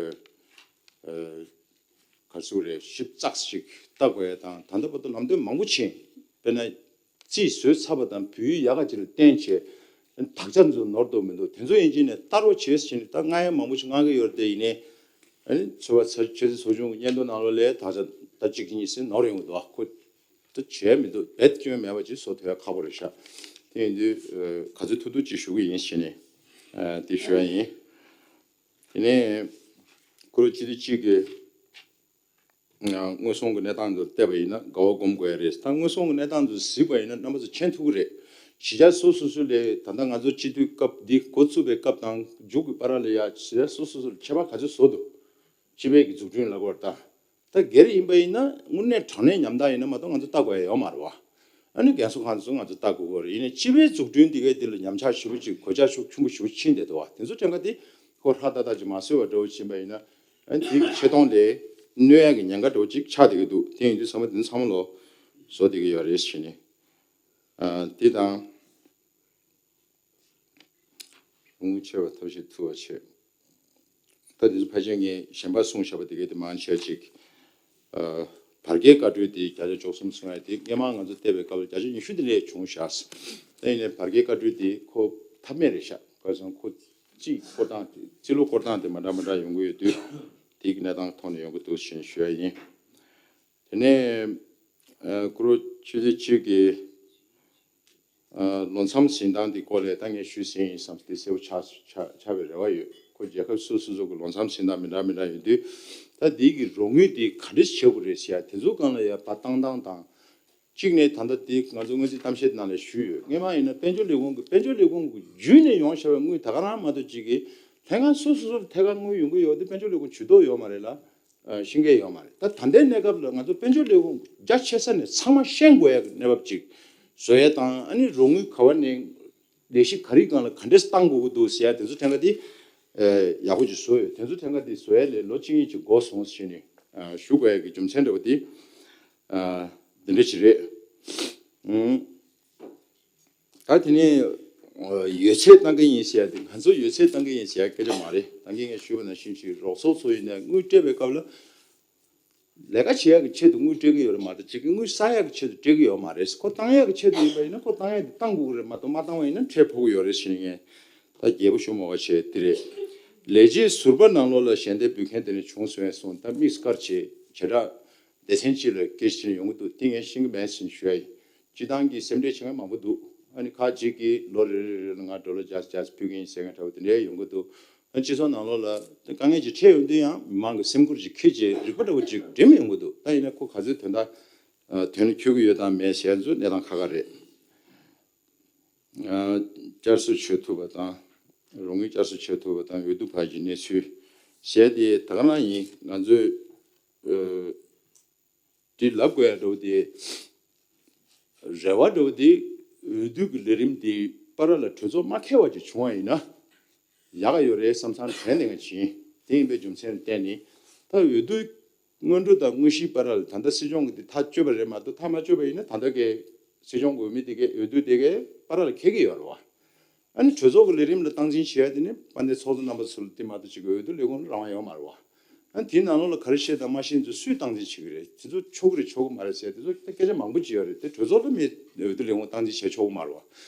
རེ་ཟེར་དགོས་རེད། ཞིབ་ཚགས་ཤིག་ལྟ་དགོས་ཡ་དང་། ད་ལྟ་བར་དུ་ལམ་སྟོན་མང་པོ་ཕྱིན། དཔེར་ན། རྩིས་བཟོས་ཚར་བ་དང་བོད་ཡིག་ཡག་ག་ཅིག་ལ་བསྟན་བྱས། དག་ཆ་ཚོ་ནོར་འདུག་མི་འདུག་དེ་ཚོ་ཡིན་གཅིག་ནས་ལྟ་རོགས་བྱེད་ཟེར་ནས་ད་ང་ཡང་མང་པོ་ཞིག་མངགས་ཀྱི་ཡོད་རེད། དེ་ཡིན་ནའི་ཨ་ནི་ཚོ་བ་ཚ་ཆེ་ཚེ་ཚོ་ཆུང་གི་སྙན་ཐོ་ནང་ལོགས་ལ་དག་ཆ་ད་གཅིག་གཉིས་ཟེར་ནོར་ཡོང་གི་འདུག་ཁོ་ད་བྱས་མི་འདུག་རྦད་སྐྱོན་མེད་པ་ཅིག་བཟོ་ཐུབ་ཡ་ཁག་པོ་རེད་ཤག་དེ་ཡིན་དུས་ག་ཚོད་ཐུབ་ཐུབ་ཅིག་ཞུ་གི་ཡིན་ཟེར་ནས་དེ་ཞུ་ཡ་ཡིན། དེ་ནས་ཁོ་རང་སྤྱི་འཐུས་གཅིག་གིས། དངོས་ཟོང་གི་གནས་སྟངས་ཚོར་བལྟས་པ་ཡིན་ན་དགའ་བ་སྒོམ་དགོས་ཡ་རེད། ད་དངོས་ཟོང་གི་གནས་སྟངས་ཚོ་གཟིགས་པ་ཡིན་ན་རྣམ་པ་ཚོ་མཁྱེན་ཐུབ་ཀྱི་རེད། གཞིས་ཆགས་སོ་སོ་སོ་ལས་ད་ལྟ་ང་ཚོ་སྤྱི་འཐུས་སྐབས་འདི་འགོ་བཙུགས་པའི་སྐབས་དང་མཇུག་གི་བར་ལ་ཡ་གཞིས་ཆགས་སོ་སོ་སོ་ལ་ཁྱད་པར་ག་ཚོད་བཟོ་འདུག་སྤྱི་པའི་གི་འཛུགས་སྐྲུན་ལབ་དགོས་རེད་ད། ད་སྒེར་ཡིན་པ་ཡིན་ན་དངོས་གནས་དྲང་གནས་ཉམ་ཐག་ཡིན་ན་མ་གཏོགས་ང་ཚོ་ལྟ་དགོས་ཡ་ཡོད་མ་རེད་བ། ཨ་ནི་རྒན་གསོ་ཁང་ཚོ་ང་ཚོ་ལྟ་དགོས་ཀྱི་རེད། ཡིན་ནའི་སྤྱི་པའི་འཛུགས་སྐྲུན་འདི་གའི་འདི་ལ་ཉམས་ཆག་ཞེ་པོ་ཅིག་གོད་ཆག་ཤུགས་ཆེན་པོ་ཞེ་པོ་ཕྱིན་བསྡད་འདུག་བ། དེ་ཚོ་ཕྲན་ཁ་འདི་ཁོ་ཧྲ་ཏག་ཏག་ཅིག་མ་བཟོས་པ་འདྲ་བོ་ཕྱིན་པ་ཡིན་ན། ཨ་ནི་དེའི་ཆེ་མཐོང་ལས་གནོད་ཡ་གི་ཉེན་ཁ་འདྲ་བོ་ཅིག་ཆགས་བསྡད་ཀྱི་འདུག་དེ་ཡིན་དུས་ཚང་མ་འདི་ཚང་མ་ལོ་བཟོ་བསྡད་ཀྱི་ཡོད་རེད་ཟེར་ནས། ཨ་དེ་དང་། དངུལ་ཆེ་བ་ཐབས་ཤེས་ཐུབ་པ་བྱེད། ད་དེ་ཚོ་ཕལ་ཆེར་ངས་གཞན་པ་གསུངས་བཞག་པ་དེ་གའི་དེ་མང་ཆེ་ཅིག་ཨ་བར་བརྒལ་བཀའ་འཁྲོལ་དེ་བརྒྱ་ཆ་བཅུ་གསུམ་གསུང་ཡ་དེ་སྔས་མ་ང་ཚོ་བལྟས་པའི་སྐབས་ལ་བརྒྱ་ཆ་ཉི་ཤུ་དེ་ལས་བྱུང་བཞག་ད་ཡིན་ནའི་བར་བརྒལ་བཀའ་འཁྲོལ་དེ་ཁོ་ཐབས་མེད་རེད་ཤག་ག་རེ་ཟེར་ན་ཁོ་རྩིས་སྐོར་སྟངས་དེ་རྩིས་ལོ་སྐོར་སྟངས་དེ་མ་འདྲ་མ་འདྲ་ཡོང་གི་ཡོད་དུས་དེའི་གནས་སྟངས་ཐོག་ནས་ཡོང་གི་འདུག་ཞེས་ཞུ་ཡ་ཡིན། དེ་ནས་ཨ་ཀུ་རུ་ཆུ་ཚོད་གཅིག་གི་ཨ་ལོ་མཚམས་ཟིན་སྟངས་འདི་སྐོར་ལས་ད་ངས་ཞུས་ཟིན་ཡིན་བསམ་སྟེ་གསལ་པོ་ཆགས་ཆགས་ཆགས་པའི་རེ་བ་ཡོད། ཁོ་རྒྱལ་ཁབ་སོ་སོ་སོ་གི་ལོ་མཚམས་ཟིན་སྟངས་མི་འདྲ་མི་འདྲ་ཡོད་དུས་ད་འདི་གི་རོགས་དངུལ་འདི་ག་འདྲས་བྱེད་དགོས་རེད་ཟེར་ཡ་དེ་ཚོ་སྒང་ལ་ཡ་བར་བཏང་སྟངས་དང་། གཅིག་ནས་ད་ལྟ་འདི་ང་ཚོ་སྔོན་རྩིས་གཏམ་བཤད་ནང་ལ་ཞུས་ཡོད། སྔས་མ་ཡིན་ན་དཔལ་འབྱོར་ལས་ཁུངས་ཀྱི་དཔལ་འབྱོར་ལས་ཁུངས་ཀྱི་བརྒྱུད་ནས་ཡོང་བཞག་པའི་དངུལ་ད་ག་རང་མ་གཏོགས་གཅིག་གི་ལྷན་ཁང་སོ་སོ་སོར་ཐད་ཀར་དངུལ་ཡོང་གི་ཡོད་དེ་དཔལ་འབྱོར་ལས་ཁུངས་ཇུས་གཏོགས་ཡོད་མ་རེད་ལ། ཨ་ཤེས་མཁན་ཡོད་མ་རེད། ད་ད་ལྟའི་གནས་སྐབས་ལ་ང་ཚོ་དཔལ་འབྱོར་ལས་ཁུངས་རྒྱ་ཆེ་ས་ནས་ཚང་མ་ཤེས་དགོས་ཡ་གི་གནས་བབ་ཅིག་བཟོ་ཡ་དང་། ཨ་ནི་རོགས་དངུལ་ག་བ་ནས་ལས་གཞི་ག་རེའི་སྒང་ལ་ག་འདྲས་བཏང་དགོས་ཀྱི་འདུག་ཟེར་ཡ་དེ་ཚོ་ཐད་ཀར་དེ་ཨ་ཡག་པོ་ཅིག་བཟོ་ཡོད། དེ་ཚོ་ཐད་ཀར་དེ་བཟོ་ཡ་ལས་ལོ་གཅིག་གཉིས་ཅིག་འགོར་སོང་ཟེར་ནས་ཨ་ཞུ་དགོས་ཡ་གི་རྒྱུ་མཚན་འདྲ་བོ་དེ་ཨ་འདི་འདྲ་ཅིག་རེད། ཨུམ། ད་དེ་ནས་ཡོད་ཚད་བཏང་གི་ཡིན་ཟེར་ཡ་དེ་ང་ཚོ་ཡོད་ཚད་བཏང་གི་ཡིན་ཟེར་ཡ་སྐད་ཆ་མ་རེད། ད་གིན་ངས་ཞུས་པ་ནང་བཞིན་ཅིག་རོགས་ཚོགས་ཚོ་ཡིན་ནའི་དངུལ་སྤྲད་པའི་སྐབས་ལ་ལས་ཀ་བྱེད་ཡག་གི་ཆེད་དུ་དངུལ་སྤྲད་ཀྱི་ཡོད་རེད་མ་གཏོགས་གཅིག་གི་དངུལ་བསགས་ཡག་གི་ཆེད་དུ་སྤྲད་ཀྱི་ཡོད་མ་རེད། ཁོ་བཏང་ཡག་གི་ཆེད་དུ་ཡིན་པ་ཡིན་ན་ཁོ་བཏང་ཡག་དེ་བཏང་དགོས་ཀྱི་རེད་མ་གཏོགས་མ་བཏང་བ་ཡིན་ན་འཕྲལ་ཕོག་གི་ཡོད་རེད་ཟེར་ནས་ངས་ད་རྒྱས་པོ་ཞུ་མ་བ་བྱས་དེ་རེད། ལས་བྱེད་ཟུར་པ་ནང་ལོགས་ལ་ཞལ་འདེབས་འབུལ་མཁན་དེ་ནས་བྱུང་སོང་བས་སོང་ད་དམིགས་བཀར་བྱས་བྱེ་བྲག་སྡེ་ཚན་གཅིག་ལ་སྐད་ཆ་ཡོང་གི་འདུག་དེ་ངས་ཤེས་ཀྱི་མེད་ཟེར་ནས་ཞུ་ཡ་ཡིན། སྤྱི་བཏང་གི་སེམས་ཁྲལ་བྱེད་མཁན་མང་པོ་འདུག་ཨ་ནི་ཁག་ཅིག་གིས་ལོ་རེ་རེ་རེ་ལ་ང་ཌོ་ལར་བརྒྱ་བརྒྱ་ཕུལ་གྱི་ཡིན་ཟེར་མཁན་འདྲ་བོ་དེ་འདྲའི་ཡོང་གི་འདུག་ཨ་ནི་སྤྱི་ཚོགས་ནང་ལོགས་ལ་དཀའ་ངལ་ཅིག་འཕྲད་ཡོང་དུས་ཡང་མི་མང་གི་སེམས་ཁུར་ཅིག་འཁྱེར་བྱས་རིག་པ་འདྲ་བོ་ཅིག་འགྲིམ་ཡོང་གི་འདུག་ད་ཡིན་ན་ཁོ་ག་ཚོད་དོན་དག་དོན་འཁྱོལ་གྱི་ཡོད་དང་མེད་ཟེར་ཚོ་གནས་སྟངས་ཁག་ཁག་རེད། བསྐྱར་གསོ་བྱེད་ཐུབ་པ་དང་། རོགས་དངུལ་བསྐྱར་གསོ་བྱེད་ཐུབ་པ་དང་འོས་བསྡུ་བར་གྱི་གནས་ཚུལ་ཟེར་དེ་ད་ག་རང་ཡིན། ང་ཚོས་དེ་ལབ་དགོས་ཡ་འདྲ་བོ་དེ། རེ་བ་འདྲ་བོ་དེ་འོས་བསྡུ་གི་ལས་རིམ་དེ་བར་ལ་གྲོས་ཚོགས་མ་འཁེལ་བ་ཅིག་བྱུང་བ་ཡིན་ན་ཡག་ག་ཡོད་རེད་བསམ་བསམ་དྲན་ནས་ང་བྱིན། དེ་ཡིན་པའི་རྒྱུ་མཚན་བརྟེན་ནས་ད་འོས་བསྡུ་སྔོན་འགྲོ་དང་དངོས་གཞིའི་བར་ལ་ད་ལྟ་སྲིད་སྐྱོང་གི་འདི་ཐག་གཅོད་པ་རེད་མ་གཏོགས་ཐག་མ་གཅོད་པ་ཡིན་ན་ད་ལྟ་གི་སྲིད་སྐྱོང་གི་འོས་མི་དེ་གའི་འོས་བསྡུ་དེ་གའི་བར་ལ་འཁེལ་གི་ཡོད་རེད་བ། ཨ་ནི་གྲོས་ཚོགས་ཀྱི་ལས་རིམ་ལ་སྟངས་འཛིན་བྱེད་ཡ་དེ་ནི་དཔལ་ལྡན་ཚོགས་གཙོ་རྣམ་པ་ཚོ་ལ་དེ་མ་གཏོགས་གཅིག་གི་འོས་བསྡུ་ལས་ཁུངས་ལ་རང་དབང་ཡོད་མ་རེད་བ། ཨ་ནི་དེའི་ནང་ལོགས་ལ་ག་རེ་བཤད་དང་མ་བཤད་ཚོ་སུས་སྟངས་འཛིན་བྱེད་ཀྱི་རེད། དེ་ཚོ་ཆོག་གི་རེད་ཆོག་གི་མ་རེད་ཟེར་དེ་ཚོ་སྐད་ཆ་མང་པོ་ཅིག་ཡོད་རེད། དེ་གྲོས་ཚོགས་ལ་མི་འོས་བསྡུ་ལས་ཁུངས་སྟངས་འཛིན་བྱེད་ཆོག་གི་མ་རེད་བ།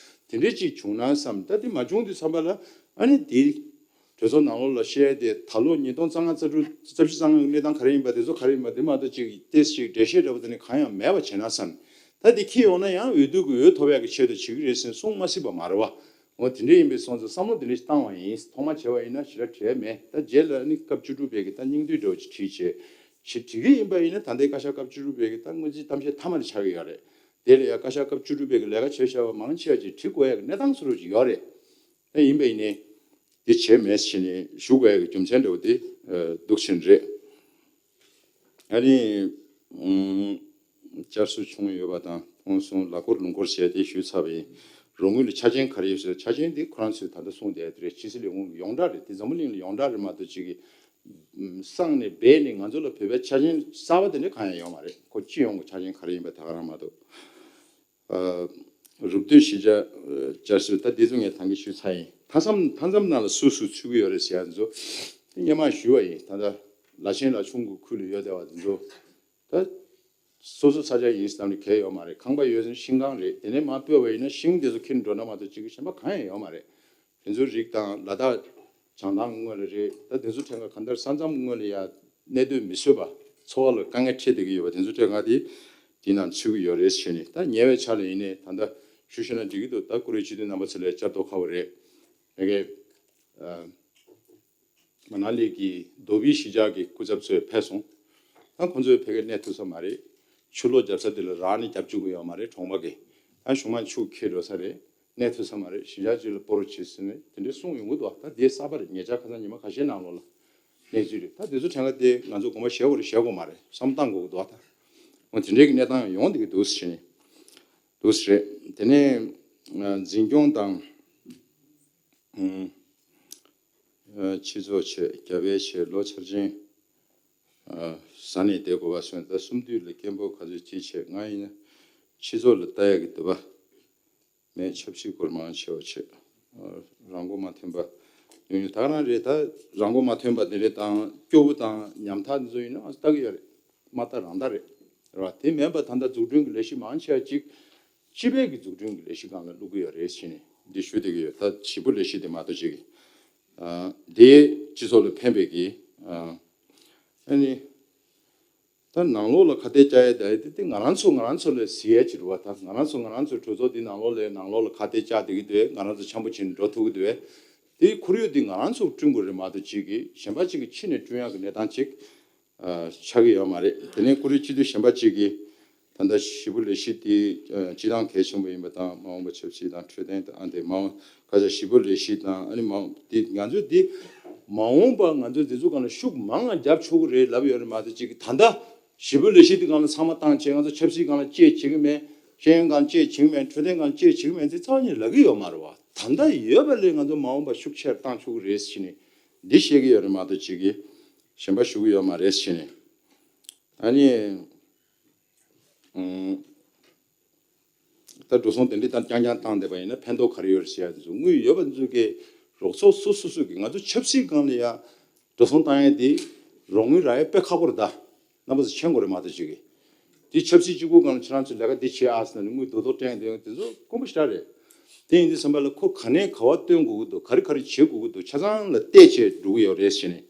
དེ་འདྲས་ཅིག་བྱུང་ན་བསམ། ད་དེ་མ་བྱུང་དུས་ཙམ་པ་ལ་ཨ་ནི་དེ། གྲོས་ཚོགས་ནང་ལོགས་ལ་བཤད་དེ་ད་ལོ་ཉིས་སྟོང་རྩ་ལྔ་རྩ་དྲུག་རྩ་བཞི་རྩ་ལྔ་གི་གནས་སྟངས་ག་རེ་ཡིན་པ་དེ་ཚོ་ག་རེ་ཡིན་པ་དེ་མ་གཏོགས་ཅིག་ཏེས་ཅིག་འགྲེལ་བཤད་འདྲ་པོ་དེ་ནི་གང་ཡང་མེད་པ་བྱས་ན་བསམ། ད་དེ་ཁྱེར་ཡོང་ན་ཡང་འོས་བསྡུ་གི་འོས་ཐོབ་ཡག་གི་ཆེད་དུ་བྱེད་ཀྱི་རེད་ཟེར་གསུང་མ་སྲིད་པ་མ་རེད་བ། འོ་དེ་འདྲ་ཡིན་པའི་སོང་ཙང་བསམ་བློ་དེ་འདྲ་ཞིག་བཏང་བ་ཡིན། ཐོག་མ་བྱས་པ་ཡིན་ན་ཞེ་དྲག་བྲེལ་མེད། ད་རྗེས་ལ་ནི་སྐབས་བཅུ་དྲུག་པའི་གི་ད་སྙིང་བསྡུས་འདྲ་པོ་ཅིག་བྲིས་བྱས་ཞིག་བྲིས་ཀྱི་ཡིན་པ་ཡིན་ན་ད་ལྟའི་བཀའ་ཤག་སྐབས་བཅུ་དྲུག་པའི་གི་ད་སྔོན་རྩིས་གཏམ་བཤད་མཐའ་མ་རེ་ཆགས་ཀྱི་ཡོད་རེད། དེ་ལ་ཡང་བཀའ་ཤག་སྐབས་བཅུ་དྲུག་པའི་གི་ལས་ཀ་བྱས་བཞག་པ་མང་ཆེ་བ་ཅིག་བྲི་དགོས་ཡག་གི་གནས་སྟངས་བཟོ་འདྲ་ཅིག་ཡོད་རེད། ཨ་ཡིན་པ་ཡིན་ནའི། འདི་བྱས་མེད་ཟེར་ནས་ཞུ་དགོས་ཡག་གི་རྒྱུ་མཚན་འདྲ་བོ་དེ་འདུག་ཕྱིན་རེད། ཨ་ནི། བསྐྱར་གསོ་བྱུང་ཡོད་པ་དང་ཕུང་གསུམ་ལག་འཁོར་ལུང་འཁོར་བྱས་ཏེ་ཞུས་ཚར་བ་ཡིན། རོགས་དངུལ་ལ་ཆ་རྐྱེན་ག་རེ་ཡོད་ཟེར། ཆ་རྐྱེན་འདི་ཁོ་རང་ཚོས་ད་ལྟ་གསུངས་བསྡད་དེ་རེད། ཕྱི་སྲིད་ལས་ཁུངས་ཡོངས་གྲགས་རེད། དེ་འཛམ་བུ་གླིང་ལ་ཡོངས་གྲགས་རེད་མ་གཏོགས་ཅིག་གི་སང་ནས་སྦས་ནས་ང་ཚོ་ལ་བོད་པའི་ཆ་རྐྱེན་གསར་པ་དེ་འདྲ་གང་ཡང་ཡོད་མ་རེད། ཁོ་སྤྱི་ཡོངས་ཀྱི་ཆ་རྐྱེན་ག་རེ་ཡིན་པ་ད་ག་རང་མ་གཏོགས། རུབ་བསྡུས་གཞིས་ཆགས་བསྐྱར་གསོ་ད་འདི་ཚོ་ངས་ད་གིན་ཞུས་ཚར་ཡིན། མཐའ་མཚམས་མཐའ་མཚམས་ནང་ལ་སུ་སུ་ཚུད་ཀྱི་ཡོད་རེད་ཟེར་ཡ་ཚོ་སྔོན་མ་ཞུས་པ་ཡིན། ད་ལྟ་ལ་ཆེན་ལ་ཆུང་གི་ཁུལ་ལ་ཡོད་བསྡད་པ་དེ་ཚོ་ད་སོ་སོ་ས་ཆ་ཡིན་བསམ་ནས་གལ་ཡོད་མ་རེད། ཁང་པ་ཡོད་ཚད་ཤིང་ཁང་རེད། དེ་ནས་མར་སྤོས་པ་ཡིན་ན་ཤིང་དེ་ཚོ་ཁྱེར་འགྲོ་ན་མ་གཏོགས་ཅིག་གི་གཞན་པ་གང་ཡང་ཡོད་མ་རེད། དེ་ཚོའི་རིགས་དང་ལ་དྭགས་བྱང་ཐང་སྔོན་ལ་རེད། ད་དེ་ཚོ་ཐད་ཀར་གང་ལྟར་ས་མཚམས་སྔོན་ལ་ཡ་གནས་སྡོད་མི་བཟོད་པ་འཚོ་བ་ལ་དཀའ་ངལ་འཕྲད་བསྡད་ཀྱི་ཡོད་པ་དེ་ཚོ་ཐད་ཀར་དེ་དེའི་ནང་ཚུད་ཀྱི་ཡོད་རེད་ཟེར་ནས། ད་ཉེ་བའི་ཆར་ལ་ཡིན་ནའི་ད་ལྟ་ཞུ་ཤེས་ན་འགྲིག་གི་འདུག་ད་ཀུ་རེ་སྤྱི་འཐུས་རྣམ་པ་ཚོ་ལ་བསྐྱར་དུ་ཁ་བ་རེད། ཡ་གི་ཨ། མ་ན་ལི་གི་རྡོ་སྦིས་གཞིས་ཆགས་ཀྱི་སྐུ་ཚབ་ཚོས་ཕེབས་སོང་། ད་ཁོང་ཚོས་ཕ་གིར་གནས་ཐུབ་ས་མ་རེད། ཆུ་ལོག་བརྒྱབ་ས་དེ་ལ་རག་ནས་རྒྱབ་བཅུག་གི་ཡོད་མ་རེད། གྲོང་པ་གི་ད་གཞུང་མང་ཆུ་འཁྱེར་འགྲོ་ས་རེད། གནས་ཐུབ་ས་མ་རེད། གཞིས་ཆགས་གཅིག་ལ་སྤོ་རོགས་བྱེད་ཟེར་ནས་དེ་འདྲའི་གསུང་ཡོང་གི་འདུག་ད་དེ་གསར་པ་རེད། ཉེ་ཆར་ཁ་སང་ཉི་མ་ཁ་ཤས་ནང་ལོགས་ལ་གནས་ཚུལ་རེད། ད་དེ་ཚོ་དྲན་ག་དེ་ང་ཚོ་དགོངས་པ་བཞེས་དགོས་རེད་བཞེས་དགོས་མ་རེད་བསམ་བཏང་དགོས་ཀྱི་འདུག་ད་འོ་དེ་འདྲའི་གི་གནས་སྟངས་ཡོང་བསྡད་ཀྱི་འདུག་ཟེར་ནས་འདུག་ཟེར་རེད། དེ་ནས་འཛིན་སྐྱོང་དང་། སྤྱི་ཚོགས་ཆེད་རྒྱ་བལ་ཆེད་ལོ་འཆར་ཅན་ཟ་ནས་བསྡད་དགོས་པ་སོང་། ད་གསུམ་དུས་ལ་སྐད་འབོད་ག་ཚོད་ཅིག་བྱེད། ང་ཡིན་ན་སྤྱི་ཚོགས་ལ་ལྟ་ཡག་གི་འདུག་པ་མེད། ཆབ་སྲིད་སྐོར་མང་ཆེ་བ་བྱེད། རང་མགོ་མ་ཐོན་པ་ཉུང་ཉུང་ད་ག་རང་རེད། ད་རང་མགོ་མ་ཐོན་པ་དེ་འདྲ་དང་སྐྱོ་པོ་དང་ཉམ་ཐག་འདི་ཚོ་ཡིན་ན་ང་ཚོ་ལྟ་གི་ཡོད་རེད། མ་ལྟ་རང་ལྟ་རེད། རེད་བ། དེ་མིན་པ་ད་ལྟ་འཛུགས་སྐྲུན་གྱི་ལས་གཞི་མང་ཆེ་བ་ཅིག་སྤྱི་པའི་གི་འཛུགས་སྐྲུན་གྱི་ལས་གཞི་སྒང་ལ་བླུག་གི་ཡོད་རེད་ཟེར་ནས་འདི་ཞུ་བསྡད་ཀྱི་ཡོད། ད་ཞི་པོ་ལས་གཞི་དེ་མ་གཏོགས་ཅིག་གི་ཨ། དེ་སྤྱི་ཚོགས་ལ་ཕན་པའི་གི་ཨ། ཨ་ནི་ད་ནང་ལོགས་ལ་ཁ་གཏད་བཅག་ཡས་དེ་དེ་དེ་ང་རང་ཚོ་ང་རང་ཚོ་ལ་གཟིགས་ཡས་ཅིག་རེད་བ། ད་ང་རང་ཚོ་ང་རང་ཚོའི་གྲོས་ཚོགས་འདི་ནང་ལོགས་ལ་ནང་ལོགས་ལ་ཁ་གཏད་བཅག་བསྡད་ཀྱི་འདུག་ང་རང་ཚོ་འཆམ་པོ་བྱས་ནས་འགྲོ་ཐུབ་ཀྱི་འདུག་དེ་ཁོར་ཡུག་འདི་ང་རང་ཚོ་བསྐྲུན་དགོས་རེད་མ་གཏོགས་ཅིག་གི་གཞན་པ་ཅིག་གིས་ཕྱི་ནས་བསྐྲུན་ཡག་གི་གནས་སྟངས་ཅིག་ཆགས་ཀྱི་ཡོད་མ་རེད། དེ་ནས་ཀུ་རེ་སྤྱི་འཐུས་གཞན་པ་གཅིག་གིས་ད་ལྟ་ཞི་པོ་ལས་གཞི་དེ་སྤྱི་བཏང་གལ་ཆེན་པོ་ཡིན་པ་དང་མ་འོངས་པ་ཆབ་སྲིད་དང་འཕྲོད་བསྟེན་དང་ཨ་དེ་མ་འོངས་ཁ་ཆ་ཞི་པོ་ལས་གཞི་དང་ཨ་ནི་མ་འོངས་དེ་ང་ཚོས་དེ་མ་འོངས་པ་ང་ཚོས་དེ་ཚོ་སྒང་ལ་ཤུགས་མང་ང་རྒྱབ་ཆོག་གི་རེད་ལབ་ཡོད་རེད་མ་གཏོགས་གཅིག་གིས་ད་ལྟ་ཞི་པོ་ལས་གཞི་དེ་སྒང་ལ་ཚང་མ་བཏང་བྱས་ང་ཚོ་ཆབ་སྲིད་སྒང་ལ་ཅེས་བྱེད་ཀྱི་མེད། ཤེས་ཡོན་སྒང་ཅེས་བྱེད་ཀྱི་མེད། འཕྲོད་བསྟེན་སྒང་ཅེས་བྱེད་ཀྱི་མེད་ཚེ་རྩ་བ་ཉིད་ལབ་ཀྱི་ཡོད་མ་རེད་བ། ད་ལྟ་ཡོད་པ་ལས་ང་ཚོ་མ་འོངས་པ་ཤུགས་ཆེར་བཏང་ཆོག་གི་རེད་ཟེར་ནས་འདི་བཤད་ཀྱི་ཡོད་རེད་མ་གཏོགས་གཅིག་གིས་གཞན་པ་ཞུ་གི་ཡོད་མ་རེད་ཟེར་ནས། ཨ་ནི། ཨང་། ད་འགྲོ་སོང་དེ་འདྲ་ད་རྐྱང་རྐྱང་བཏང་བསྡད་པ་ཡིན་ན་ཕན་ཐོགས་ག་རེ་ཡོད་རེད་ཟེར་ཡ་དེ་ཚོ་དངུལ་ཡོད་པ་ཚོ་གི་རོགས་ཚོགས་སོ་སོ་སོ་གི་ང་ཚོ་ཆབ་སྲིད་སྒང་ལ་ཡ་འགྲོ་སོང་བཏང་ཡ་དེ་རོགས་དངུལ་རག་ཡ་དཔེ་ཁག་པོ་རེད་ད། རྣམ་པ་ཚོ་མཁྱེན་དགོས་རེད་མ་གཏོགས་གཅིག་གིས། དེ་ཆབ་སྲིད་གཅིག་པུའི་སྒང་ལ་ཁྱེད་རང་ཚོས་ལས་ཀ་འདི་བྱེད་ཨ་ཟེར་ནས་དངུལ་རྡོག་རྡོག་སྤྲད་དེ་དེ་ཚོ་དཀོན་པོ་ཞེ་དྲག་རེད། དེ་ཡིན་དུས་ཙམ་པ་ལ་ཁོ་ག་ནས་ག་བ་བཏོན་དགོས་ཀྱི་འདུག་ག་རེ་ག་རེ་བྱེད་དགོས་ཀྱི་འདུག་ཆ་ཚང་ལ་བལྟས་བྱས་འགྲོ་གི་ཡོད་རེད་ཟེར་ནས།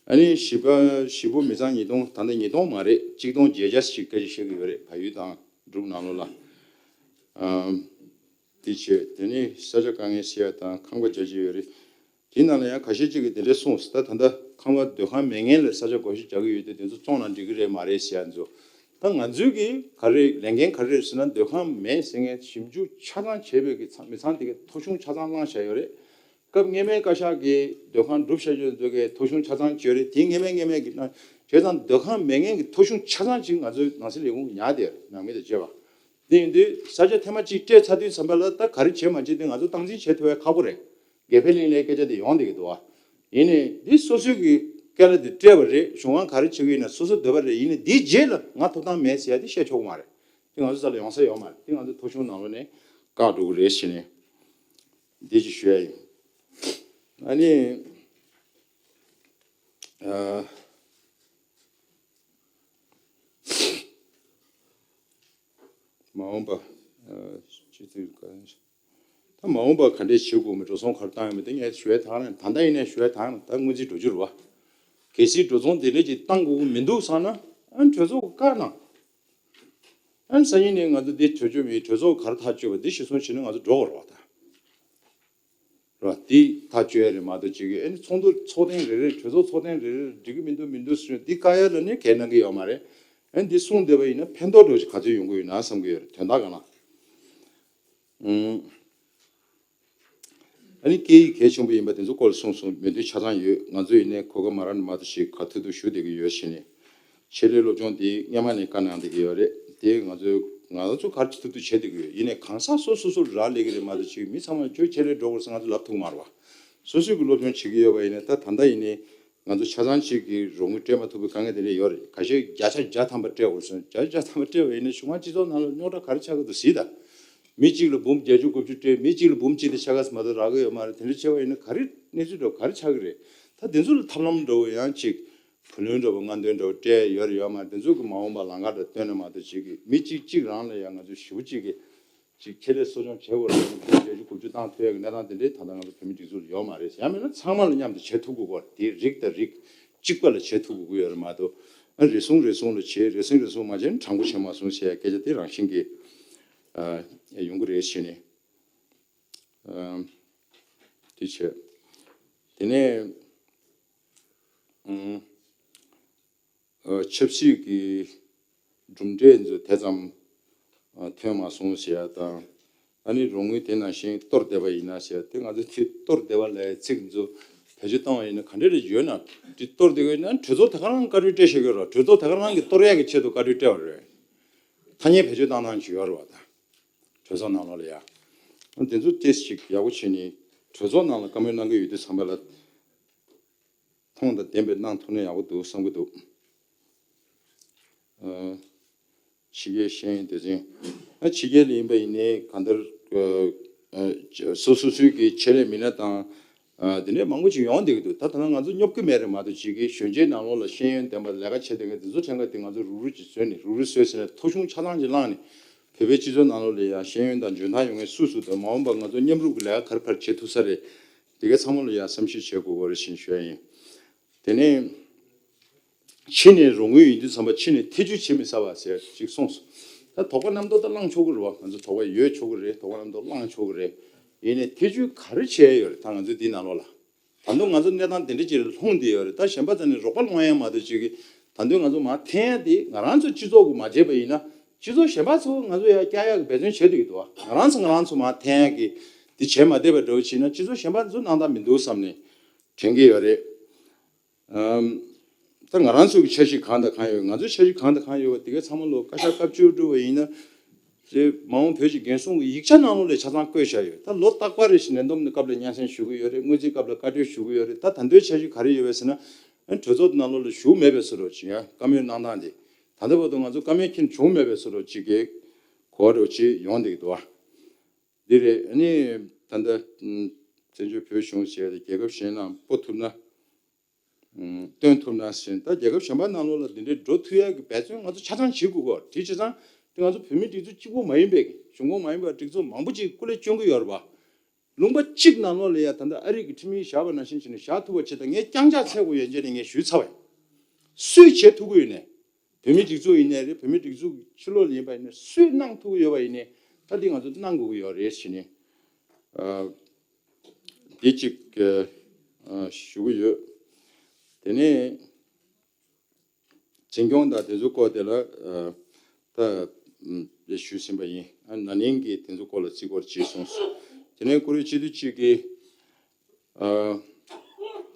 ཨ་ནི་བཞི་པ་བཞི་པོ་མི་ཚང་ཉིས་སྟོང་ད་ལྟ་ཉིས་སྟོང་མ་རེད་གཅིག་སྟོང་བརྒྱད་བརྒྱ་ཞིག་སྐད་ཆ་བཤད་ཀྱི་ཡོད་རེད་བལ་ཡུལ་དང་འབྲུག་ནང་ལོགས་ལ། ཨམ། དེ་བྱས་དེ་ནས་ས་ཆ་དཀའ་ངལ་སེལ་ཡ་དང་ཁང་པ་རྒྱ་ཆེ་ཡོད་རེད། དེའི་ནང་ལ་ཡང་ཁ་ཤས་ཅིག་གིས་དེ་འདྲས་གསུངས། ད་ད་ལྟ་ཁང་པ་སྡོད་ཁང་མེད་མཁན་ལ་ས་ཆ་བགོ་བཤའ་རྒྱག་གི་ཡོད་དུས་དེ་ཚོ་བཙོང་ན་འགྲིག་གི་རེད་མ་རེད་ཟེར་ཡ་ཚོ། ད་ང་ཚོའི་གི་ག་རེ་ལས་འགན་ག་རེ་རེད་ཟེར་ན། སྡོད་ཁང་མེད་ཟེར་མཁན་ཞིབ་འཇུག་ཆ་ཚང་བྱས་པའི་གི་ཚང་མི་ཚང་དེ་གི་ཐོ་གཞུང་ཆ་ཚང་བླངས་བཞག་ཡོད་རེད། སྐབས་སྔོན་མའི་བཀའ་ཤག་གིས་སྡོད་ཁང་སྒྲུབ་བྱ་རྒྱུ་ཚོ་གི་ཐོ་གཞུང་ཆ་ཚང་བརྗོད་རེད། དེ་སྔོན་མའི་སྔོན་མའི་གི་ན་བྱས་ཙང་སྡོད་ཁང་མེད་མཁན་གི་ཐོ་གཞུང་ཆ་ཚང་ཅིག་ང་ཚོའི་ནང་སྲིད་ལས་ཁུངས་ཉར་བསྡད་ཡོད་རེད། ནང་མི་དང་བཅས་པ། དེ་ཡིན་དུས་ས་ཆ་ཐེངས་མ་གཅིག་སྤྲད་ཚར་དུས་ཙམ་པ་ལ་ད་ག་རེ་བྱེད་མ་བྱེད་དེ་ང་ཚོ་སྟངས་འཛིན་བྱེད་ཐུབ་པ་ཁག་པོ་རེད། དགེ་འཕེལ་གླིང་ལའི་སྐད་ཆ་དེ་ཡོང་བསྡད་ཀྱི་འདུག་བ། ཡིན་ནའི་འདི་སོ་སོའི་གི་སྐལ་བ་དེ་སྤྲད་པ་རེད། གཞུང་དབང་ག་རེ་བྱེད་ཀྱི་ཡིན་ན་སོ་སོ་འདོད་པ་རེད། ཡིན་ནའི་འདིའི་རྗེས་ལ་ང་ཐོབ་ཐང་མེད་ཟེར་ཡ་དེ་བཤད་ཆོག་གི་མ་རེད། དེ་ང་ཚོ་རྩ་ལ་ཡོང་ས་ཡོད་མ་རེད། དེ་ང་ཚོ་ཐོ་གཞུང་ནང་ལོགས་ནས་བཀག་འགྲོ་གི་རེད་ཟེར་ནས་འདི་ཅིག་ཞུ་ཡ་ཡིན། ཨ་ནི། ཨ། མ་འོངས་པ། ཨ། སྤྱི་འཐུས་ག་རེ། ད་མ་འོངས་པ་ག་འདྲས་བྱེད་དགོས་མིན། འགྲོ་སོང་ག་རེ་བཏང་ཡོད་མེད་དེ་ངས་ཞུ་ཡ་དང་ནས། ད་ལྟ་ཡིན་ནའི་ཞུ་ཡ་དང་ནས། ད་སྔོན་རྩིས་འགྲོ་རྒྱུ་རེད་བ། གལ་སྲིད་འགྲོ་སོང་དེ་འདྲས་ཅིག་བཏང་དགོས་ཀྱི་མི་འདུག་བསམ་ན། ཨ། གྲོས་ཚོགས་ཀྱི་བཀའ་གནང་། ཨ་ནི་སང་ཉིན་ནས་ང་ཚོ་འདི་གྲོས་ཆོད་མེད། གྲོས་ཚོགས་ག་རེ་ཐག་གཅོད་པ་འདི་གཞིར་བཟུང་བྱས་ནས་ང་ཚོ་འགྲོ་དགོས་རེད་བ། ད། རེད་བ། འདི་ཐག་གཅོད་ཡ་རེད་མ་གཏོགས་ཅིག་གི། ཨ་ནི་ཚོགས་འདུ་ཚོགས་ཐེངས་རེ་རེ། གྲོས་ཚོགས་ཚོགས་ཐེངས་རེ་རེ་འགྲིག་གི་མི་འདུག་མི་འདུག་ཟེར་འདི་བཀག་ཡ་ལ་ནི་གལ་གནང་གི་ཡོད་མ་རེད། ཨ་ནི་འདི་གསུངས་བསྡད་པ་ཡིན་ན་ཕན་ཐོགས་འདྲ་བོ་ཞིག་ག་ཚོད་ཡོང་གི་ཡོད་ན་བསམ་གི་ཡོད་རེད། དོན་དག་ག་ལ། ཨུམ། ཨ་ནི་སྐད་ཡིག་གལ་ཆེན་པོ་ཡིན་པ་དེ་ཚོ་སྐོར་ལ་གསུངས་སོང་། མོས་མཐུན་ཆ་ཚང་ཡོད། ང་ཚོ་ཡིན་ནའི་གོ་སྐབས་མ་རག་ན་མ་གཏོགས་ཞིག་ག་ཐུབ་ཐུབ་ཞུ་བསྡད་ཀྱི་ཡོད་ཟེར་ནས། ཆེད་ལས་སློབ་སྦྱོང་འདི་སྔོན་མ་ནས་བཀའ་གནང་བསྡད་ཀྱི་ཡོད་རེད། དེ་ང་ཚོས་ང་ཚོ་ག་རེ་ཐུབ་ཐུབ་བྱེད་བསྡད་ཀྱི་ཡོད། ཡིན་ནའི་གང་ཟག་སོ་སོ་སོར་རག་ལས་ཀྱི་རེད་མ་གཏོགས་ཅིག་མི་ཚང་མ་ཁྱོད་ཆེད་ལས་འགྲོ་དགོས་ཟེར་ང་ཚོ་ལབ་ཐུབ་མ་རེད་བ། སོ་སོས་ཀྱི་སློབ་སྦྱོང་བྱེད་ཀྱི་ཡོད་པ་ཡིན་ནའི། ད་ད་ལྟ་ཡིན་ནའི་ང་ཚོ་ཆ་ཚང་ཅིག་གི་རོགས་དངུལ་སྤྲད་མ་ཐུབ་པའི་དཀའ་ངལ་དེ་འདྲ་ཡོད་རེད། ཁ་ཤས་བརྒྱ་ཆ་བརྒྱ་ཐམ་པ་སྤྲད་དགོས་སོང་། བརྒྱ་ཆ་བརྒྱ་ཐམ་པ་སྤྲད་པ་ཡིན་ན་གཞུང་དབང་སྤྱི་ཚོགས་ནང་ལ་རྙོག་དྲ་ག་རེ་ཆགས་ཀྱི་འདུག་གཟིགས་དང་། མི་གཅིག་ལ་འབུམ་བརྒྱད་ཅུ་དགུ་བཅུ་སྤྲད། མི་གཅིག་ལ་འབུམ་གཅིག་དང་ཕྱེད་ཀ་ཙམ་མ་གཏོགས་རག་གི་ཡོད་མ་རེད། དེ་འདྲ་བྱས་པ་ཡིན་ན་ག་རེ་གནས་ཚུལ་འདྲ་བོ་ག་རེ་ཆགས་ཀྱི་རེད། ད་དེ་ཚོ་ལ་ཐབས་ལམ་འདྲ་བོ་ཡང་ཅིག་བུ་ལོན་འདྲ་བོ་སྔ་འདོན་འདྲ་བོ་སྤྲད་ཡོད་རེད་ཡོད་མ་རེད། དེ་ཚོ་གི་མ་འོངས་པ་ལམ་ཁ་འདྲ་བཏོན་ན་མ་གཏོགས་ཅིག་གི་མི་གཅིག་གཅིག་རང་ལ་ཡང་ང་ཚོ་ཞེ་པོ་ཅིག་གི་ཅིག་ཁེ་ལས་གསོ་སྐྱོང་བྱེད་དགོས་རེད། བརྒྱད་ཅུ་དགུ་བཅུ་བཏང་ཐུབ་ཡག་གི་གནས་སྟངས་དེ་འདྲའི་ད་ལྟ་ང་ཚོ་བོད་མིའི་སྒྲིག་འཛུགས་ལ་ཡོད་མ་རེད། ཡང་མིན་ན་ཚང་མ་ལ་མཉམ་དུ་བྱེད་ཐུབ་དགོས་པ་དེ། རིགས་དང་རིགས་གཅིག་པ་ལ་བྱེད་ཐུབ་དགོས་ཀྱི་ཡོད་རེད་མ་གཏོགས། ཨ། རེ་ཟུང་རེ་ཟུང་ལ་བྱེད། རེ་ཟུང་རེ་ཟུང་མ་བྱས་ན་དྲང་པོ་བྱེད་མ་སོང་ཟེར་ཡ་སྐད་ཆ་དེ་རང་བཞིན་གྱིས། ཨ། ཡོང་གི་རེད་ཟེར་ནས། ཨ། དེ་བྱས། དེ་ནས། ཨ། ཨ། ཆབ་སྲིད་ཀྱི་གྲུབ་འབྲས་ཚོ་དེ་ཙམ། ཨ། ཐོན་མ་སོང་ཟེར་ཡ་དང་། ཨ་ནི་རོགས་དངུལ་དེ་ནང་བཞིན་གཏོར་བསྡད་པ་ཡིན་ན་ཟེར་ཡ་དེ། ང་ཚོ་དེ་གཏོར་བསྡད་པ་ལབ་ཡ་ཚིག་ཚོ་བེད་སྤྱོད་བཏང་བ་ཡིན་ན་ག་འདྲ་རེ་ཡོད་ན། དེ་གཏོར་བསྡད་པ་ཡིན་ན་གྲོས་ཚོགས་དེ་ག་རང་བཀའ་འཁྲོལ་སྤྲད་བཞག་གི་ཡོད་རེད། གྲོས་ཚོགས་དེ་ག་རང་གིས་གཏོར་ཡག་གི་ཆེད་དུ་བཀའ་འཁྲོལ་སྤྲད་པ་རེད། ཐ་སྙད་བེད་སྤྱོད་བཏང་སྟངས་ཅིག་ཡོད་རེད་བ། ད་གྲོས་ཚོགས་ནང་ལོགས་ལ་ཡ། དེ་ཚོ་ཏོག་ཙམ་ཅིག་ཡག་པོ་བྱས་ནས་གྲོས་ཚོགས་ནང་ལ་བཀའ་མོལ་གནང་གི་ཡོད་དུས་ཙམ་པ་ལ། མཐོང་དང་ལྡན་པའི་གནང་ཐུབ་ན་ཡག་པོ་འདུག་བསམ་གྱི་འདུག། ཨ། ཕྱི་རྒྱལ་ཤེས་ཡོན་སྡེ་ཚན། ཨ། ཕྱི་རྒྱལ་ལ་ཡིན་པ་ཡིན་ནའི་གང་ལྟར། ཨ། ཨ། སོ་སོ་སོའི་གི་ཆེད་ལས་མི་སྣ་དང་། ཨ། དེ་འདྲའི་མང་པོ་ཅིག་ཡོང་བསྡད་ཀྱི་འདུག། ད་ད་ལྟ་ང་ཚོ་སྙོབ་ཀྱི་མེད་རེད་མ་གཏོགས། ཅིག་གི་གཞོན་སྐྱེས་ནང་ལོགས་ལ་ཤེས་ཡོན་ལྡན་པ་ལས་ཀ་བྱེད་བསྡད་མཁན་དེ་ཚོ་གྲས་ཀ་དེ་ང་ཚོ་རུག་རུག་ཅིག་བཟོས་ནས། རུག་རུག་བཟོས་ཟེར་ནས་ཐོ་གཞུང་ཆ་ཚང་ཅིག་བླངས་ནས། བོད་པའི་སྤྱི་ཚོགས་ནང་ལོགས་ལ་ཡང་ཤེས་ཡོན་དང་འཇོན་ཐང་ཡོད་མཁན་སུ་སུ་དང་། མ་འོངས་པར་ང་ཚོ་མཉམ་རུབ་ཀྱི་ལས་ཀ་ག་རེ་ག་རེ་བྱེད་ཐུབ་ས་རེད། དེ་གའི་ཚང་མ་ལ་ཡང་བསམ་ཤེས་བྱེད་དགོས་པ་རེད་ཅེས་ཞུ་ཡ་ཡིན། དེ་ནས་ཕྱི་ནས་རོགས་དངུལ་ཡིན་དུས་ཙམ་པ་ཕྱི་ནས་ཐེ་ཇུས་བྱེད་མི་ཚར་བ་ཟེར་ཅིག་གསུངས་སོང་། ད་དོགས་པ་རྣམ་རྟོག་ད་བསླངས་ཆོག་གི་རེད་བ། ང་ཚོ་དོགས་པ་ཡོད་ཆོག་གི་རེད། དོགས་པ་རྣམ་རྟོག་བསླངས་ཆོག་གི་རེད། ཡིན་ནའི་ཐེ་ཇུས་ག་རེ་བྱས་ཡོད་རེད། ད་ང་ཚོ་འདི་ནང་ལོགས་ལ། ད་དུང་ང་ཚོ་གནས་སྟངས་དེ་འདྲ་ཅིག་ལ་ལྷུང་བསྡད་ཡོད་རེད། ད་གཞན་པ་ཚོ་ནས་རོགས་པ་སློང་ཡ་མ་གཏོགས་ཅིག་གི། ད་དུང་ང་ཚོ་མར་འཐེན་ཡ་དེ་ང་རང་ཚོ་སྤྱི་ཚོགས་ཀྱིས་མ་བྱས་པ་ཡིན་ན། སྤྱི་ཚོགས་གཞན་པ་ཚོ་ང་ཚོ་ཡར་བསྐྱལ་ཡག་གི་འབད་བརྩོན་བྱེད་བསྡད་ཀྱི་འདུག་བ། ང་རང་ཚོ་ང་རང་ཚོ་མར་འཐེན་ཡག་གི་དེ་བྱས་མ་བསྡད་པ་འདྲ་བོ་བྱས་ན། སྤྱི་ཚོགས་གཞན་པ་ཚོ་སྣང་དག་མི་འདུག་བསམ་ནས་དྲན་གྱི་ཡོད་རེད། ཨམ། ད་ང་རང་ཚོ་གི་འཆར་གཞི་གང་དང་གང་ཡོད། ང་ཚོའི་འཆར་གཞི་གང་དང་གང་ཡོད་པ་དེ་གའི་ཚང་མ་ལོ་བཀའ་ཤག་སྐབས་བཅུ་དྲུག་པ་ཡིན་ན། དེ་མ་འོངས་བོད་ཀྱི་འགན་སྲུང་གི་ཡིག་ཆ་ནང་ལོགས་ལ་ཆ་ཚང་བཀོད་བཞག་ཡོད། ད་ལོ་རྟག་པར་རེ་བཞིན་ལས་བསྡོམས་ནས་སྐབས་ལ་སྙན་སེང་ཞུ་གི་ཡོད་རེད། སྔོན་རྩིས་སྐབས་ལ་བཀའ་འཁྲོལ་ཞུ་གི་ཡོད་རེད། ད་ད་ལྟའི་འཆར་གཞི་ག་རེ་ཡོད་པས་ཟེར་ན། ཨ། གྲོས་ཚོགས་ནང་ལོགས་ལ་ཞུགས་མེད་པའི་བཟོ་འདྲ་ཅིག་ཡང་བཀའ་མོལ་གནང་སྟངས་དེ། ད་ལྟ་བར་དུ་ང་ཚོ་བཀའ་མོལ་འཁྱེར་བྱུང་མེད་པའི་བཟོ་འདྲ་ཅིག་གི་གོ་བ་འདྲ་ཅིག་ཡོང་བསྡད་ཀྱི་འདུག་བ། འདི་རེད། ཨ་ནི་ད་ལྟ་བཙན་བྱོལ་བོད་གཞུང་ཞེས་རྒྱལ་ཁབ་གཞན་ནང་སྤོ་ཐུབ་ན། སྟོན་ཐུབ་ན་ཟེར། ད་རྒྱལ་ཁབ་གཞན་པ་ནང་ལོགས་ལ་འདི་འདྲའི་འགྲོ་ཐུབ་ཡག་གི་འབད་བརྩོན་ང་ཚོ་ཆ་ཚང་བྱེད་དགོས་ཀྱི་ཡོད་རེད། དེ་བྱས་ཙང་དེ་ང་ཚོ་བོད་མིའི་སྒྲིག་འཛུགས་གཅིག་པོ་མ་ཡིན་པའི་གི། གཞུང་ཁོངས་མ་ཡིན་པའི་སྒྲིག་འཛུགས་མང་པོ་ཅིག་སྐུ་ལས་བསྐྱོན་གྱི་ཡོད་རེད་པ། ལུང་པ་གཅིག་ནང་ལོགས་ལ་ཡ་ད་ལྟ་ཨ་རི་གི་ཁྲིམས་ཡིག་བཞག་པ་ནང་བཞིན་བྱས་ནས་བཞག་ཐུབ་པ་བྱེད་དང་། ངས་རྐྱང་ཕྱག་འཚལ་དགོས་ཡོད་ཅེས་ནས་ངས་ཞུས་ཚར་བ་ཡིན། སུས་བྱེད་ཐུབ་ཀྱི་ཡོད་ནས། བོད་མིའི་སྒྲིག་འཛུགས་ཡིན་ནའི་རེད། བོད་མིའི་སྒྲིག་འཛུགས་ཕྱི་ལོགས་ལ་ཡིན་པ་ཡིན་ནའི། སུས་གནང་ཐུབ་ཀྱི་ཡོད་པ་ཡིན་ནའི། ད་ ད་འདི་ང་ཚོ་གནང་དགོས་ཀྱི་ཡོད་རེད་ཟེར་ནས་འདི་གཅིག་ཞུ་གི་ཡོད། དེ་ནས་འཛིན་སྐྱོང་དང་དེ་ཚོའི་སྐོར་དེ་ལ་ད་ཞུས་ཟིན་པ་ཡིན། ན་ནིང་གི་དེ་ཚོའི་སྐོར་ལ་རྩིས་སྐོར་བྱས་སོང་། དེ་ནས་ཀུ་རེ་སྤྱི་འཐུས་གཅིག་གིས།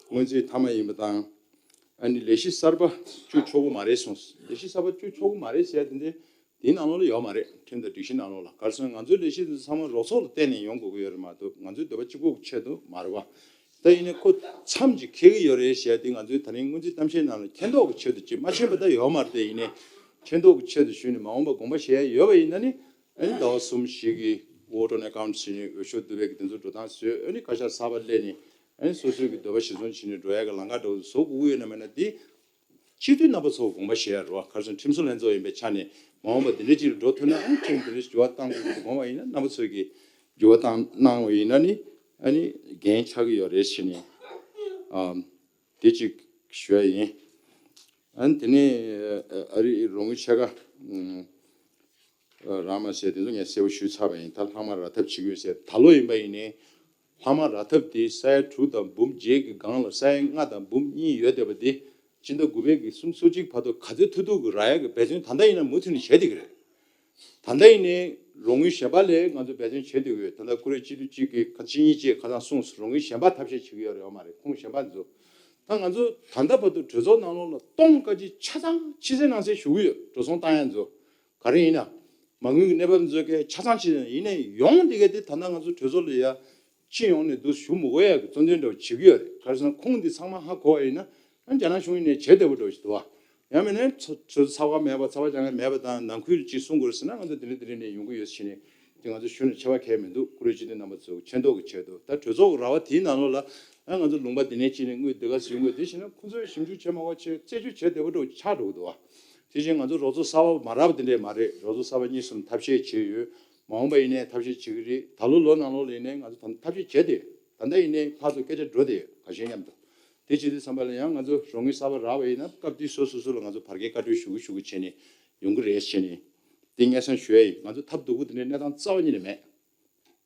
སྔོན་རྩིས་མཐའ་མ་ཡིན་པ་དང་། ཨ་ནི་ལས་གཞི་གསར་པ་བཅུག་ཆོག་གི་མ་རེད་གསུངས། ལས་གཞི་གསར་པ་བཅུག་ཆོག་གི་མ་རེད་ཟེར་ཡ་དེ་འདྲ་དེའི་ནང་ལོགས་ལ་ཡོད་མ་རེད། ཁྲིམས་དང་སྒྲིག་གཞི་ནང་ལོགས་ལ། ག་རེ་ཟེར་ན་ང་ཚོའི་ལས་གཞི་དེ་ཚོ་ཚང་མ་རོགས་ཚོགས་ལ་བརྟེན་ནས་ཡོང་དགོས་ཀྱི་ཡོད་རེད་མ་གཏོགས་ང་ཚོའི་འདོད་པ་གཅིག་པོ་གི་ཆེད་དུ་མ་རེད་བ། ད་ཡིན་ནའི་ཁོ་མཚམས་ཅིག་འཁེལ་གྱི་ཡོད་རེད་ཟེར་ཡ་དེ་ང་ཚོའི་ད་རིང་སྔོན་རྩིས་གཏམ་བཤད་ནང་ལ་མཁྱེན་རྟོགས་ཀྱི་ཆེད་དུ་ཅིག་མ་ཤེས་པ་ད་ཡོད་མ་རེད། དེ་ཡིན་ནའི་མཁྱེན་རྟོགས་ཀྱི་ཆེད་དུ་ཞུས་ནས་མ་འོངས་པ་དགོངས་པ་བཞེས་ཡ་ཡོད་པ་ཡིན་ན་ནི། ཨ་ནི་ཟླ་བ་གསུམ་བཞི་གི་ཝོ་ཊར་ཨེ་ཀའུན་ཊི་བྱས་ནས་འོས་ཤོག་བསྡུ་བའི་གི་དེ་ཚོ་འགྲོ་སྟངས་བཟོས། ཨ་ནི་བཀའ་ཤག་གསར་པ་སླེབས་ནས་ཨ་ནི་སོ་སོའི་གི་འདོད་པ་གཞིར་བཟུང་བྱས་ནས་འགྲོ་ཡ་གི་ལམ་ཁ་འདྲ་བོ་བཟོ་དགོས་ཀྱི་ཡོད་ན་མེད་ན་དེ་སྤྱི་འཐུས་རྣམ་པ་ཚོ་དགོངས་པ་བཞེས་ཡ་རེད་བ། ག་རེ་ཟེར་ན་ཁྲིམས་བཟོ་ལྷན་ཚོགས་ཡིན་པའི་ཆ་ནས་མ་འོངས་པ་དེ་འདྲ་ཅིག་ལ་འགྲོ་ཐུབ་ན་ཨ་ནི་ཁྲིམས་དེ་འདྲ་འགྱུར་བ་གཏང་དགོས་ཀྱི་དགོངས་པ་ཡིན་ན་རྣམ་པ་ཚོས་གི་འགྱུར་བ་གཏང་གནང་བ་ཡིན་ན་ནི་ཨ་ནི་འགན་ཆགས་ཀྱི་ཡོད་རེད་ཟེར་ནས་ཨ་དེ་ཅིག་ཞུ་ཡ་ཡིན། ཨ་ནི་དེ་ནས་ཨ་རི་རོགས་དངུལ་ཕྱེད་ཀ་རག་མ་ཟེར་དེ་ཚོ་ངས་གསལ་པོ་ཞུས་ཚར་བ་ཡིན། ད་ལྷག་མ་རག་ཐབས་བྱེད་ཀྱི་ཡོད་ཟེར། ད་ལོ་ཡིན་པ་ཡིན་ནའི་ལྷག་མ་རག་ཐབས་དེ་ས་ཡ་དྲུག་དང་འབུམ་བརྒྱད་ཀྱི་སྒང་ལ་ས་ཡ་ལྔ་དང་འབུམ་གཉིས་ཡོད་བསྡད་པ་དེ་སྤྱི་ཟླ་དགུ་པའི་གི་གསུམ་སོ་གཅིག་བར་དུ་ག་ཚོད་ཐུབ་ཐུབ་ཀྱི་རག་ཡ་གི་འབད་བརྩོན་ད་ལྟ་ཡིན་ན་མུ་མཐུད་ནས་བྱས་བསྡད་ཀྱི་རེད། ད་ལྟ་ཡིན་ནའི་རོགས་དངུལ་གཞན་པ་ལས་ང་ཚོ་འབད་བརྩོན་བྱེད་བསྡད་ཀྱི་ཡོད། ད་ལྟ་ཀུ་རེ་སྤྱི་འཐུས་གཅིག་གིས་ཁ་ཆེ་གཉིས་བཅས་ཁ་སང་གསུངས་སོང་། རོགས་དངུལ་གཞན་པ་ཐབས་ཤེས་བྱེད་ཀྱི་ཡོད་རེད་བ་མ་རེད། ཁོང་གཞན་པ་ཚོ། ད་ང་ཚོ་ད་ལྟ་བར་དུ་གྲོས་ཚོགས་ནང་ལོགས་ལ་སྟོང་ཀ་གཅིག་ཆ་ཚང་ཕྱི་གསལ་ནང་གསལ་ཞུ་གི་ཡོད། འགྲོ་སོང་བཏང་ཡ་ཚོ་ག་རེ་ཡིན་ན། མ་དངུལ་གྱི་གནས་བབ་ཚོ་གའི་ཆ་ཚང་ཕྱི་གསལ་ཡིན་ནའི་ཡོང་དེ་གའི་དེ་ད་ལྟ་ང་ཚོ་གྲོས་ཚོགས་ལ་ཡ་སྤྱི་ཡོངས་ནས་འདུ་ཞུ་མི་དགོས་ཡ་གི་གཙོ་འདོན་འདྲ་བོ་བྱེད་ཀྱི་ཡོད་རེད། ག་རེ་ཟེར་ན་ཁོང་འདི་ཚང་མ་ཧ་གོ་བ་ཡིན་ན་ཨ་རྒྱ་ནག་གཞུང་ཡིན་ནའི་བྱེད་བདེ་པོ་འདྲ་བོ་ཞིག་འདུག་བ། ཡང་མིན་ན་ཚོ་ཚོ་ཚ་བ་མེད་པ་ཚ་བ་ཅང་མེད་པ་དང་ནང་ཁུལ་ཅིག་གསུང་དགོས་ཟེར་ན་ང་ཚོ་དེ་འདྲ་དེ་འདྲ་ནས་ཡོང་གི་ཡོད་ཟེར་ནས་དེ་ང་ཚོ་ཞུ་ནས་ཆེ་བ་གལ་མི་འདུག་ཀུ་རེ་སྤྱི་འཐུས་རྣམ་པ་ཚོ་མཁྱེན་རྟོགས་ཀྱི་ཆེད་དུ། ད་གྲོས་ཚོགས་ཀྱི་ར་བ་དེའི་ནང་ལོགས་ལ་ཨ་ང་ཚོ་ལུང་པ་འདི་ནས་ཅིག་ནས་དངུལ་འདི་ག་ཟིན་དགོས་འདི་བྱས་ན་ཁོ་ཚོས་ཞིབ་འཇུག་བྱེད་མ་དགོས་བྱས་རྩད་གཅོད་བྱེད་བདེ་པོ་འདྲ་བོ་ཆགས་འགྲོ་གི་འདུག་བ། དེ་བཞིན་ང་ཚོ་རོགས་ཚོགས་གསར་པ་མ་རག་པ་དེ་འདྲས་མ་རེད། རོགས་ཚོགས་གསར་པ་གཉིས་གསུམ་ཐབས་ཤེས་བྱས་ཡོད། མ་འོངས་པ་ཡིན་ནའི་ཐབས་ཤེས་བྱེད་ཀྱི་རེད། ད་ལོ་ལོ་ནང་ལོགས་ལ་ཡིན་ནའི་ང་ཚོ་ད་ཐབས་ཤེས་བྱས་ཏེ་ད་ལྟ་ཡིན་ནའི་ཕར་ཚུར་སྐད་ཆ་འགྲོ་བསྡད་ཡོད། ཁ་ཤས་མཉམ་དུ། དེ་བྱེད་དུས་ཙམ་པ་ལ་ཡང་ང་ཚོ་རོགས་དངུལ་གསར་པ་རག་པ་ཡིན་ན་སྐབས་དེ་སོ་སོ་སོ་ལ་ང་ཚོ་བར་བརྒལ་བཀའ་འཁྲོལ་ཞུ་གི་ཞུ་གི་བྱས་ནས་ཡོང་གི་རེད་བྱས་ནས་དེ་སྙན་སེང་ཞུ་ཡ་ཡིན། ང་ཚོ་ཐབས་སྡུག་པོ་དེ་འདྲའི་གནས་སྟངས་རྩ་བ་ཉིད་ནས་མེད།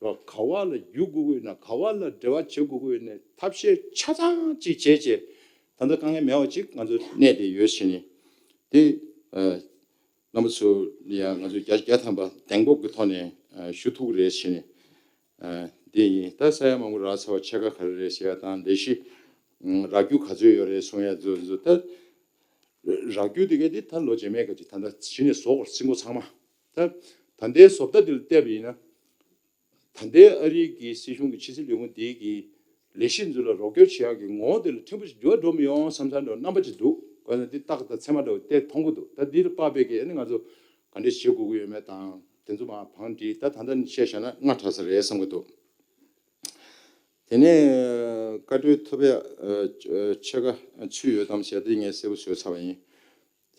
རོགས་ག་བ་ལ་རྒྱུག་དགོས་ཀྱི་ཡོད་ན་ག་བ་ལ་འབྲེལ་བ་བྱེད་དགོས་ཀྱི་ཡོད་ནས་ཐབས་ཤེས་ཆ་ཚང་ཅིག་བྱས་བྱས་ད་ལྟ་དཀའ་ངལ་མེད་པ་ཅིག་ང་ཚོ་གནས་བསྡད་ཡོད་བྱས་ནས་དེ། རྣམ་པ་ཚོ་ལ་ཡང་ང་ཚོས་བརྒྱ་ཆ་བརྒྱ་ཐམ་པ་གདེང་སྤོབས་ཀྱི་ཐོག་ནས་ཞུ་ཐུབ་ཀྱི་རེད་ཟེར་ནས་འདི་ཡིན། ད་ས་ཡ་མང་པོ་རག་ཚར་བ་ཕྱེད་ཀ་ག་རེ་རེད་ཟེར་ཡ་དང་ལས་གཞི་རག་རྒྱུ་ག་ཚོད་ཡོད་རེད་གསུང་ཡ་ཚོ་ཚོ་ད་རག་རྒྱུ་དེ་ག་དེ་ད་ལོ་རྗེས་མའི་ག་ཅིག་ད་ལྟ་གཞི་ནས་བཟོ་དགོས་རེད། རྩིས་འགོ་ཚང་མ་ད་ད་ལྟའི་བཟོ་ལྟ་འདི་ལ་བལྟས་པ་ཡིན་ན། ད་ལྟའི་ཨ་རིའི་གི་སྲིད་གཞུང་གི་ཕྱི་སྲིད་ལས་ཁུངས་འདིའི་གི་ལས་གཞི་འཛུགས་ལ་རོགས་སྐྱོར་བྱེད་ཡག་གི་ངོ་བོ་དེ་ལ་ཕྲན་བུ་ཞིག་འགྱུར་བ་འགྲོ་མི་ཡོང་བསམ་བསམ་འདྲ་བོ་རྣམ་པ་ཅིག་འདུག་ག་ནས་འདི་རྟགས་དང་མཚན་མ་འདྲ་བོ་དེ་མཐོང་གི་འདུག་ད་འདི་ལ་དཔག་པའི་གི་ཨ་ནི་ང་ཚོ་ག་འདྲས་བྱེད་དགོས་ཀྱི་ཡོད་མེད་དང་དེ་ཚོ་མ་བང་སྒྲིག་ད་ད་ལྟ་ནས་བཤད་བཞག་ན་སྔ་དྲགས་ས་རེད་བསམ་གི་འདུག་དེ་ནས་བཀའ་འཁྲོལ་ཐོབ་ཡག་ཕྱེད་ཀ་ཚུད་ཡོད་དམ་ཟེར་དེ་ངས་གསལ་པོ་བཟོས་ཚར་བ་ཡིན།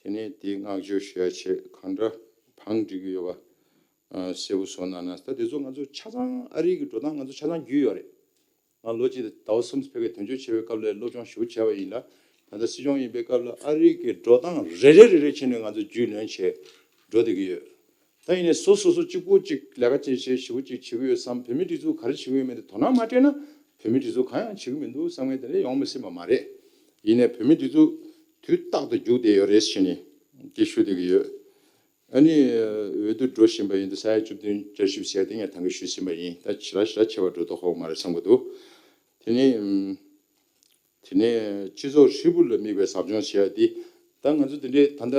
དེ་ནས་དེའི་བསྔགས་བརྗོད་ཞུ་ཡ་ཆེད་གང་འདྲ་བང་སྒྲིག་གི་ཡོད་པ་གསལ་པོ་བཟོ་གནང་ན། ད་དེ་ཚོ་ང་ཚོ་ཆ་ཚང་ཨ་རིའི་གི་འགྲོ་སྟངས་ང་ཚོ་ཆ་ཚང་རྒྱུས་ཡོད་རེད། ང་ལོ་གཅིག་ཟླ་བ་གསུམ་ཕ་གིར་དོན་གཅོད་བྱས་པའི་སྐབས་ལ་སློབ་སྦྱོང་ཞེ་པོ་བྱས་པ་ཡིན་ལ། ད་ལྟ་སྲིད་སྐྱོང་ཡིན་པའི་སྐབས་ལ་ཨ་རིའི་གི་འགྲོ་སྟངས་རེ་རེ་རེ་རེ་བྱས་ནས་ང་ཚོ་རྒྱུས་ལོན་བྱས་འགྲོ་བསྡད་ཀྱི་ཡོད། ད་ཡིན་ནའི་སོ་སོ་སོ་གཅིག་པོ་གཅིག་ལས་ཀ་ཅིག་བྱེད་ཞེ་པོ་ཅིག་བྱེད་ཀྱི་ཡོད་བསམ། བོད་མིའི་སྒྲིག་འཛུགས་ག་རེ་བྱེད་ཀྱི་ཡོད་མེད་དེ་དོ་སྣང་མ་སྤྲད་ན་བོད་མིའི་སྒྲིག་འཛུགས་གང་ཡང་བྱེད་ཀྱི་མི་འདུག་བསམ་མཁན་དེ་འདྲ་ཡོང་མི་སྲིད་པ་མ་རེད། ཡིན་ནའི་བོད་མིའི་སྒྲིག་འཛུགས་དུས་རྟག་ཏུ་རྒྱུག་བསྡད་ཡོད་རེད་ཟེར་ནས་དེ་ཞུ་བསྡད་ཀྱི་ཡོད། ཨ་ནི་འོས་བསྡུ་འགྲོ་བཞིན་པ་ཡིན་དུས་ས་ཡ་བཅུ་བདུན་བསྐྱར་ཞིབ་བྱས་ཏེ་ངས་ད་གིན་ཞུས་ཟིན་པ་ཡིན། ད་ཞེ་དྲག་ཞེ་དྲག་ཆེ་བ་འགྲོ་མདོག་ཁ་པོ་མ་རེད་བསམ་གྱི་འདུག་དེ་ནས་དེ་ནས་སྤྱི་ཚོགས་ཧྲིལ་པོ་ལ་དམིགས་པའི་ཟབ་སྦྱོང་ཞེས་པ་འདི་ད་ང་ཚོ་དེ་འདྲའི་ད་ལྟ་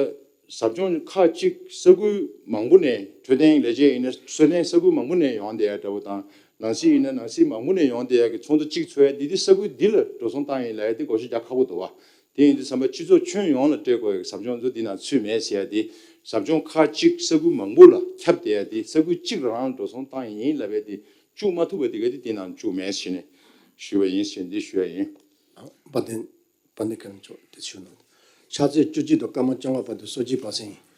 ཟབ་སྦྱོང་ཁག་ཅིག་ས་ཁུལ་མང་པོ་ནས་འཕྲོད་བསྟེན་ལས་བྱེད་ཡིན་ན་འཕྲོད་བསྟེན་ས་ཁུལ་མང་པོ་ནས་ཡོང་བསྡད་ཡ་འདྲ་བོ་དང་ནང་སྲིད་ཡིན་ན་ནང་སྲིད་མང་པོ་ནས་ཡོང་བསྡད་ཡ་གི་ཚོགས་འདུ་གཅིག་ཚོགས་ཡ་འདི་འདི་ས་ཁུལ་འདི་ལ་འགྲོ་སོང་བཏང་ཡིན་ལབ་ཡ་འདི་གོ་ཤེས་རྒྱག་ཁག་པོ་འདུག་བ། དེ་ཡིན་དུས་ཙམ་པ་སྤྱི་ཚོགས་ཁྱོན་ཡོངས་ལ་སྤྲད་དགོས་ཡ་གི་ཟབ་སྦྱོང་ཚོ་འདི་ནང་ཚུད་མེད་ཟེར་ཡ་འདི་ཟབ་སྦྱོང་ཁག་གཅིག་ས་ཁུལ་མང་པོ་ལ་ཁྱབ་བསྡད་ཡ་འདི་ས་ཁུལ་གཅིག་རང་ལ་འགྲོ་སོང་བཏང་ཡིན་ལབ་ཡ་འདི་བཅུག་མ་ཐུབ་པ་འདི་ག་འདི་འདི་ནང་བཅུག་མེད་ཟེར་ནས་ཞུས་པ་ཡིན་ཟེར་འདི་ཞུ་ཡ་ཡིན། དཔལ་ལྡན། དཔལ་ལྡན་སྐལ་བཟང་མཆོག་དེ་ཞུ་གནང་། ཕྱག་ཚོད་བཅུ་གཅིག་དང་སྐར་མ་བཅོ་ལྔ་བར་དུ་གསོལ་ཇ་སྦ་གསང་ཡིན།